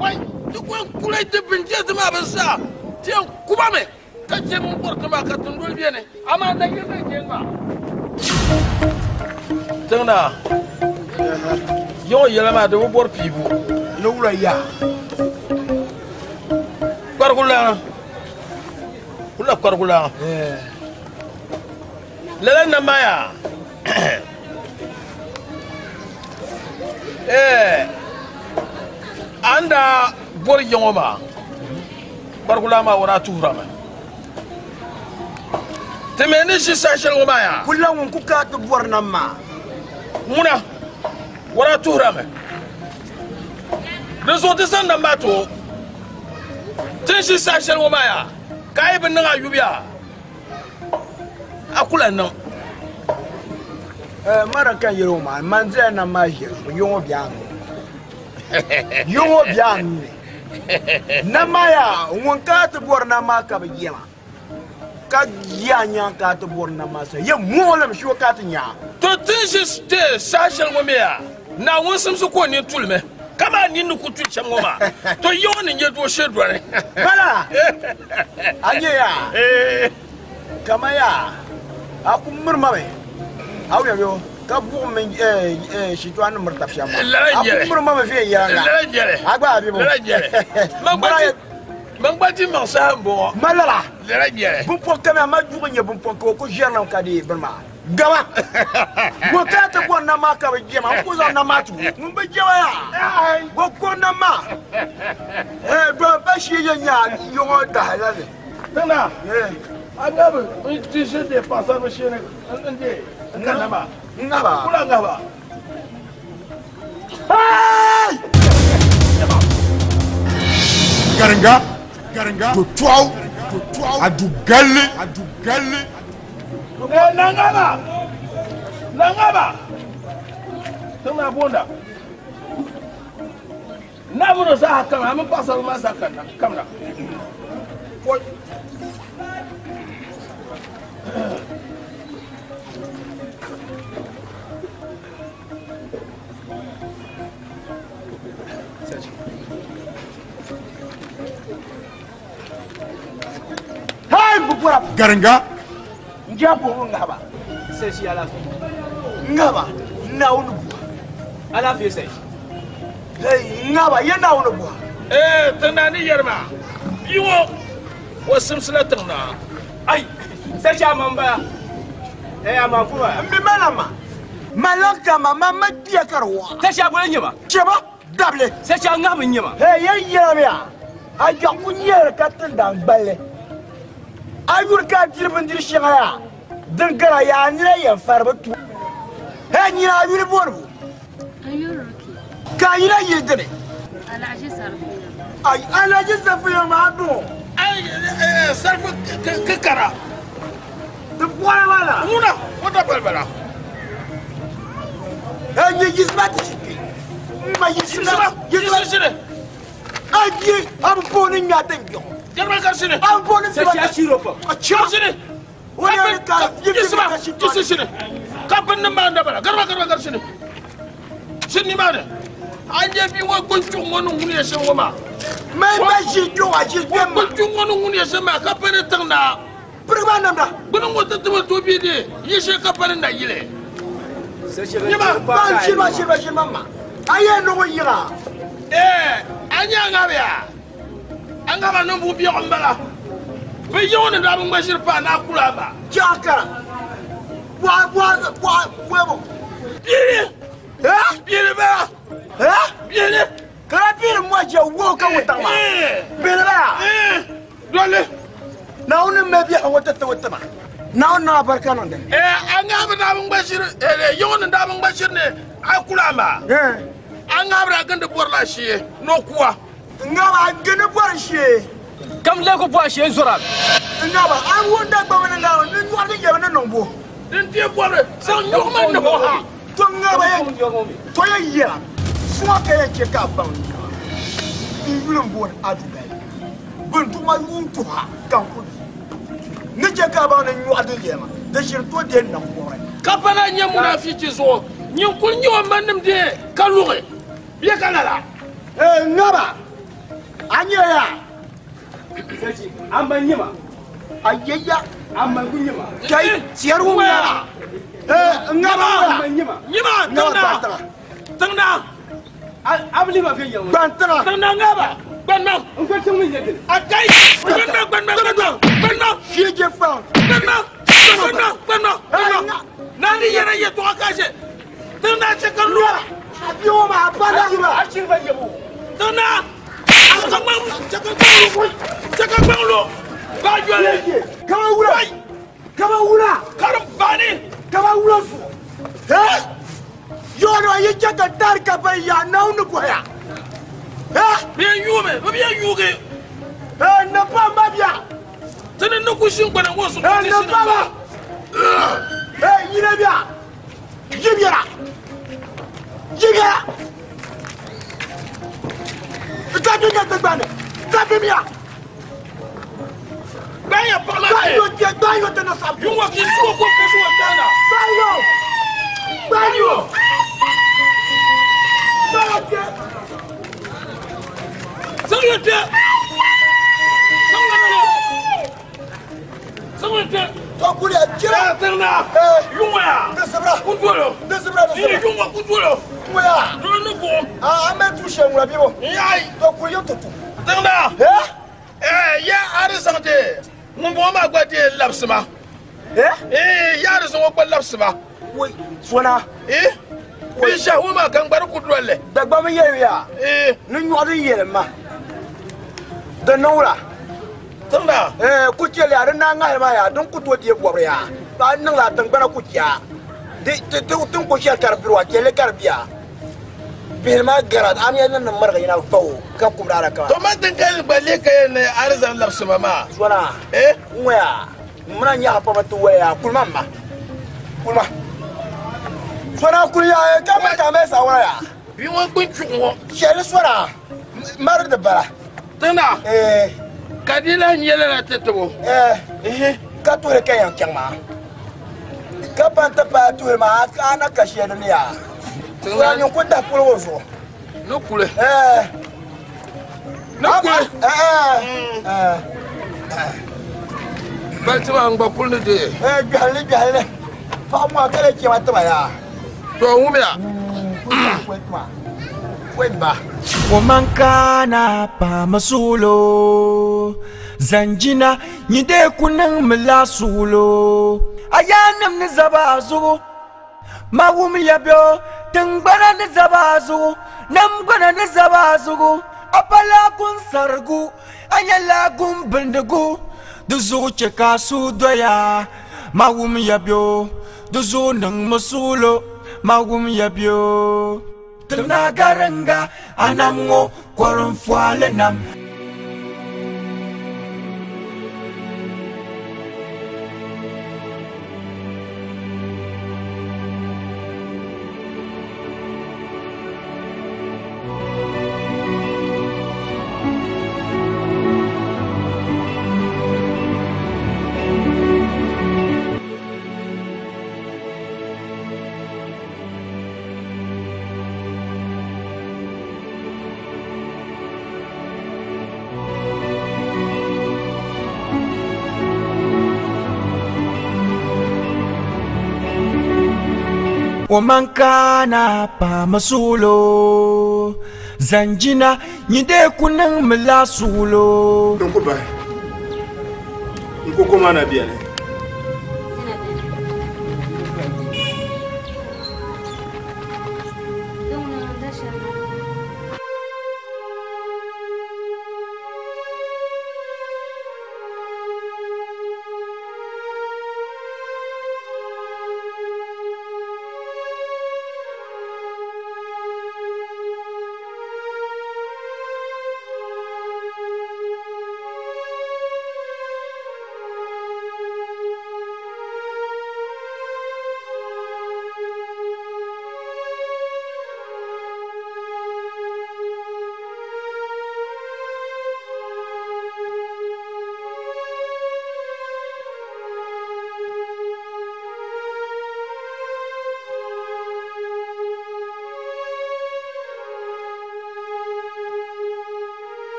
wai ti ko n kula ti bin jɛ ti maa bi saa ti yɛn kuba mi ka chɛ bin bɔri ti maa ka tindoli biɛni amaa na yili na jɛn maa tiŋna yiŋɔ yɛla maa di bi bɔri piibu Ni wula yaa. kparigu lana kula kparigu lana lala na maa yaa ɛɛ an daa bɔri yiŋɔ maa kparigu lana maa o daa tuhurami ti mi ni ʒi saha shɛli ŋɔ maa yaa Kula ŋun ku ka ti bɔri nam maa. ŋuna o daa tuhurami di zuɣu ti zaŋ nam maa ti o ti ni ʒi saha shɛli ŋɔ maa yaa ka a yi bi niŋ a yubu yaa a ku lahi niŋ Eh, mara kan yɛli o maa man dila nam maa ʒiya zuɣu yiŋɔ bɛ a nuu yiŋɔ bɛ a nuu ni nam maa yaa ŋun ka ti bɔri nam maa ka bi yɛma ka yaa nyaŋ ka ti bɔri nam maa sa yɛ muɣilim shio ka ti nyaa to ti ni ʒi te saha shɛli ŋɔ mi yaa Naawuni simsi ka o nini tulimi kamaa nini ni ku tuli shɛm ŋɔ maa to yiŋɔ ni nyɛ doo shee dɔni bala a nyɛ yaa kama yaa a ku mirima mi a wuya yo ka buɣum mini shitɔɣu ni miri tabi shɛm maa Lala a ku nyɛli. mirima mi viɛnyɛliŋga Lala nyɛli. a gba a bi bo Lala nyɛli. Man gba ti maŋ saha n bɔŋɔ ma lala lala nyɛli binpɔŋ kami a ma juɣu nyɛ binpɔŋ ka o ku ʒɛrina ka di bini maa Gaba. Go ka ti bɔri nam maa ka bi jɛma n ku zaŋ nam maa ti o. Ŋun bi jɛma yaa. Go ko nam maa. Eh, do ba shi ye nya yɔŋɔ dahi la ni. Tana. A ŋabi n ti shi de paɣasaribi shee ni n de n ka nama. N ŋaba. Kula ŋaba. Hey! Garinga, garinga, do tɔɣu, do tɔɣu, a du galli, a du galli. Eh, na ŋaba. Na ŋaba. Tiŋ bonda. Na mino zaa kam a mini paɣasaribi maa zaa kanna kamina. Oi. Hey, bukura. Garinga, Nja ko ŋaba. Sɛshi alaafee. Ŋaba. Naawuni buwa. Alaafee sɛshi. Hey, ŋaba ye naawuni buwa. Eh, tiŋ naa ni yɛri maa bia ŋɔ o simsila tiŋ naa. Ai, sɛshi a man bala. Eh, a man kuma. N bi mala ma. Mala kama ma ma kpiya ka di wɔɣa. Sɛshi a boli nyɛma. Chɛba dabili. Sɛshi a ŋahi bi nyɛma. Hey, ye yɛrimi ya. A yaɣu nyɛri ka tindan gballi. A yuri ka a diri bindiri shɛŋa yaa. Din gara yaa nira yɛn fari bi tu. Hey, nyina a yuli booni bo. Ka a yina yili dini. Alhaji Sarfiya. Ai, Alhaji Sarfiya maa dun. Ai, sarfi kikara. Ti bɔri ma la. Ŋuna, o da balibala. Hey, nye yisima ti ʒi kpe. N ma yisima. Yisima shini. A yi, a bi booni ŋmɛ tiŋ biɛɣu. Garba ka shini. A bi booni Sɛshi a shiro pam. A chɛ. Shini. O ne ka Yisima, yisi shini. Ka bin nim maa da bala. Garba garba gar shini. Shini maa ni. A nyɛ bia ŋɔ gbunchuɣu ŋɔ ni ŋuni ya shɛm ŋɔ maa. Mɛ ba ʒi kpe wa ʒi kpe ma. Gbunchuɣu ŋɔ ni ŋuni ya shɛm maa ka pani tiŋ naa. Pirigi maa namda. Gbuni ŋɔ ti timi to bi de yi shee ka pani na yili. Nyɛma. Ban shiri shiri shiri ma ma. A yɛ nugu yiŋa. Eh, a nyɛ a ŋabi yaa. A ŋaba ninvuɣu biɛɣu n bala. Bi yiŋɔ ni daa bi ŋma ʒiri paa naa kula a ba. Jaakara. Bɔɣa bɔɣa bɔɣa bɔɣa. Biili. Eh? Biili bala. Eh? Biili. Kala biili mɔ jɛ wo ka wutaŋ maa. Biili bala. Dɔlli. Naawuni mɛ biɛhi ŋɔ ti ti o tima. Naawuni niŋ abarika niŋ dini. Eh, a ŋabi daa bi ŋma ʒiri eh yiŋɔ ni daa bi ŋma ʒiri ni a kula a ma. A ŋabi daa gindi bɔri la shee ni o kuwa. Ŋaba a gindi bɔri shee. Kam lee ku bɔhi shee n zɔra. Ŋaba a wun Dagbaŋ ni ŋaba ni nyɔɣu ni yɛbi ni niŋ bo. Din ti bɔri zaŋ nyɔɣu ma niŋ o ha. To ŋaba yɛ to yɛ yɛra suŋa ka yɛn chɛ ka a baŋ n yuli n booni Adugali. Bin tuma yuun tuha ka n ku ni chɛ ka a baŋ ni nyɔɣu din lɛma di ʒiri to de nam bɔri. Ka pana nyɛ munafichi zuɣu nyin kuli nyɛ o ma nim de ka luɣi bɛ ka lala. Ee ŋaba a nyɛ ya. Sɛshi a man nyɛma. A yɛ ya. A man ku nyɛma. Kai tiyɛri ŋun ŋaba. Ee ŋaba A man nyɛma. Nyɛma Ŋaba tiŋ naa gban tiŋa. tiŋ naa. A bi lima viɛnyɛla ŋɔ. Gban tiŋa. Tiŋ naa ŋaba gban ma. N kuli tiŋ mi nyɛ dini. A kai gban ma gban ma gban ma gban ma. Fije fan. Gban ma gban ma gban ma gban ma. Naa ni yɛrɛ yɛltɔɣa ka ʒe tiŋ naa chɛ ka lu. A bi o ma a ba la yima. A shiri ba nyɛbu. Tiŋ naa a ka gban chɛ ka gban lu chɛ ka gban lu ba yɔli. Kama wula. Kama wula. Karim baani. Kama wula zuɣu. He? Yɔɔdɔ yi chɛ ka tari ka ba yaa naawuni bɔya. He? Bi yɛn yuumi bi yɛn yuugi. He napa ma bia. Tini ni ku shin gbana ŋɔ zuɣu He ti sini napa ma. He yina bia. Yi biɛra. Yi biɛra. Ka bi nya tigbani. Ka bi miya. Gbanya paɣa ma Gbanyo tiɛ gbanyo ti na sabi. Yunwa k'i sugo ko ko sugo tana. Gbanyo. Gbanyo. Gbanyo tiɛ. Sangyo tiɛ. Sangyo tiɛ. Sangyo tiɛ. Tɔkuli a jira. Tiŋna. Yunwa ya. Desibira. Kutolo. Desibira desibira. Yunwa kutolo. Yunwa ya. Dolo ni buɣum. Aa an bɛ tu siyɛn ŋula bibo. Yayi. Tɔkuli yɛ tutu. Tiŋna. He? Ya a di zaŋ ti ŋun bɔŋɔ maa gba deei labisima. Eh, yaari zuŋɔ gba labisi ba. Wai, sona. Eh, bin ʒɛhi ŋɔ maa ka n gba di ku dolli. Dagbamba yɛliya. Eh. Ni nyɔɣu din yɛlim ma. Di niŋ wula? Tiŋda. Eh, ku chɛli yaa, di naa ŋahili maa yaa, din ku tooi deei bɔbiri yaa. A niŋla tiŋgbana ku chɛ a. Di, ti, ti, tin ku shɛli ka di biri wa, chɛli ka di biya. Bihili maa gara, a ni yɛn niŋ ni mirigi yina va o ka kumdi alaka maa. To ma din ka gba lee ka yɛn ni a di zaŋ labisi ma maa. Sona. Eh? N ŋɔ yaa, m mina nyaɣi pam ti waya yaa, kulima m ma. Kulima. Sona kuli yaa, ka mali ka a mali saawara yaa. Bia ŋɔ gbuni chuɣu ŋɔ. Shɛli sona, mari di bala. Tiŋda. Eh. Ka di lahi nyɛ lala ti tibo. Eh. Ka tuhili ka yɛn chaŋ maa. Ka pan ti paai tuhili maa, a na ka shɛli ni yaa. Sona nyin ku dahi puli ŋɔ zuɣu. Ni kuli. Eh. Ni kuli. Eh. Eh. Bali ti maa n gba kuli ni dee. Eh, gbɛhili gbɛhili. Paɣa ŋɔ ka lee chɛma tiba yaa. To ŋumiya. Wemba. Womankana pamasulo Zanjina nyide kuning milasulo Ayanim ni zabazu Mawum yabyo Tingbana ni zabazu Namgbana ni zabazu Apala kun sargu Anyala gun bindigu Duzu cheka su doya Mawum yabyo Duzu nang masulo Mawum yabyo Tiŋ garinga anam ŋɔ kɔrim fɔli nam. Womankana pamasulo Zanjina nyide kuning milasulo Nko bai. Nko koma na biɛni.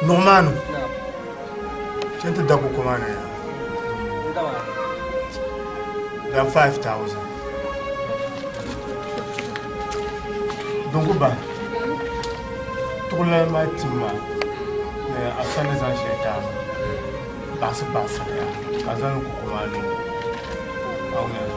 Nuɣumanu, chɛ ti da kuku maa na yaa. Dan 5,000. Dunku ba, tuɣulani maa tim ma ni a sani zaŋ shɛli taami baɣasi baɣasi yaa ka zaŋ kuku maa niŋ. Amen.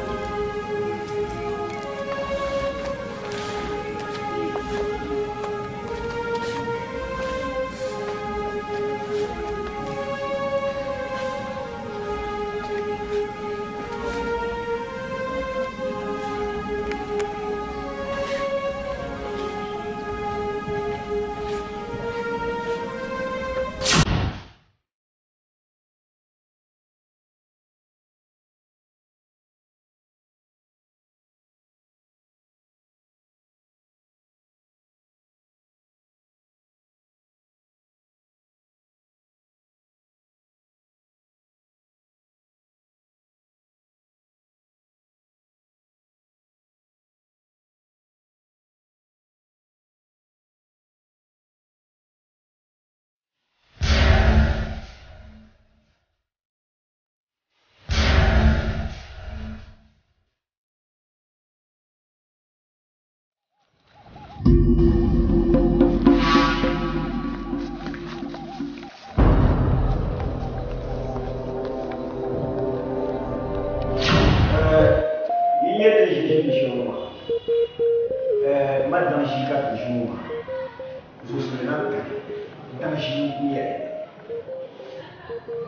ʒi n-yɛli.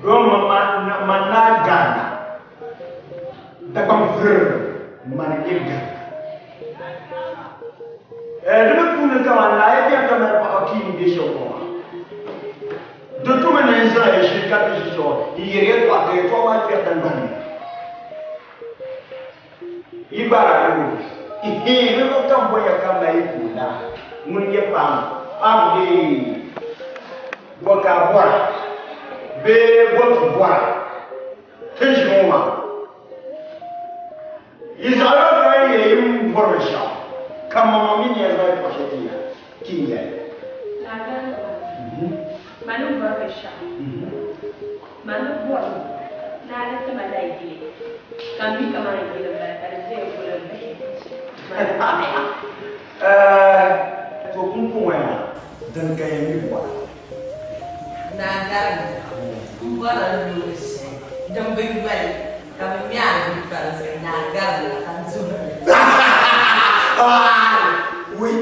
Don ma naa Ghana Dagbaŋ viri mani nyɛ Ghana. Di mi puuni kaman naa yi beni ka mali paɣaba pii ni be shɛm ŋɔ maa. Di tumi ni n zaŋ ya ʒili ka ti ʒi shɛŋa n-yɛri yɛltɔɣa ka yɛltɔɣa maa kpɛri tiŋgbani ni. Yi gbaara bɛ ŋɔ. Ihii ninvuɣ kam bɔnya ka mali yi ku naa ŋun nyɛ paanu, paanu bee bɔ ka a bɔra bee bɔ ti bɔra ti ni ʒi ŋɔ maa. Yi zaɣila bɔra yi yɛli yi ni bɔri binshɛɣu ka maŋmaŋ mi ni yɛn zaŋ yɛtɔɣ shɛli ti ya ti ni yɛli. Mani bɔri binshɛɣu. Mani bɔri ni a di ti ma dayigili ka m mi kaman n yili m-bala ka di ʒiɛya guli m bihi. To pumpɔŋɔ yaa din ka yɛn mi bɔra. Naa Garinga, m bɔrila loori shɛli din bi yoli ka bɛ me a yuli pa di zuɣu Naa Garinga ka n duhiri li. Wei,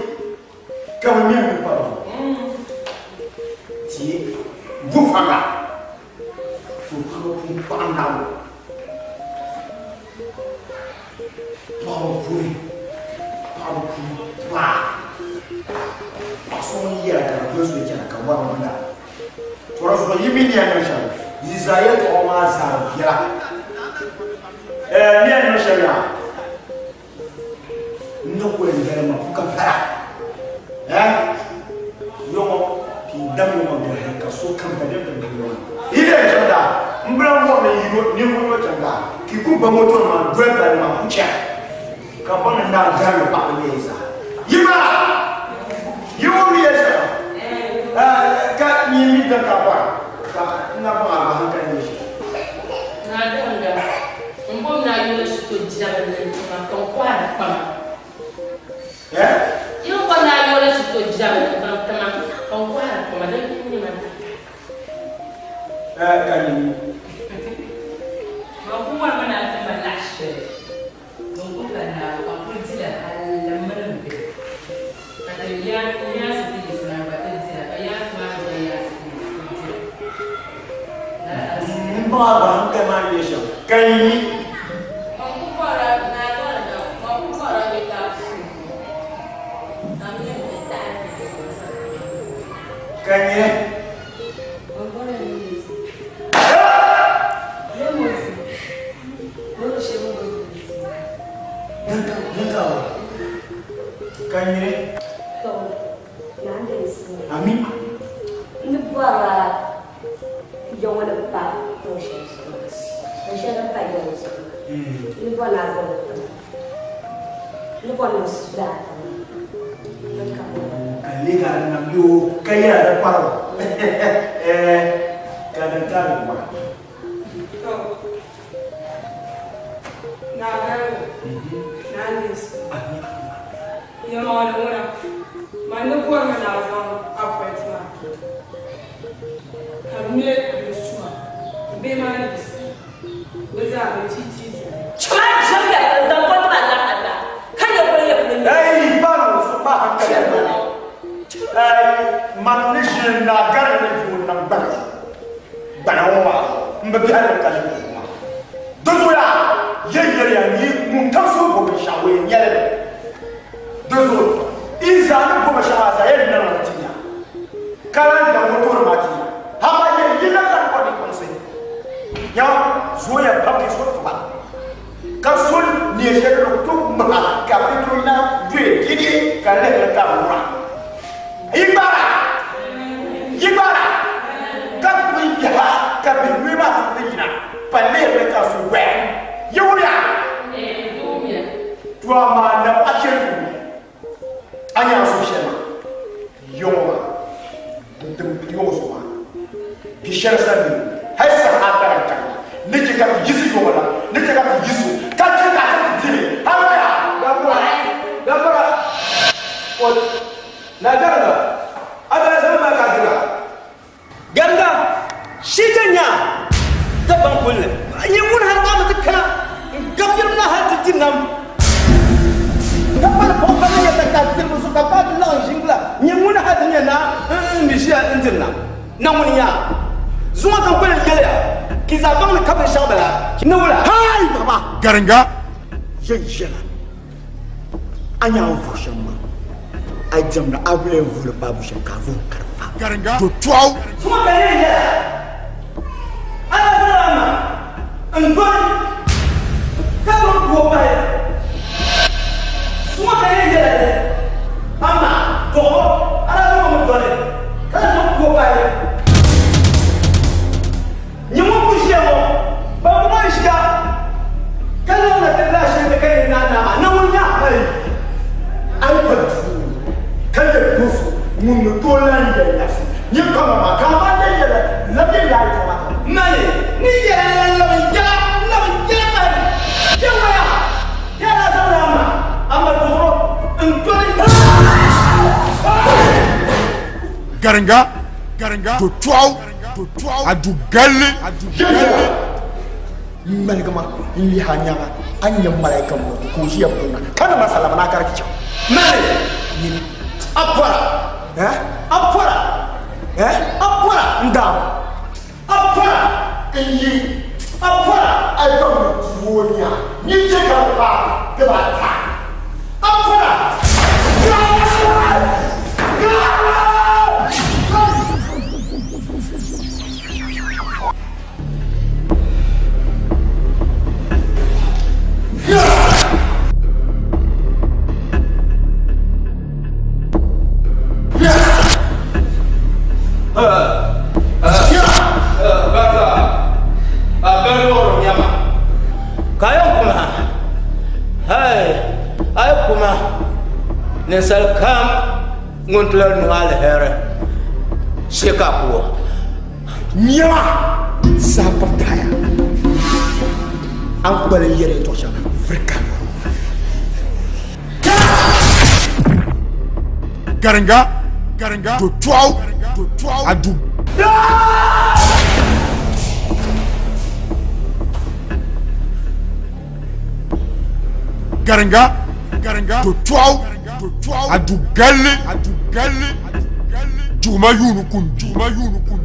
ka bɛ me a yuli pa di zuɣu. Tie, bufaŋa, to paɣaba pun paɣi nabu. Paɣaba puri, paɣaba puri paa. Paɣa so ŋun yɛra ka di doli so chana ka wari ŋuna. Tɔra zuɣu yi mi ni yɛn niŋ shɛm, yi zaa yɛltɔɣa maa zaa viɛla. Ni yɛn niŋ shɛm yaa, n ni ku yɛn yɛli ma ku ka pala. Yɔŋɔ pii dam yɔŋɔ biɛhi ka so kam ka din pili yɔŋɔ. Yi lee chaŋ daa, m bi lan bɔri ni yi yo ninvuɣ yino chaŋ daa, ka yi ku ba motonima n-doli palli maa ku chana, ka baŋ ni naa garili paɣiba nyɛ yi zaa. Yi bala! Yi wum ni yɛli shɛm? Ka nyin mi daŋ ka a bɔra, ka n na baŋ a bahi n-kani nyɛ shɛli. Naa Garinga, m bom ni a yola shito jɛbili ni n-ti ma ka n kɔhiri kpama. Yi ni bɔri ni a yola shito jɛbili n-zaŋ ti ma ka n kɔhiri kpama, din n-nyɛ ma Ka nyin mi. Man ku bɔrimi ni a ti ma laɣ shɛli din ku ka Naawuni, ka n kul dila hal m mini m bihi, ka ti yaansi ti yiɣisina n-gba ti dira, ka yaansi maa mi gba yaansi ti yiɣisi ti dira. Lala arziki. M baŋ a bahi n kali maa ni nyɛ shɛm, ka nyin mi. Man ku bɔra ni a gariga, man ku bɔra ni ka a suhu, ka m mini m bihi tahi ti dira. Ka nyini. Ka nyini. Ami. N ni bɔrila yaŋɔ ni pa tiŋ shɛli zuɣu maa, binshɛli din pa yaŋɔ zuɣu maa, n ni bɔri ni a zaŋ li ti ma. N ni bɔri ni n su lala tiŋ maa. Din ka bɔri. Ka leega di nam yoo ka yɛla di kparibu ka din ka di bɔra. To, Naa Garinga, Naa Neesu, yɛlimaŋli ŋuna, man ni bɔrimi ni a zaŋ a pɔinti maa ka bɛ me yuli suma m bihi maa ni yiɣisi bɛ zaa bɛ ti ti diri. Chama jɛmda ka n zaŋ pɔinti maa zaŋ a ta ka nyɛ polo yɛ polo nyɛ. Ei, paanu so pa hankali ni. Ei, man ni ʒini Naa Garinga ni doo nam gbana zuɣu. Gbana ŋɔ maa zuɣu m bi biɛhi ni ka ʒi zuɣu maa. Di zuɣu yaa, yi yɛliya ni ŋun kam so bo binshɛɣu o yɛn nyɛli li. Di zuɣu yi zaa ni bo binshɛɣu maa zaa yɛn niŋ li ti ya, ka lan da motori maa ti ya. Amaa yɛn yi na kani kɔri kpaŋsi. Nyama, zooya pam ka yi so tuba, ka so neei shɛli din ni ku tooi maha ka bɛ tooi na doya dɛdɛ ka lihiri ka di wura. Yi gbaara! Yi gbaara! Ka bɛ yaha ka bihi noli maa ti ku yina pa lihiri ka so doya. Yi wumya? To amaa na paɣa shɛli puuni a nya a suhu shɛli maa yɔŋɔ maa din yɔŋɔ zuɣu maa bi shɛli sani ni hali saha dara ka ni chɛ ka ti yiɣisi yɔŋɔ la ni chɛ ka ti yiɣisi o ka chɛ ka ti ti dili hali ya. Gafara, gafara, o na Garinga, a daa zaŋ ma ka dira. Garinga, shi ti nya Dagbaŋ pulli. Nyin ŋun hal ka mi ti kana n-gab yiribu na hal ti di nam. Ka pali buɣim ba ni nyɛ tatali tiribu zuɣu ka paai ti laɣim ʒingila. Nyin ŋun hal ti nyɛ naa n-ni ʒiya n-diri nam. Na ŋuni nya zuŋɔ ka n kuli yɛliya ki zaa baŋ ni ka binshɛɣu bala ni wula. Hai baba. Garinga. Yɛn yɛla a nya a ni vuhi shɛm maa a yi diɛmda a bi lee vuhili paai bu shɛm ka a vuhi ka di fa. Garinga. Do tɔɣu. Zuŋɔ ka n yɛn yɛla a daa zaŋla a ma n doli ka zaŋ kuo pahi. Zuŋɔ ka n yɛn yɛla ni a ma dɔɣibo a daa zaŋ o mi doli ka lahi zaŋ kuo pahi. Nyɛ ŋun ku ʒiya ŋɔ, ban bɔŋɔ n-ʒiya ka niŋ na ti lahi shiri ni ka yi naai naa maa, na ŋun nya? Ayi, a yi pa duu ka nyɛ do so ŋun ni tooi lan yɛli labisi nyɛ kpama maa, ka a maa yɛli yɛla labi yɛli a yɛtɔɣa maa ka. Mali ni yɛla la labi yɛla labi yɛla pahi yɛwaya yɛla zaŋla a ma a ma duɣiro n-doli. Garinga, garinga, do tɔɣu, do tɔɣu, a du galli, a du galli. Ŋmaligima n-lihi a nyaŋa, a ni nya malaika mɔri ka o ʒiya guuna, ka ni ma salama ni a garigi chaŋ. Mali, a pɔra, a pɔra, a pɔra, n daam, a pɔra, n yi, a pɔra, a yi baŋ ni tuo nya, ni chɛ ka di paai dibaata, a pɔra. Ninsal kam ŋun ti lahi niŋ aliheri shee ka a ku o. Nyama saha pam tahaya a ni kpalim yɛli yɛtɔɣ shɛŋa vuri ka yɔri. Garinga, garinga, do tɔɣu, do tɔɣu, a du. Garinga, garinga, do tɔɣu, do tɔɣu, a du galli, a du galli, juguma yuuni kum, juguma yuuni kum,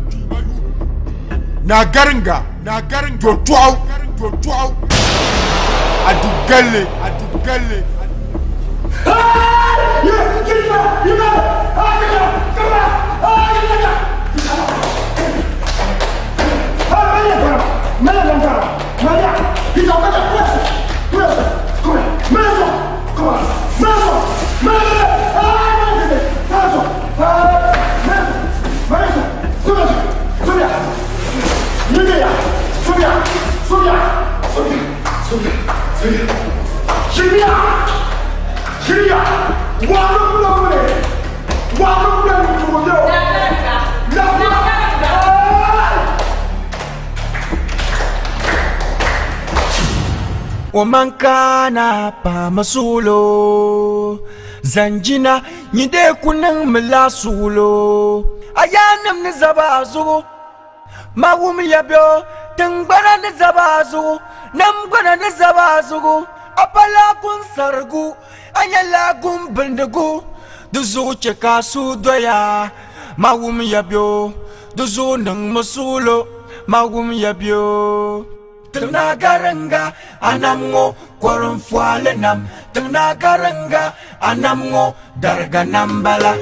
na garinga, na garinga, do tɔɣu, do tɔɣu, a du galli, a du galli. Omankana pamasulo Zanjina nyide kunang milasulo Ayanam ni zabazu Mawum yabyo Tingbana ni zabazu Namgwana ni zabazu Apala kun sargu Anyala gun bindigu Duzu cheka sudoya Mawum yabyo Duzu nang masulo Mawum yabyo Tingna garinga anam ŋɔ kɔrim fɔli nam. Tingna garinga anam ŋɔ dariga nam bala.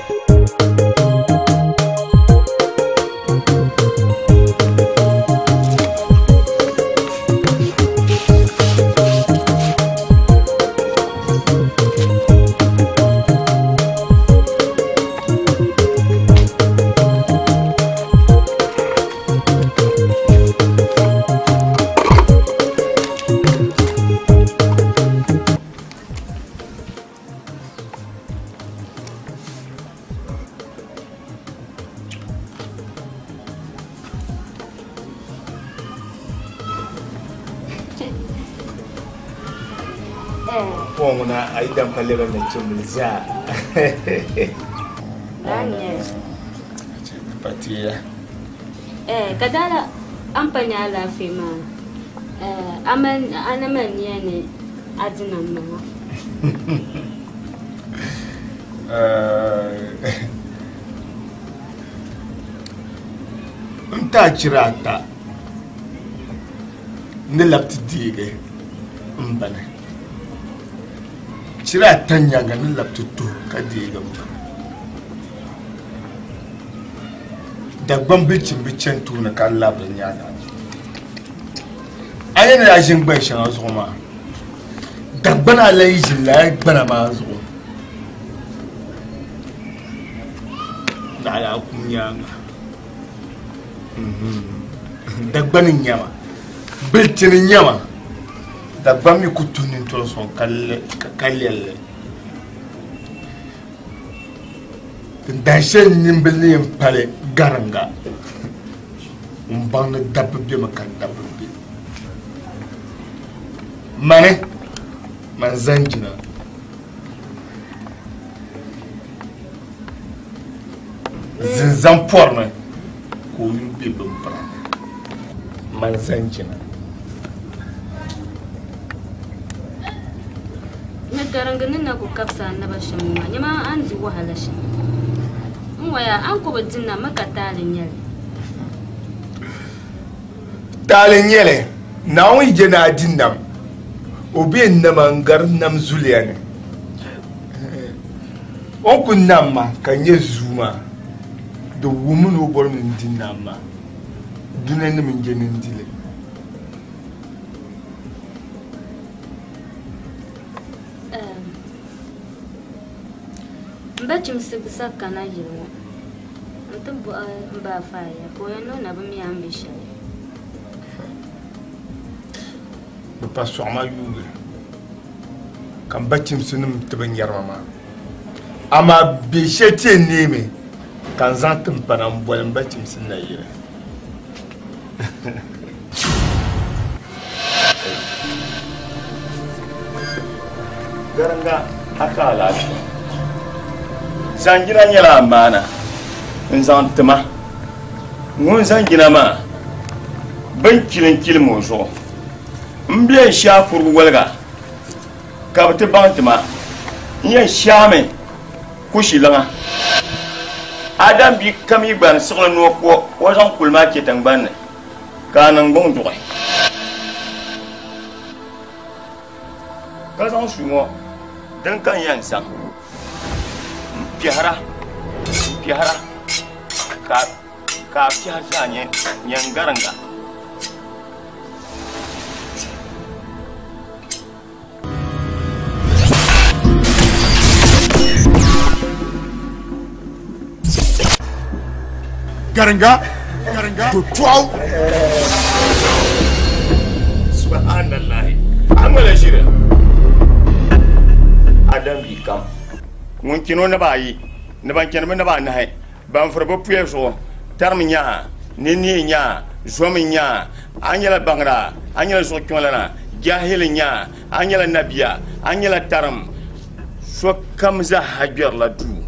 Pɔŋuna a yi dam ka lɛbɛ nachimbili zaa. Patiya. Ka dala an pa nyɛ alaafee maa a na mali niya ni a di nam maa. N ti a chira ata ni labi ti deegi n bani. Chira ata nyaaŋa ni labi ti tuhi ka deegi n bani. Dagbaŋ bilichini bi chani tooni ka labiri nyaaŋa. A ni daa ʒini gban shɛŋa zuɣu maa, Dagbana a lahi ʒini lala gbana maa zuɣu. Naɣila a kum nyaaŋa. Dagbani n-nyɛ ma, bilichini n-nyɛ ma. Dagbaŋ mi ku tuhi nintɔri sɔŋ ka lɛli li. Tindahi shɛli nimbili ni yɛn pali gariŋga m-baŋ ni dabba bemi ka dabba be. Mani, man zani jina. Zinzan pɔrimi ka o yuli be bimbira ni. Man zani jina. Ni garingi ni na ku kabisi a naba shɛm ŋɔ maa, nyama a ni di wahala shɛm. N waya, a ni ku bi di nam mi ka taali n-nyɛ li. Taali n-nyɛ li, Naawuni yi je ni a di nam, o be nama n-gari nam zuliya ni. O ni ku nam ma ka n nyɛ zuu maa, di wuhimi ni o bɔrimi ni n di nam maa. Dunianima n-je ni n di li. M ba Chimsi sa kana yili ŋɔ nti bɔhi m ba Afaaya ka o yɛli ni o na bi mi a ni be shɛli. Bɛ pa sɔɣima yuugi ka m ba Chimsinim ti bi nyari ma maa. Amaa bɛ shɛli ti yɛn neemi ka n zaŋ timpana m-boli m ba Chimsi nayili. Garinga a ka alaafee. Zanjina nyɛla amaana n zaŋ tima. Ŋun zanjina maa bin kili n kilim o zuɣu. M bɛ n shaa kurugu waliga ka bɛ ti baŋ tima. N yɛn shaami kushi liŋa. Adam bia kam yi gbani siɣili ni o ku o zaŋ kuli maa chɛ tiŋgbani ni ka a niŋgbuŋ duɣi. Ka zaŋ suu ŋɔ din ka n yɛn zaŋ m-piɛhira m-piɛhira ka a piɛhi zaa nyɛ n gariŋga. Garinga, garinga, to tɔɣu. Subhanallah. A ŋmala ʒiri. Adam bia kam ŋun chani o naba ayi ni ban chani bɛ naba anahi ban furi bɛ puya zuɣu tarimi nyaa ni nee nyaa zomi nyaa a nyɛla baŋda a nyɛla zuɣu kpiɔŋlana jahili nyaa a nyɛla nabia a nyɛla tarim sokam zaaha gbɛrila duu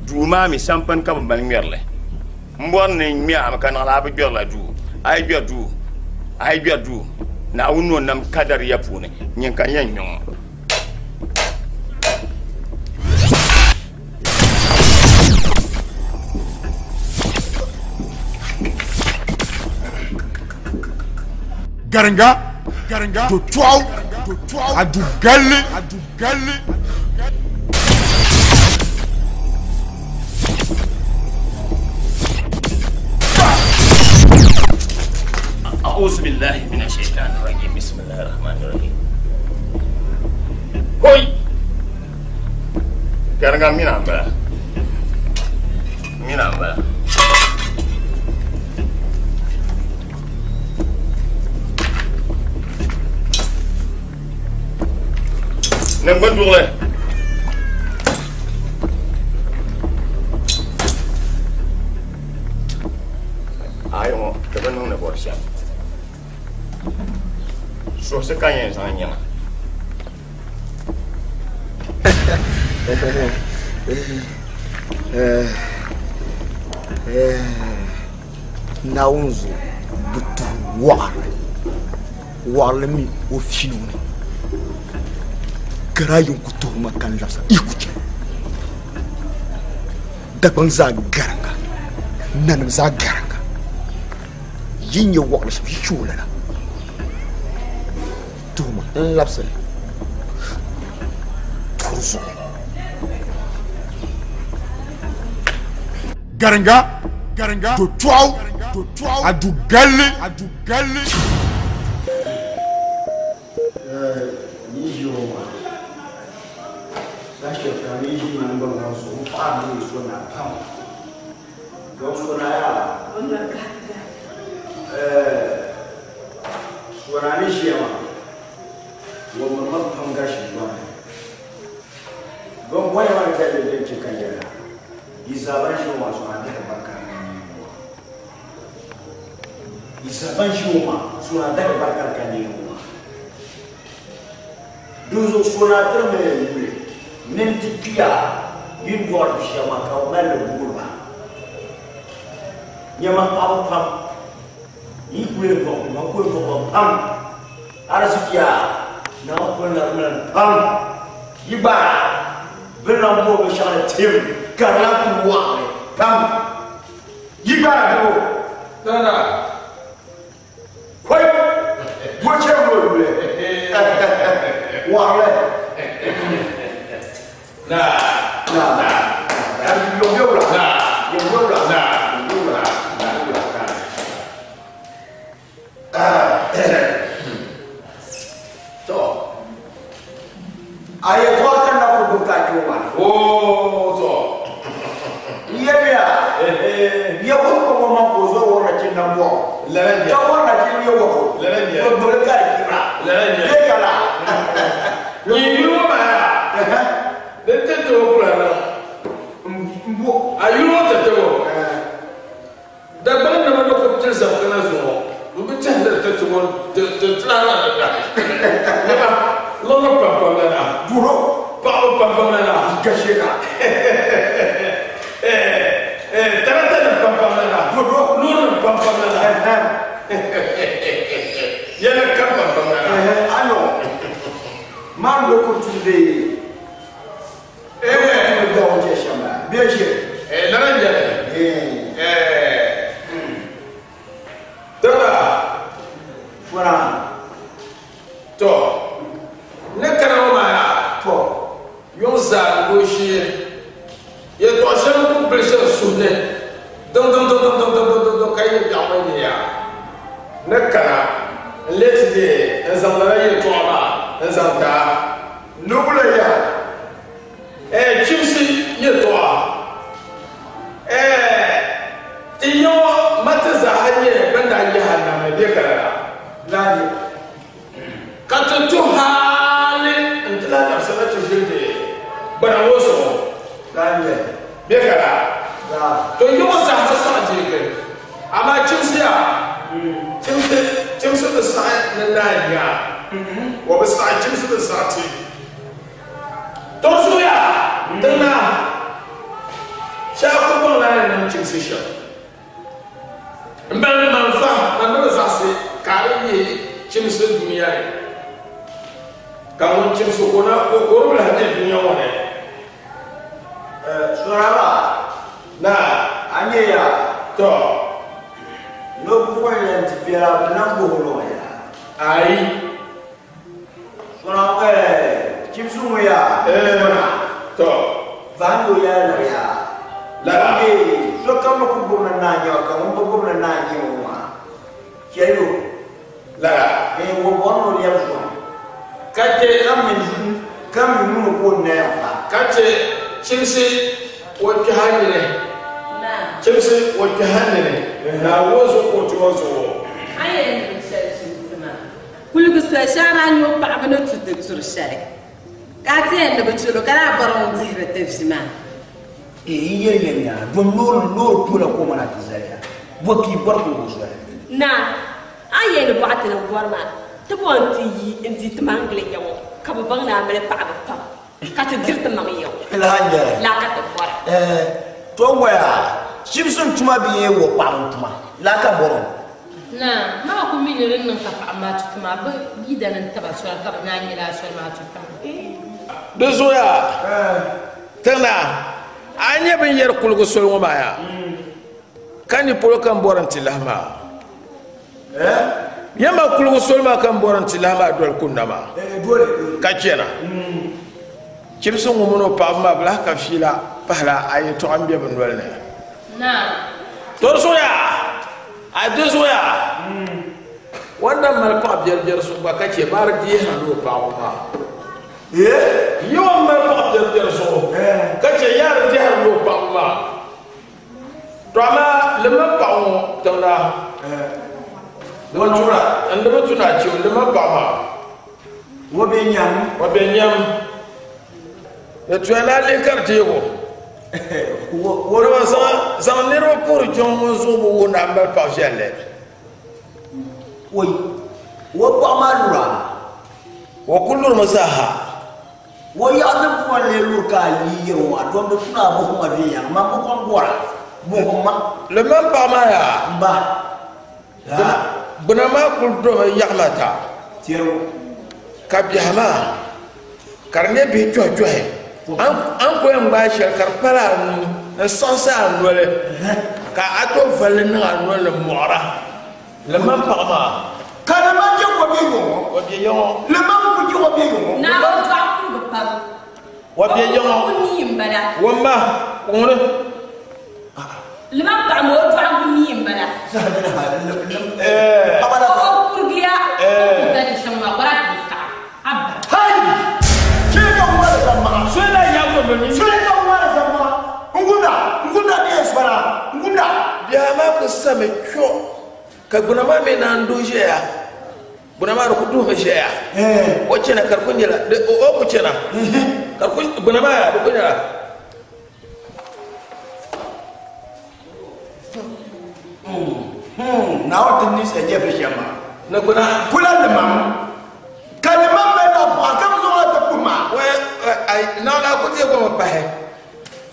duu maa mi sampani ka bɛ mali ŋmɛrili m bɔri ni n ŋme a mi ka naɣila a bi gbɛrila duu a yi gbɛri duu a yi gbɛri duu Naawuni ni o nam kadariya puuni nyin ka n yɛn ŋme ŋɔ. Garinga, garinga, to tɔɣu, to tɔɣu, a du galli, a du galli. أعوذ بالله من الشيطان الرجيم بسم الله الرحمن الرحيم هوي Garinga mina n bala mina n bala ningbuni duɣuli ayi ŋɔ di bi niŋdi bɔri shɛm suhisi ka n yɛn zaŋ nyɛŋa Naawuni zuɣu bi tuhi waɣarili waɣarili mi o fiili o ni garaayi n ku tuhi ma ka n labisa yi ku chɛ Dagbaŋ zaa gariŋga nanim zaa gariŋga Yi nyɛ wɔɣili shɛm yi chɛ o lala. Tuhuma n labisili tuuri zuɣu. Garinga, garinga, do tɔɣu, do tɔɣu, a du galli, a du galli. Ni ʒi o maa saha shɛli kam yi ʒi mani gba ŋɔ zuɣu n paɣiri ni yi so na pam don so na yaa so na ni ʒiya maa wummi ma pam gari shɛm gba don bonya maa ni dalili din chɛ ka yɛla yi zaa ban ʒi o maa so na dahi barika ka neei o maa yi zaa ban ʒi o maa so na dahi barika ka neei o maa dinzuɣu so na tirimi yuli mini ti kpiya yi ni dɔɣiri bi shɛba maa ka bɛ mali li guuri ba. Nyama paɣaba pam yi kuli yɛn dɔɣi ba, kuli dɔɣi ba pam arzikiya Naawuni kuli larimi li pam yi gba bɛ ni lan booi binshɛɣu ni tim ka di lan kuli waɣimi pam yi gba doo. Dada. Koi bo chɛ ŋɔ yuli waɣili. Na. Na. Na. Yɔmyɔwula. Na. Yɔmyɔwula. Na. Yɔmyɔwula. To. A yɛltɔɣa ka na ku gbubi ka a kpe o maa. Oo to. N yɛliya. Yɛ ku kpaŋ o maŋ ka o zɔri wɔri na chini na bɔɣu. Lala n-nyɛ. Ka wɔri na chini yɛ wɔɣu. Lala n-nyɛ. O gbubili ka di kpira. Lala n-nyɛ. Bee ka la. Nyin yuli ŋɔ maa yaa. Din ti ti o kula niŋ. M bo. A yuli ŋɔ ti tib o. Dagbaŋ nima ni ku pili zaŋ kana zuŋɔ, m bi tɛhi ni di ti ti ŋɔ ti ti lahi niŋ di dahi. Nima, liɣiri pampam la na. Duro. Paɣaba pampam la na. Ka shee ka. Tarata nim pampam la na. Duro. Loori nim pampam la na. Yɛla kam pampam la na. Ayo. Maan do ku tumdi. Eh, ku tumdi o chɛ shɛm la. Bee shɛ. Lala n-nyɛ li. Dada. Fɔra. To. Ne kana ŋɔ maa yaa. To. Yuŋ zaa n doo shee. Yɛltɔɣa shɛli n ku bili shɛli suhu ni. Diŋ diŋ diŋ diŋ diŋ diŋ diŋ diŋ ka yi biɛɣu ŋɔ nyɛ yaa. Ne kana n lee ti deei n zaŋ lala yɛltɔɣa maa n zaŋ ti a. Nubila yaa. Chimsi yɛltɔɣa. Ti yiŋɔ ma ti zaaha nyɛ bɛn daa yihi a nam ni bɛ ka lala. Lahi. Ka ti tu hali n-ti lahi labisi na ti ʒili ti gbana ŋɔ zuɣu. Lahi. Bɛ ka lala. Daa. To yiŋɔ zaaha saɣi deegi. Amaa chimsi ya, chimsi, chimsi bi saɣi ni naai nya. O bi saɣi, chimsi bi saɣi ti. To zuɣuya, tiŋ naa, shɛhi ku baŋ ni a ni niŋ chimsi shɛm. M bali ni man fa, man ni bi zaɣisi ka a di yihi chimsi dunia ni, ka ŋun chimsi ka o na ka o di bi lahi be dunia ŋɔ ni. Sɔraba, Naa, a nya ya? Tɔ! No buɣi yɛn ti bela bɛ na guhiri o ya? Ayi. Sɔraba, chimsi ŋɔ ya? Tɔ! Vaando ya la ya? Lala. Sokam ni ku gbubi ni naa nya o, ka ŋun bi gbubi ni naa nya o maa, chɛli o. Lala. O bɔri ni o lɛbi zɔŋ. Ka chɛ Ka mi ŋuni ka o naya fa. Ka chɛ chimsi o kpɛha nini. Chimsi o kpɛha nini. Naawuni zuɣu ka o tuma zuɣu. A yɛn niŋ shɛli chimsi maa. Kuligi soli shɛŋa daa nyɛ o paɣaba ni tu ti turi shɛli ka a ti yɛn ni bi chɛl o ka daa bɔri ŋun dihiri ti vi maa. Ee, n yɛli ya nya, dom loori loori pula ka o mana ti zali ya, bɔ ka yi bɔri ka o zoli? Naa, a ni yɛli ni bɔɣa ti ni bɔri maa, ti bɔ nti yi n-di ti maŋ gili ya ŋɔ, ka bɛ baŋ ni a mali paɣiba pam, ka ti diri ti maŋ ya ŋɔ. Lala n-nyɛ li. Lala ka ti bɔra. Ɛɛ, to n goya, chimsi n-tuma bee wɔ paɣiba n-tuma? Lala ka m bɔri o. Naa, maa ku mi ni din niŋ ka paɣiba maa tu ti maa, bɛ yidana n-taba soli ka bɛ naan nyɛ lala soli maa tu ti maa. Di zuɣuya, tiŋ naa, a nyɛ bɛ ni yɛri kuligi soli ŋɔ maa yaa? Ka ni polo ka m bɔri n-ti lahi maa? Yɛmma kuligu soli maa ka n bɔri n-ti lahi maa doli kunna maa ka chana. Chibisi ŋun mini o paɣaba maa bɛ lahi ka fiila pahila a yɛtɔɣa m-be bɛ noli ni. To di zuɣuya, a di zuɣuya, o ni daa mali paɣ biɛribiɛri so gba ka chɛ baari deehi ni o paɣibu maa. Yi o ni mali paɣ biɛribiɛri so ka chɛ yaari dɛhiri ni o paɣibu maa. To amaa limam paɣ ŋɔ tiŋda n di bi tu ni a chɛ o limam paɣ maa. O be nyam. O be nyam. Di tuya ni a lihi ka di deeg o. Dama zaŋ niriba puhiri kpiɔŋ ŋun zuɣu bi wuhi ni a mali paɣ viɛlli. Woi, o paɣ maa lura? O ku lurimi zaaha. O yaɣa din puuni lee luri ka a yi yɛri o maa, dom di tuna a buɣim ma viɛnyɛliŋga, man bi kɔŋ bɔra, buɣim ma. Limam paɣ maa yaa? M ba. Gbuna maa kul domi yaɣima ta, ka biɛhi maa ka di nyɛ bihi chɔhichɔhi. A ni ku yɛn gbaai shɛli ka di pali a nuu n-saɣisi a noli, ka a tooi vali li niŋ a noli ni mɔɣira. Limam paɣ maa. Ka limam je o bɛ yɔŋɔ. O bɛ yɔŋɔ. Limam ku je o bɛ yɔŋɔ. Naawuni dɔɣi kurugu pam. O bɛ yɔŋɔ. O ku nii m-bala. O ma ŋuni. Limam paɣ maa o dɔɣi ku nii m-bala. O kurugiya o ku tali shɛm maa ka o daa ti bi saɣi. Abba. Hai! Chɛ ka n wari zamaɣa. Soli la yaɣi o ni. Chɛ ka n wari zamaɣa. N gunda, n gunda ni yɛn sɔra, n gunda. Biɛha maa ku sami kpɛ ka gbuna maa mi naan duhi ʒɛya. Gbuna maa di ku duhimi ʒɛya. O chana ka di ku nyɛla, o ku chana ka di ku, gbuna maa yaa di ku nyɛla. Naawuni ti ninsal nyɛ bi shɛm maa. Ni gbuna. Kula limam. Ka limam mali la buɣa ka bi zaŋ o ti puhi maa. Naawuni a ku deei goma pahi.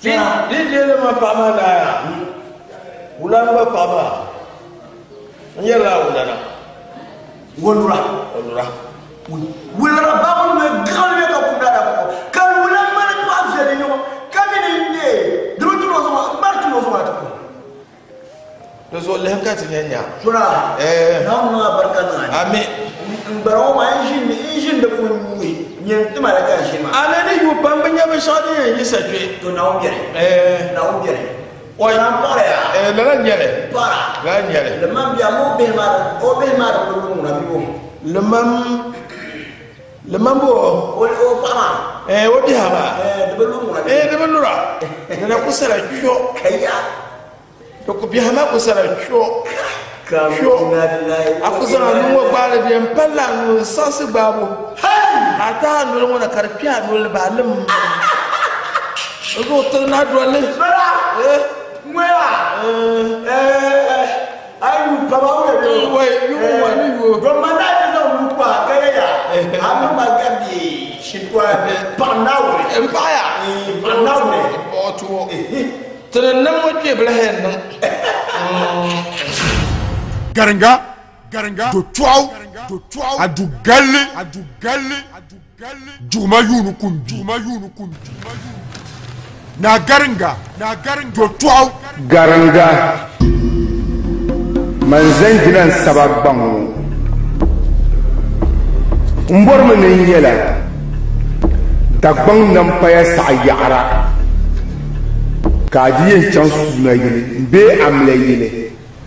Di deei limam paɣa maa naaya. Wulana gba paɣa maa. N yɛrila a wulana. Wolura. Wolura. Wulura baabuli mi gaɣili mi ka kumda da kɔkɔ. Ka wula mali paɣa viɛlli nyɔŋɔ ka mi ni ne di bi tuni o zuɣu maa, mari tuni o zuɣu maa ti kuni. Di zuɣu lihim ka ti nya nya. Sura. Naawuni niŋ a barika niŋ a ni. Ami. N gbara ŋɔ maa n ʒini n ʒini di puuni yuui nyɛ n tima la ka n ʒini maa. A ni ni yuui pam bi nya binshɛɣu din yɛn yi sa kpe. To Naawuni beni. Naawuni beni. Oi. Lala n-paɣiri ya. Lala n-nyɛli. Paɣira. Lala n-nyɛli. Limam bia ma o bihi maa di, o bihi maa di kuli ŋuna bɛ o. Limam, limam bo? O, o paɣa maa. O biha maa. Di bi luri ŋuna bɛ. Di bi lura. Di na ku sala kpɛ. Kaya. Di ku biha maa ku sala kpɛ. Kpɛ. A ku zaŋ a nuu ŋɔ gbaali bia m-palli a nuu n-saɣisi gbaabu. A tahi a noli ŋɔ na ka di kpe a noli ni baalim. N zuɣu tiri na dolli. Bala. Ŋɔya. A yu pama wula bi. Wai yu wa ni yu. Don ma na ti zaŋ nuu kpa ka yɛ ya. A mi ma gabi shitɔa paɣa naawuni. N paɣa ya. Paɣa naawuni. Paɣa tuo. Tiri niŋ ŋɔ kpe bila hɛn niŋ. Garinga, garinga, do tɔɣu, do tɔɣu, a du galli, a du galli, juguma yuuni kum bi, juguma yuuni kum bi. Naa Garinga, naa Garinga, do tɔɣu. Garinga, man zanjina n saba gbaŋ ŋɔ. M bɔrimi ni n yɛla Dagbaŋ nam paya saɣi yaɣira ka a di yɛn chaŋ suuna yili bee amila yili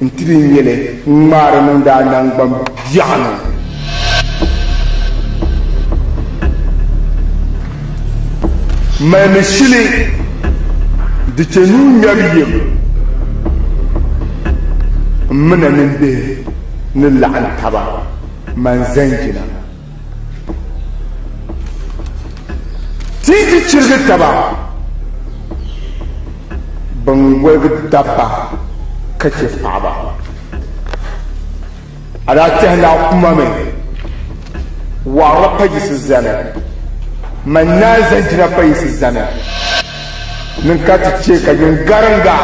nti di nyɛli ŋ-ŋmaari niŋdi a naŋgban biɛɣu ni. Malimi shili di chɛ nuu ŋmɛbu yim m mini a nimbihi ni laɣim taba man zanjina. Ti yi ti chirigi taba, bɛn woligi dabba ka chɛ paɣiba. A daa tɛhi ni a kuma mi, wɔɣiri la pa yiɣisi zani, man naa zanjina pa yiɣisi zani. Niŋ ka ti chɛ ka nyin gariŋga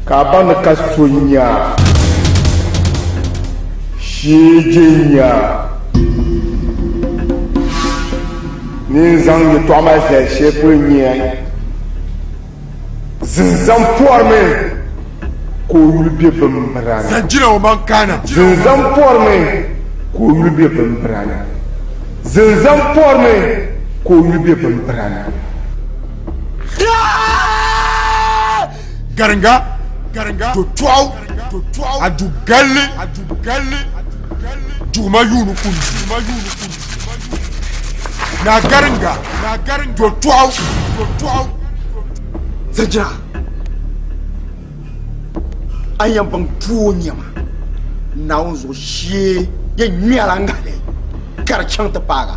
ka a baŋ ni ka so nya shee je nya ni n zaŋ yɛtɔɣa maa zali shɛli polo nyɛ zinzam pɔrimi. ka o yuli be bimbira ni. Zanjina o man kana. Zinzam pɔrimi ka o yuli be bimbira ni. Zinzam pɔrimi ka o yuli be bimbira ni. Garinga garinga do tɔɣu a du galli juguma yuuni kun na garinga do tɔɣu. Zanjina an yɛn baŋ tuo nyɛma Naawuni zuɣu shee yɛn ŋmɛla ŋahili ka di chaŋ ti paaga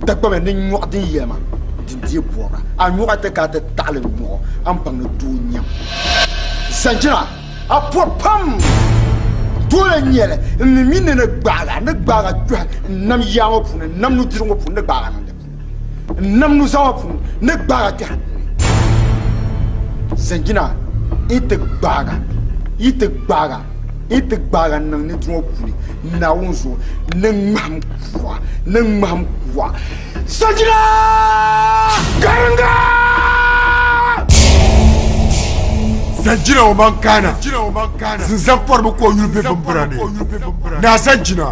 Dagbama ni nyɔɣu din yɛlima din deei bɔbira a nyɔɣa ti ka a ti taɣili nyɔɣu a ni baŋ ni doo nyɛm Zanjina a pɔri pam dole n nyɛli n mi mi ni ni gbaaga ni gbaaga kpɛhi n nam yaa ŋɔ puuni n nam nudirigu ŋɔ puuni ni gbaaga niŋ di puuni n nam nuzaa ŋɔ puuni ni gbaaga kpɛhi di puuni Zanjina yi ti gbaaga yi ti gbaaga yi ti gbaaga niŋ nudirigu ŋɔ puuni Naawuni zuɣu ni ŋmahim kuɣa ni ŋmahim kuɣa Zanjina Garinga Zanjina o man kana zinzam pɔrimi ka o yuli be bimbira ni naa Zanjina.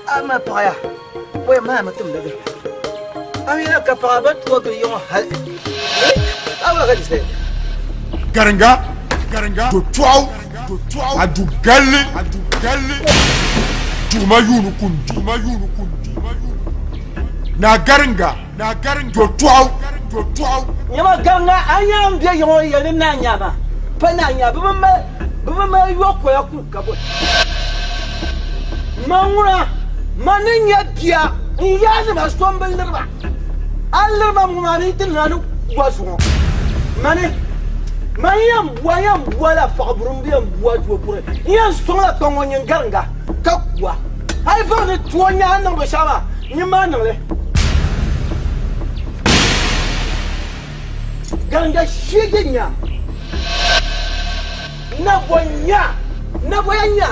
A ma paɣaya o yɛn maa mi timdi bihi a mi na ka paɣa ba tuwa gili yiŋɔ hali a wula ka di sali. Garinga do tɔɣu a du galli juguma yuuni kun na garinga do tɔɣu. Nyɛma garinga a nya n be yiŋɔ yɛli ni naa nya ma pa naa nya bɛ bi mali yɔkoya ku ka bɔ ma ŋuna ma ni nyɛ bia n yaanima so n bi liriba a liriba ŋɔ maa ni ti nina ni wa zuɣu mani ma n yɛn bua yɛn bua la paɣa buru n yɛn bua doo buri n yɛn sɔŋla kpaŋ ŋɔ nyin garinga ka kua a yi bɔri ni tuo nya a niŋ binshɛɣu maa nyin maa niŋli garinga sheegi nya nabɔ nya nabɔ ya nya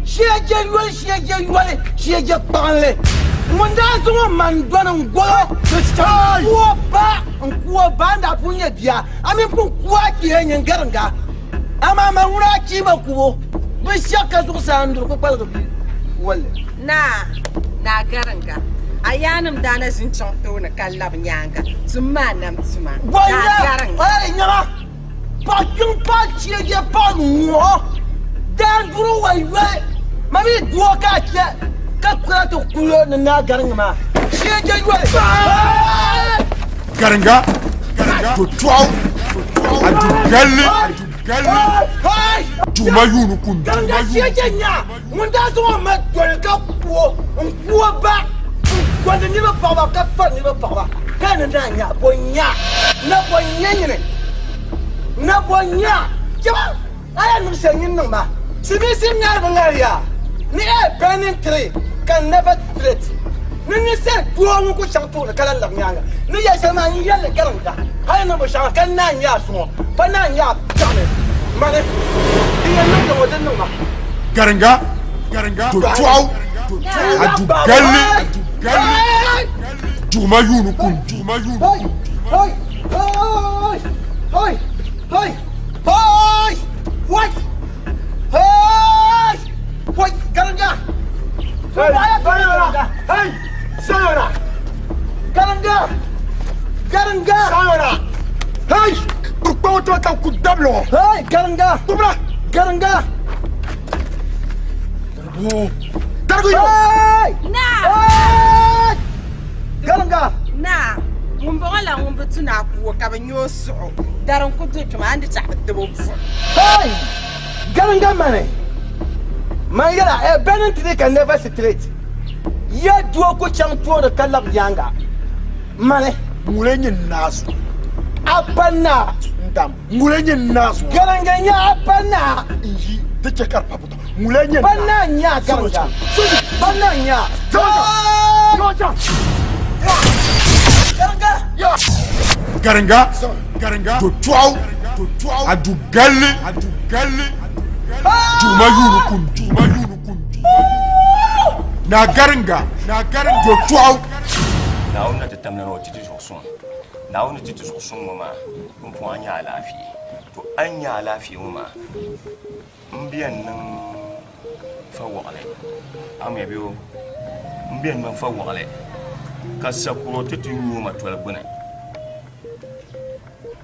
sheeje yoli sheeje yoli sheeje kpaŋli ŋun daa zaŋ o man dɔni n golo n kuo ba n kuo ba n daa pun nyɛ bia a mi pun kuo a kpiɛ nyin garinga amaa ma ŋuna a kpiima kubo binshɛɣu ka zuɣusaa n duri ku kpaligi bi walli. Naa naa garinga a yaanim daa na ʒini chaŋ tooni ka labi nyaanga tum maa nam tuma. Naa garinga ɔyɛri nyɛma paɣa kpiŋ paɣa cheeje paɣa ŋɔ daa duri wa yoli ma mi doo ka a chɛ ka kura ti kulo ni naa garinga maa cheeje yoli. Garinga do tɔɣu a du galli juguma yuuni kun Garinga cheeje nya ŋun daa zaŋ o ma dɔni ka kuo n kuo ba n gondi niriba paɣaba ka fari niriba paɣaba ka ni naa nya bɔ nya na bɔ nya nyini na bɔ nya chɛba a yɛn niŋ shɛli nyin niŋ ma silimiinsi ŋari bi ŋari ya ni ɛ burning tree can never straight ni ninsali doo ŋun ku chaŋ tooni ka lan labi nyaanga ni yɛli shɛli maa n yɛlli garinga hali niŋ binshɛɣu ka naa nya a suŋɔ pa naa nya a biɛɣuni mani di yɛn niŋ ŋɔ din niŋ ma. Garinga do tɔɣu a du galli juguma yuuni kun Hey! Hey! Hey! Hey! Hey! Wai! Hey! Wai! Garinga! Hey! Hey! Sayona! Garinga! Garinga! Sayona! Hey! Kpɔŋɔ tuma ka ku dabili ŋɔ. Hey! Garinga! Kubira! Garinga! Darigu yo! Hey! Naa! Hey! Garinga! Naa ŋun bɔŋɔ la ŋun bi tu naa kuo ka bi nyɛ o suɣu dari n ku do kpɛma a ni di chaɣ bi tibo buɣu. Hey! Garinga mani! Man yɛla a burning tree can never straight. Ya doo ku chaŋ tooni ka labi nyaanga. Mani. Ŋule nyɛ naa zuɣu. A pa naa. N dam. Ŋule nyɛ naa zuɣu. Garinga nyɛ a pa naa. N yi di chɛ ka di pa pɔtɔ. Ŋule nyɛ Pa naa nya garinga. Pa naa nya. Garinga. Garinga do tɔɣu a du galli galli juma yuuni kum juma yuuni kum naa garinga naa garinga do tɔɣu Naawuni na ti tamla ni o ti ti zuɣu suŋ. Naawuni ti ti zuɣu suŋ ŋɔ maa, m puŋ a nya alaafee. To a ni nya alaafee ŋɔ maa, m bi yɛn niŋ fa waɣili. A mi bɛ o? M bi yɛn niŋ fa waɣili ka sakuro ti ti nyuo ma toli gbuni.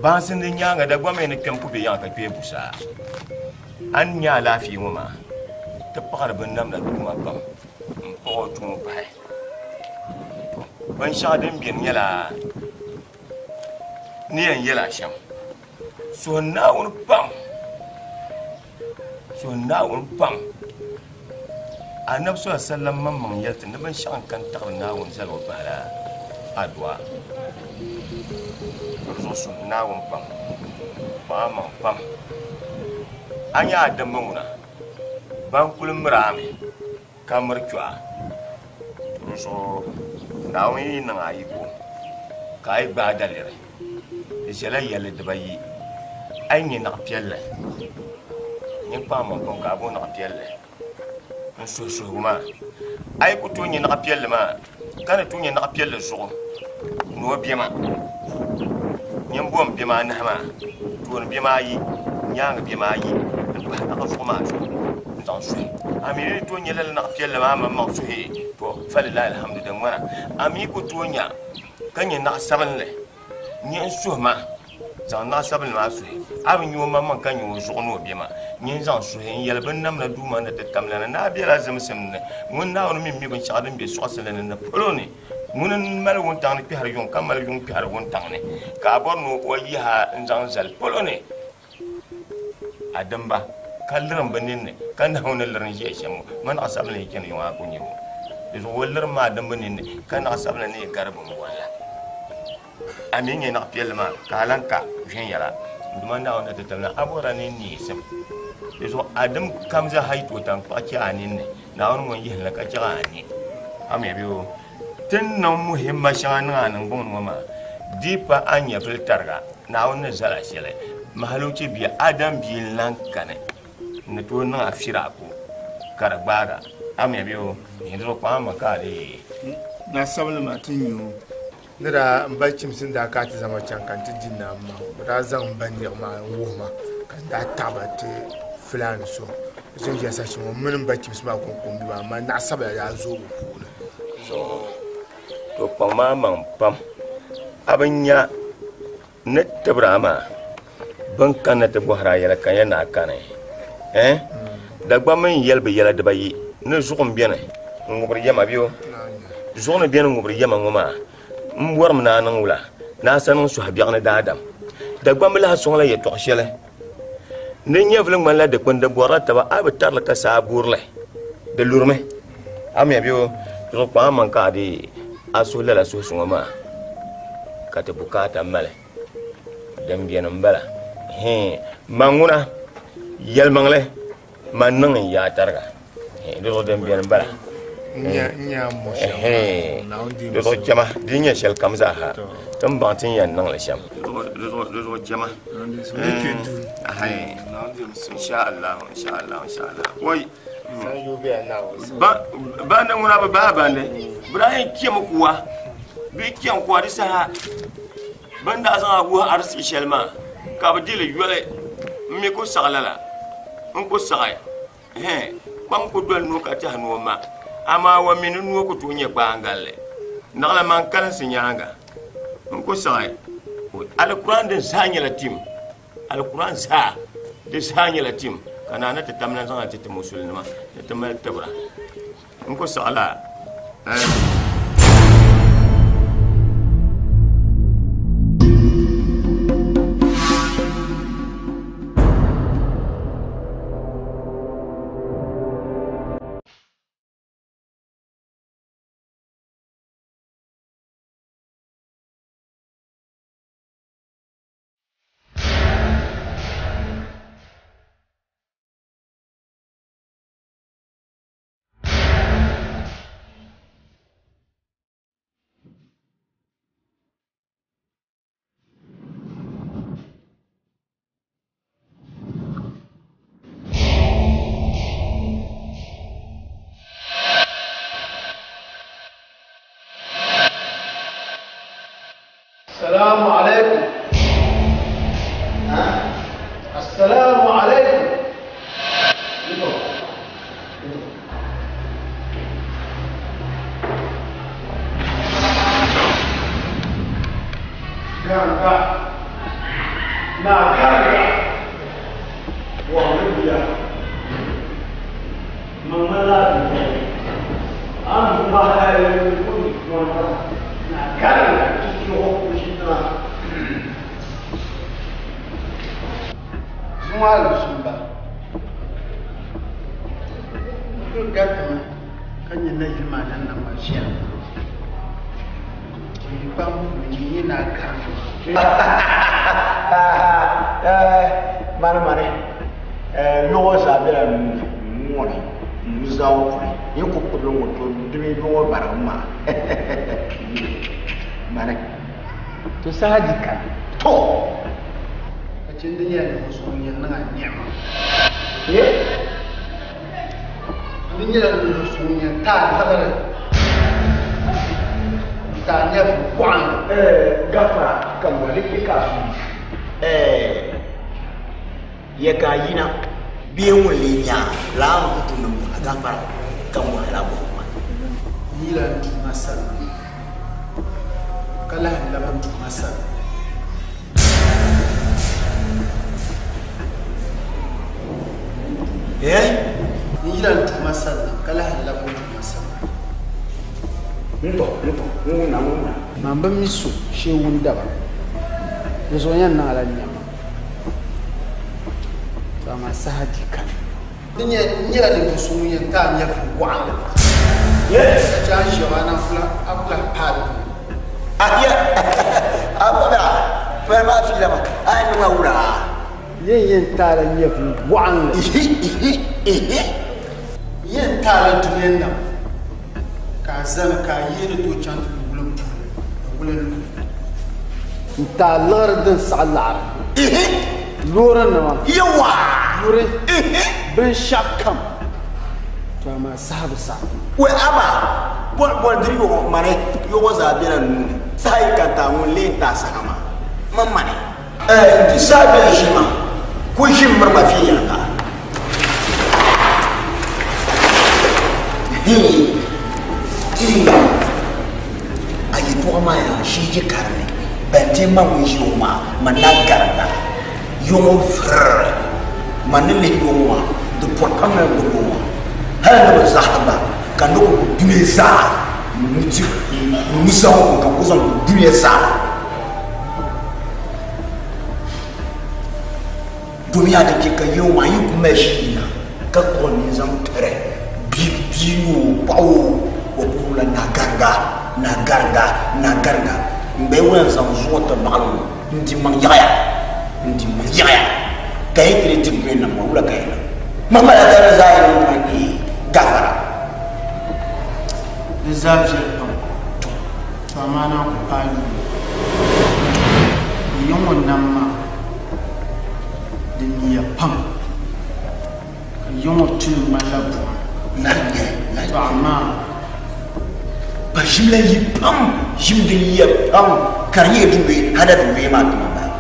Baansi din nyaaŋa Dagbaŋ mi ni kpɛm ku be yaŋa ka kpee busaa. A ni nya alaafee ŋɔ maa, ti paɣiri binnamda duuma pam m-paɣ o tumo pahi. To, binshɛɣu din beni nyɛla ni yɛn yɛl a shɛm. Suhi Naawuni pam, suhi Naawuni pam. Anabi sɔla sallam maŋmaŋ yɛli ti ni binshɛɣu n-kani taɣiri Naawuni zaligu pahila adua. Di zuɣu suhi Naawuni pam, kpaŋ amaŋ pam. A nya a dimba ŋuna, ban kuli miri a mi ka miri kpe a. Di zuɣu Naawuni yi niŋ a yiko ka a yi gbaai daliri, di ʒɛla yɛlli dibayi. A yi nya naɣ piɛlli, nyin kpaŋ maŋ pam ka a bo naɣ piɛlli n-suhi suhigu maa. A yi ku tooi nya naɣ piɛlli maa, ka ni tooi nya naɣ piɛlli zuɣu ni o bɛma, nyin bom bɛma anahi maa, tooni bɛma ayi, nyaaŋa bɛma ayi m-pahi naɣ zuɣu maa zuɣu n-zaŋ suhi. A mi ni tooi nya lala naɣ piɛlli maa maŋmaŋ suhi, tɔ falilahi alhamdu din ŋmana. A mi ku tooi nya ka nya naɣ sabinli Nyɛ n suhi ma, zaŋ naɣ sabinli maa suhi. A bi nya o maŋmaŋ ka nya o zuɣu ni o be ma. Nyɛ n zaŋ suhi n-yɛli binnamda Duuma ni ti tamlana ni a bela zimsim ni. Ŋun Naawuni mi m-mi binshɛɣu din be suɣisili ni ni polo ni. Ŋuni m-mali wuntaŋ ni kpɛhiri yuŋ ka mali yuŋ kpɛhiri wuntaŋ ni, ka a bɔri ni o yihi a n-zaŋ zali polo ni a dimba, ka lirim bɛ ninni, ka nahu ni liri n-ʒiya shɛm ŋɔ. Ma naɣ sabinli yi chani yuŋ a ku nya o. Di zuɣu o lirim maa dimba ninni, ka naɣ sabinli ni yi gari bimbɔri la. A mi nya naɣ piɛlli maa, ka a lan ka viɛnyɛla. N Duuma Naawuni ni ti tabili a bɔrila ni neesim. Di zuɣu a dim kam zaa yi tooi taŋkpaɣu chɛ a ninni, Naawuni ŋun yihim li ka chɛg a ni. A mi bɛ o? Ti ni niŋ muhimma shɛŋa niŋ a niŋgbuŋ ni ŋɔ maa, di pa a nyɛvili tariga, Naawuni ni zal a shɛli. Mahaluchi bia Adam bia n-lan kani n-ni tooi niŋ a firaku ka di gbaag a. A mi bɛ o? Di zuɣu kpaŋ amaŋ ka a leei. Na sabinli maa ti nyu o. Ni daa m ba Chimsi ni daa ka ti zaŋ ma chaŋ ka n ti di naa m ma, o daa zaŋ m ba niɣi maa n-wuhi ma ka n daa taɣi ba ti Fulaani so. Bɛ chaŋ ʒiya saha shɛli ŋɔ m mini m ba Chimsi maa kɔŋko m-be maa, amaa naɣ sabila daa zooi bɛ puuni. Zuɣu to kpaŋ maa maŋ pam. A bi nya n ni tibir a maa, bɛn kanna ti bɔhir a yɛla ka nya ni a kani. Ɛɛn? Dagbamba mi yɛli bɛ yɛla dibayi ni zuɣu m-beni n-ŋubiri yɛma bee o? Zuɣu ni beni ŋubiri yɛma ŋɔ maa, m bɔrimi ni a niŋ wula? Ni a sa niŋ suhubiɛɣu ni daadam. Dagbamba lahi sɔŋla yɛtɔɣ shɛli ni nyɛvili ŋmanila dikpuni di bɔrila taba, a bi tarili ka saa burili, di lurimi. A mi bɛ o zuɣu kpaŋ amaŋ ka a deei a suhu lala suhusuŋɔ ŋɔ maa ka ti bukaata mali. Din beni m-bala. Hii, man ŋuna, yɛlimaŋli, man niŋ n yaa tariga. Hii, di zuɣu din beni m-bala. Hii, di zuɣu chama, di nyɛ shɛli kam zaa ha, ti ni baŋ ti ni yɛn niŋ li shɛm. Di zuɣu chama. Hii, insha Allah, insha Allah, insha Allah. Wai! Bandi ŋuna bi bahi bandi bi daa yɛn chɛmi kuwa bee chɛn kuwa di saha bin daa zaŋ a wuhi ariziki shɛli maa ka bi dili yoli n mi ku saɣi lala n ku saɣi kpam ku doli noo ka tɛhi ni o ma amaa wa mi ni noo ku tooi nyɛ kpaangalli naɣila man kalinsi nyaanga n ku saɣi alikuran din zaa nyɛla tim Alikuran zaa, di zaa nyɛla tim ka naa ni ti tam lan zaŋ li ti ti musulinima ni ti mali tibira. N ku saɣi la eh. Assalamu alaikum. Ha? Assalamu alaikum. Ganga. Na ganga. Wa biya. Mamala biya. An ba ha na ganga ki ko shi na. Zuwa sumba. N gatami ka nyɛ nayili maa din na ma ʒiya. Kpam ni na karim. Mani mani yɔgɔ zaa bɛla ŋɔni nuzaa puli ni ku kubili ŋɔ to dimi yɔgɔ barigi ma mani to saha di kan to ka chɛ di nyɛla ninvuɣu so ŋun yɛn niŋ a niɛma ye di nyɛla ninvuɣu so ŋun yɛn taai liɣiri n taai nyɛvuli waɣanli gafara ka mɔli i ka su yɛ ka yina bia ŋun lee nya laa n ku tumdi a gafara ka mɔli la bɔhi ma n yila n duuma sani ka lahi labi n duuma sani n yila n duuma sani ka lahi labi n duuma sani n tɔ n tɔ n ŋuna n ŋuna man bi mi so shee wundaba di zuɣu yɛn niŋla niɛma to amaa saha di kani di nyɛla ninvuɣu so ŋun yɛn taai nyɛvuli waɣanli ka chɛ a ni ʒiya maa a ku lahi paai di puuni ahiya a bɔbɛ fɛn b'a fi la ma a ye ɲɔgɔn wula yɛn yɛn taala nyɛvuli waɣanli yɛn taala dunia nam ka a zani ka a yihi ni tooi chaŋ ti lu wulin puuni ni wulin lu n taai liɣiri din saɣi laɣiri loori nima yawa yuri binshaɣu kam to amaa saha bi saɣi wɛ aba bɔn bɔn diri yɔgɔ mani yɔgɔ zaa bɛla nuuni saha yi ka taa ŋun lee taa saha ma ma mani ɛɛ saha bɛla ʒi ma ko ʒi n miri ma fi yɛliga a yɛltɔɣa maa yaa shee je karili ban ti ma ŋun ʒi o maa ma na gariga yɔŋɔ firiri ma ni lihi yɔŋɔ maa di pɔri pam na gbubi o maa hali ni bi zaɣa gba ka ni ku dunia zaa nuzaŋ ka ku zaŋ dunia zaa domin a di chɛ ka yɛŋɔ maa yi ku mali ʒi yina ka kpuɣi ni zaŋ tiri bia o paɣa o o ku la na gariga na gariga na gariga n bɛ ŋun zaŋ zuɣu ti baɣali o n di maŋ yaɣaya n di maŋ yaɣaya ka yi tiri ti dunia nam ma wula ka yi niŋ mamala gari zaa yi niŋ ma ni gafara di zaa viɛli pam to amaa naan ku paai yuuni di yiŋ o nam maa di niya pam ka yiŋ o tuli ŋmanila buɣum to amaa ba ʒim la yi pam ʒim din yiya pam ka di nyɛ dundoi hada dundoi maa tuma baya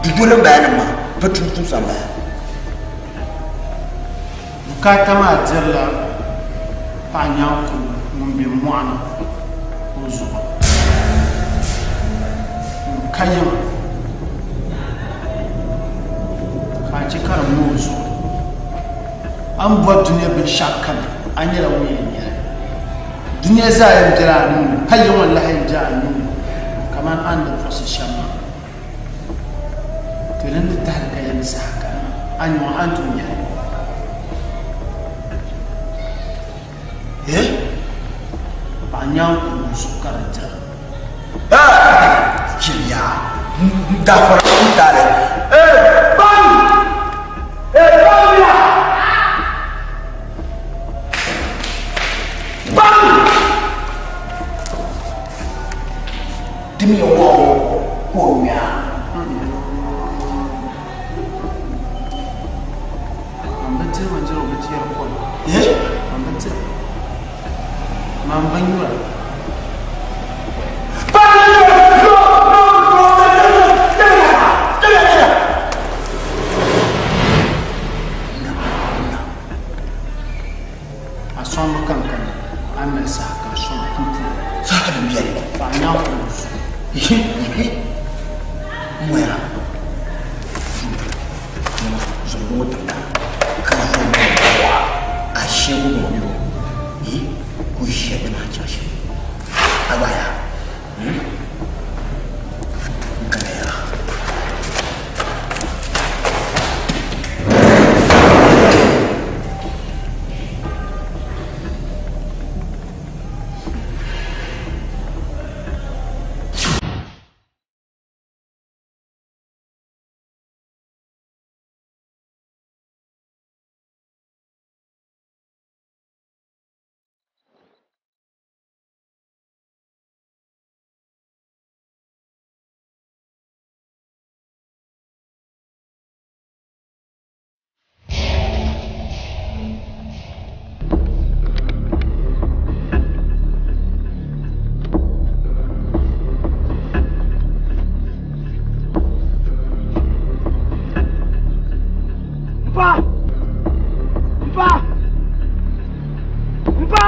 dundoli n baya nim maa pa tum tumsa n baya bukaata maa dirila paɣa nyaankuro ŋun be mɔɣuni o zuɣu ŋun ka yiŋa ka a chɛ ka di ŋɔ o zuɣu a ni bɔri dunia binshɛɣu kam a nyɛla ŋun yɛn nyɛli dunia zaa yɛn bela a nuu ni pa yiŋɔ n-lahi yɛn be a nuu ni kamani a ni di buɣisi shɛm maa to din ni tahili ka yɛn saha kana a nyɛ a ni tooi nyɛli paɣa nyaankuro zuɣu ka di dira chiliya gafara n taali ban ban ya ban dimi wɔ ko ŋmɛa Man bi diri bindirigu bi tiyɛri kom. Man bi diri. Man bi nyura. A sɔŋmi ka n kana, a ni mali saha ka n sɔŋ pumpɔŋɔ. Saha din beni. Paɣa nyaŋ o zuɣu. Moya. Zɔŋ ŋɔ tiŋa ka zɔŋ ŋɔ a shee ku ŋɔ miro yi ku ʒiya ni maa chaŋ shɛm a gba yaa n kana yaa. Mpa! Mpa! Mpa!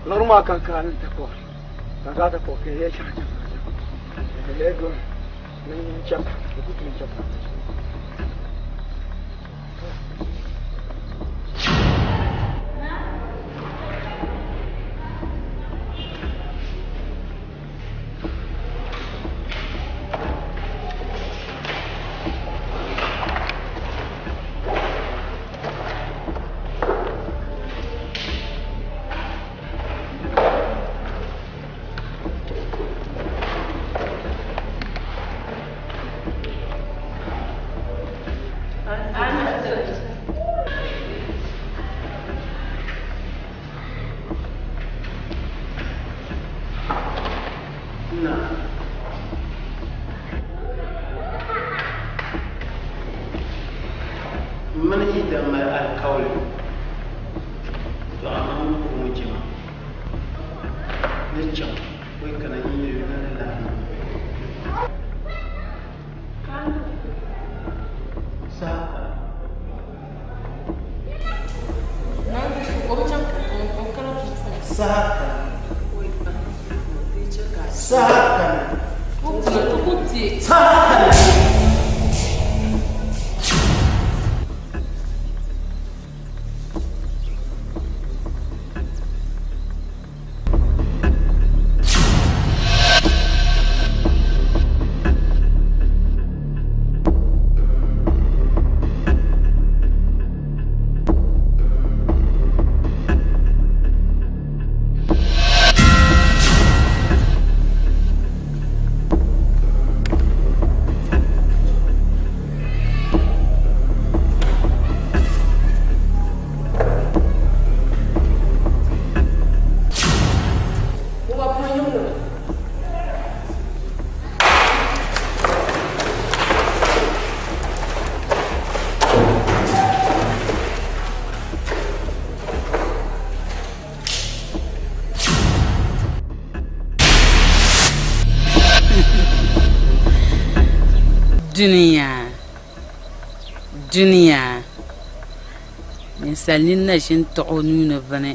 Lɔri maa kan kaani n ti kɔri. Ka gaa ti kɔri ka yi chaŋ chaŋ chaŋ. Ka yi doli ni n chɛpa, di ku tooi chɛpa. Mini yi da mali alikauli to amma n ku ŋɔ jɛma ni chaŋ wai kana yi yuli na ni lahi saha saha saha kana saha kana. Dunia, dunia, ninsal nini na ʒini taɣi o nuu ni bini.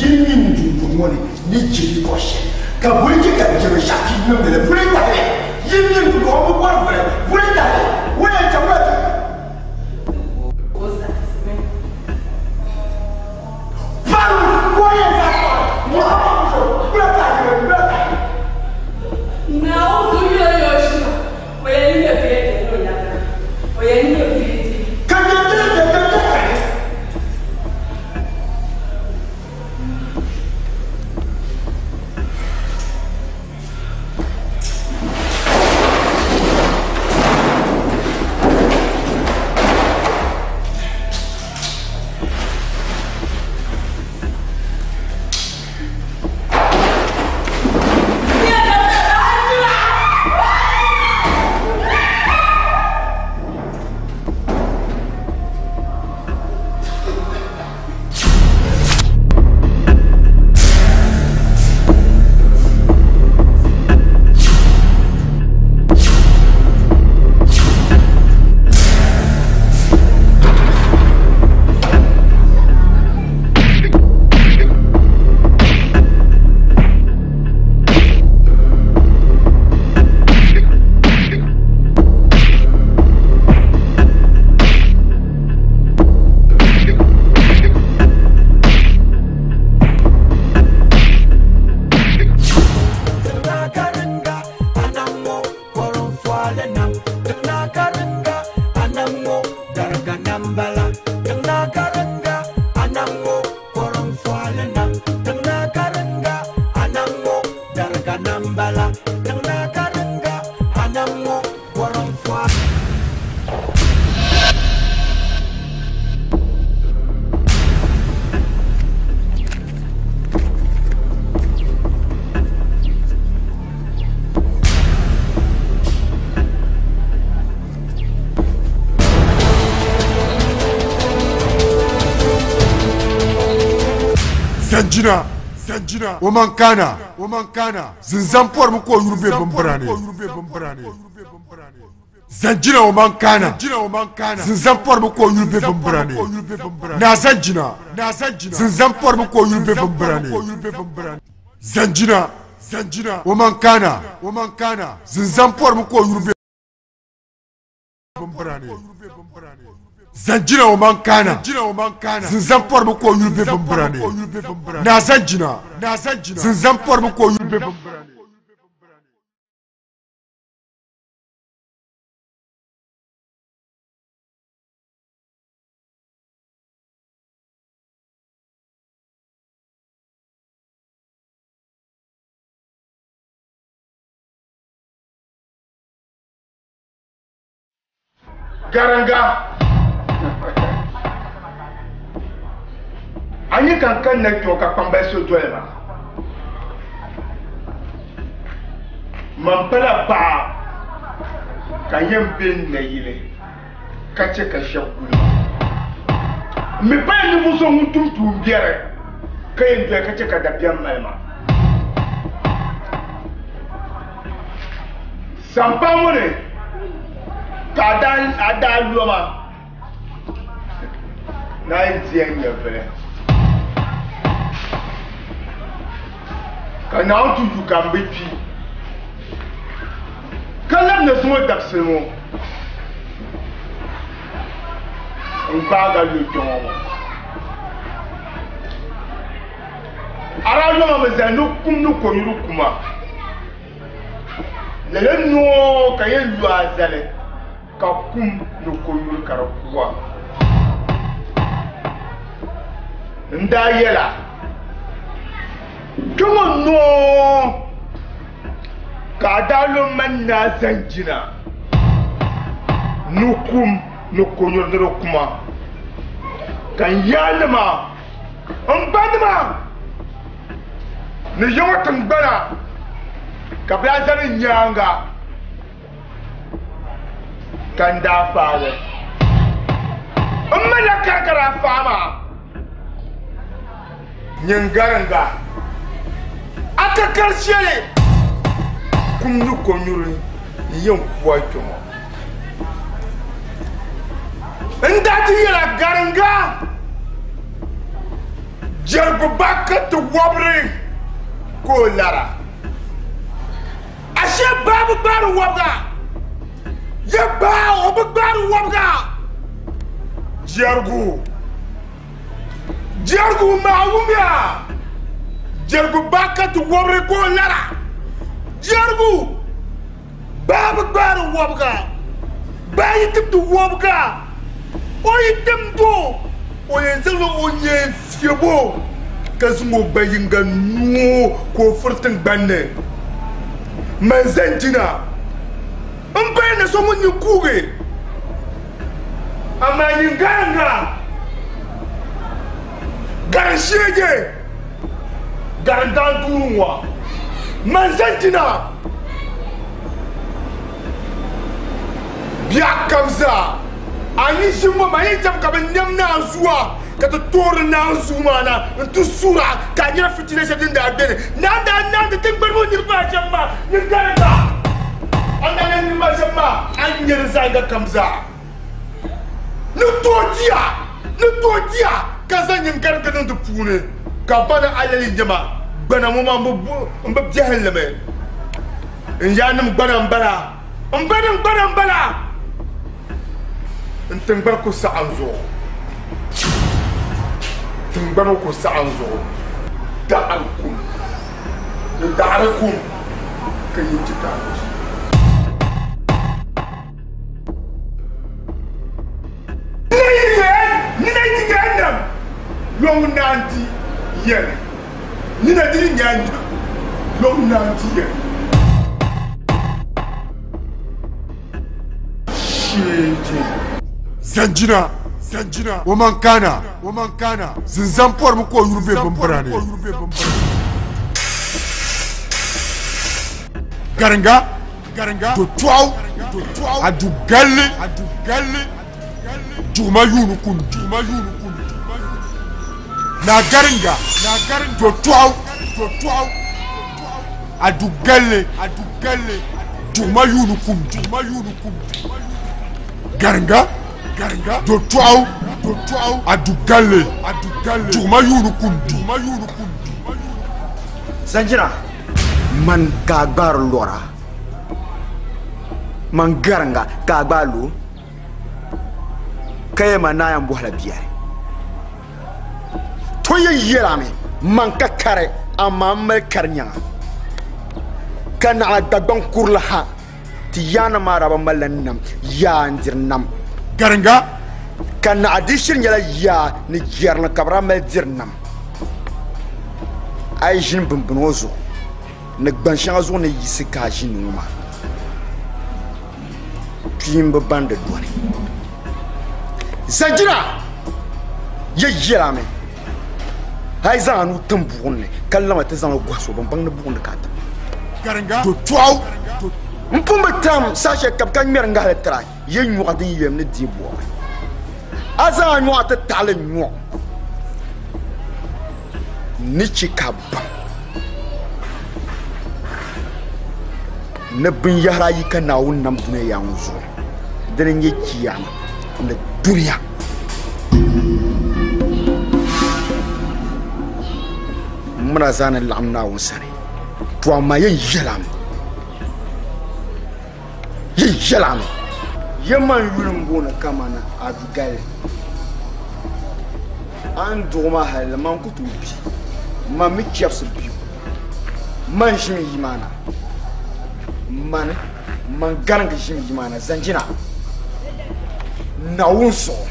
Yi mi dundɔŋ ŋɔ ni ni jeli bɔ shɛli ka boli chɛ ka jɛmi shɛɣu ti niŋdi li boli tahi yi mi dundɔŋ bi bɔri vuli boli tahi wala chaŋ la ti Paru waya za wa bula tahi bula tahi Zanjina, Zanjina, o man kana, o man kana, zinzan pɔrimi ka o yuri be bimbira ni. Zanjina o man kana, Zanjina o man kana, zinzan pɔrimi ka o yuri be bimbira ni. Na Zanjina, na Zanjina, zinzan pɔrimi ka o yuri be bimbira ni. Zanjina, Zanjina, o man kana, o man kana, zinzan pɔrimi ka o yuri be bimbira ni. Zanjina o man kana, Zanjina o man kana, zinzan pɔrimi ka o yuri be bimbira ni. Na Zanjina, na Zanjina, zinzan pɔrimi ka o yuri be bimbira ni. Garanga. Anyi kan kan na kpɛ ka kpambali so doli ma. Man pala paɣa ka yɛn be nayili ka chɛ ka shɛba guli ma. N mi pala ninvuɣu so ŋun tum tuun biɛri ka yɛn doya ka chɛ ka dabiɛm mali ma. Sampaa ŋɔ ni ka a daa loma na yi diya nyɛvili ka Naawuni ti yu ka n bi kpi ka labina zuŋɔ dabisili ŋɔ n gbaaga lo kpɛŋɔ ŋɔ a daa loma mi zali ni kum ni konyuri kuma lala noo ka yɛn lo a zali ka kum ni konyuri ka di kuwa n daa yɛla kpɛŋɔ noo ka a daa lo man naa Zanjina. Ni kum ni konyuri ni di kuma. Ka n yaanima, n banima ni yiŋɔ tiŋgbana ka bɛ daa zani n nyaaŋa ka n daa faai li. M mi la kari ka daa faai maa. Nyin gariŋga, a ka kari shɛli kum ni konyuri n-yɛn ku a kpe ŋɔ. N daa ti yɛla gariŋga, jɛrigu ba ka ti wɔbiri ka o lara. Ashe baa bi gbaari wɔbiga, ya baa o bi gbaari wɔbiga. Jɛrigu. Jɛrigu maa wumya, jɛrigu ba ka ti wɔbiri ka o lara. Jɛrigu baa bi gbaari wɔbiga, baa yi timdi wɔbiga, o yi timdi o, o yɛn zaŋla o nyee fiɛbo ka zaŋ o gba yiŋga noo ka o furi tiŋgbani ni. Man zani jina m-paya na so ŋun nyɛ kuugi. Amaa nyin gariŋga, garin sheege, garin daantuuri ŋɔ, man zani jina biɛɣu kam zaa, a ni ʒi ŋɔ maa yɛn chɛmi ka bɛ nɛm naanzua ka ti toori naanzuu maa na nti suur a ka a nyari fitina shɛli din daa beni ni a ni daa naandi tiŋgbani ŋɔ niriba maa shɛm maa. Nyin gariŋga, a ni daa naandi niriba maa shɛm maa, a ni nya di zaɣ yiŋga kam zaa. Ni tooi di a, ni tooi di a, ka zaŋ nyin gariŋga niŋ di puuni, ka ba ni alali nyɛ ma. Gbana ŋɔ maa m bi biɛhim li mi. N yaannim gbana m-bala, m banim gbana m-bala. N tiŋgbani ku saɣim zuɣu. Tiŋgbani ku saɣim zuɣu. Daɣiri kum, ni daɣiri kum ka yi ti ka a di. Nina yi ti nam lɔŋ naan ti yɛli. Nina di ni nya nam lɔŋ naan ti yɛli. Sheeje. Zanjina, Zanjina, o man kana, o man kana, zinzan pɔrimi ka o yuri be bimbira ni. Garinga, Garinga, do tɔɣu, do tɔɣu, a du galli, a du galli, juguma yuuni kun, juguma yuuni kun, naa Garinga, naa Garinga, do tɔɣu, do tɔɣu, a du galli, a du galli, juguma yuuni kum, juguma yuuni kum, Garinga, Garinga, do tɔɣu, do tɔɣu, a du galli, a du galli, juguma yuuni kum, juguma yuuni kum. Zanjina, man ka a gbaari lɔra, man Garinga ka a gbaai lo, ka yɛn ma naa yɛn bɔhila biɛri. To yɛn yɛlami man ka kari amaa m mali kari nyaŋa ka naɣila Dagbaŋ kurili ha ti yaanima maa daa bi malila nam yaa n-diri nam. Garinga. Ka naɣ di shiri nyɛla yaa ni jɛrili ka bɛ daa mali diri nam. A yi ʒini bimbini ŋɔ zuɣu ni gban shɛŋa zuɣu ni yiɣisi ka a ʒini ŋɔ maa, kpiimba ban di dɔni. Zanjina! Ya yɛlami, a yi zaŋ a nuu tim buɣim ni, ka lama ti zaŋ li gɔhi so, bɛn baŋ ni buɣim ni ka a tim. Garinga, do tɔɣu. M pun bi tam saha shɛli ka bɛ ka ŋmɛri ŋahili tira, ya nyɔɣu din yɛm ni deei bɔɣiri. A zaŋ a nyɔɣu ti taɣili nyɔɣu ni chɛ ka a baŋ ni binyɛhiri ayi ka Naawuni nam dunia yaa ŋɔ zuɣu, dini n-nyɛ Chiyaama ni dunia. M mini a zaa ni laɣim Naawuni sani, to amaa yɛn yɛlami, yɛn yɛlami. Yɛman yuli m-booni kamani Abigail. A ni duɣi ma hal man ku tooi bi, man mi chɛbisi biu. Man ʒimi yi maa na, mani man gariŋgi ʒimi yi maa na, zanjina Naawuni zuɣu.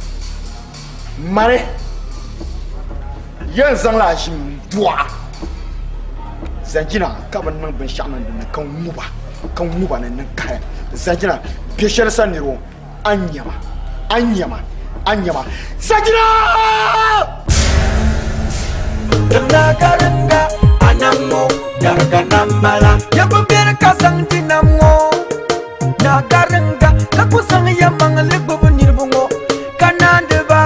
Mani yɛn zaŋla a ʒim n-duɣi a, zanjina ka bɛ niŋ binshɛɣu niŋ di ni ka ŋuba, ka ŋuba ni niŋ kahili. Zanjina, bɛ shɛli sa nir o. A ni nyama, a ni nyama, a ni nyama. Sajina! Tiŋna garinga anam ŋɔ dariga nam bala Yɛbu beri ka zaŋ ti nam ŋɔ na garinga ka ku zaŋ yɛmaŋli gbubi niriba ŋɔ ka naandi ba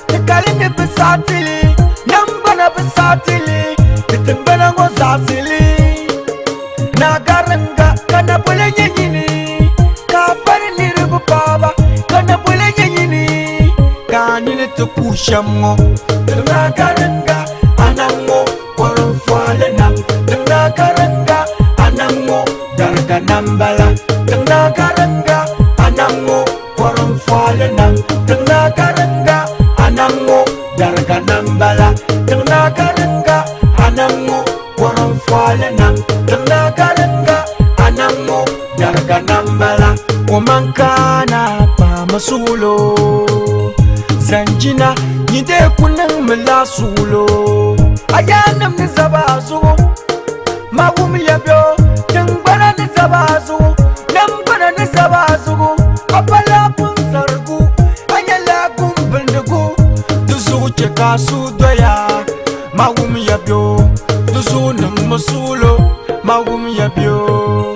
ti kali ni bi saɣatili nam gbana bi saɣatili ti tiŋgbana ŋɔ zaɣasili na garinga ka naboli nyɛ nyini ka fari niriba paaba ka naboli nyɛ nyini ka nini ti ku shɛm ŋɔ tiŋna garinga anam ŋɔ kɔrim fɔli nam tiŋna garinga anam ŋɔ dariga nam bala tiŋna garinga anam ŋɔ kɔrim fɔli nam tiŋna garinga anam ŋɔ dariga nam bala tiŋna garinga anam ŋɔ kɔrim fɔli nam tiŋna garinga anam ŋɔ dariga nam bala o man kana paama suhulo zanjina nyide ku niŋmi la suhulo a yaannim ni zaba zuɣu ma wum ya bɛ tiŋgbana ni zaba zuɣu namgbana ni zaba zuɣu a pala punsarigu a nyɛla gumbindigu di zuɣu chɛ ka a suhu doya ma wum ya bɛ di zuɣu niŋmi suhulo ma wum ya bɛ.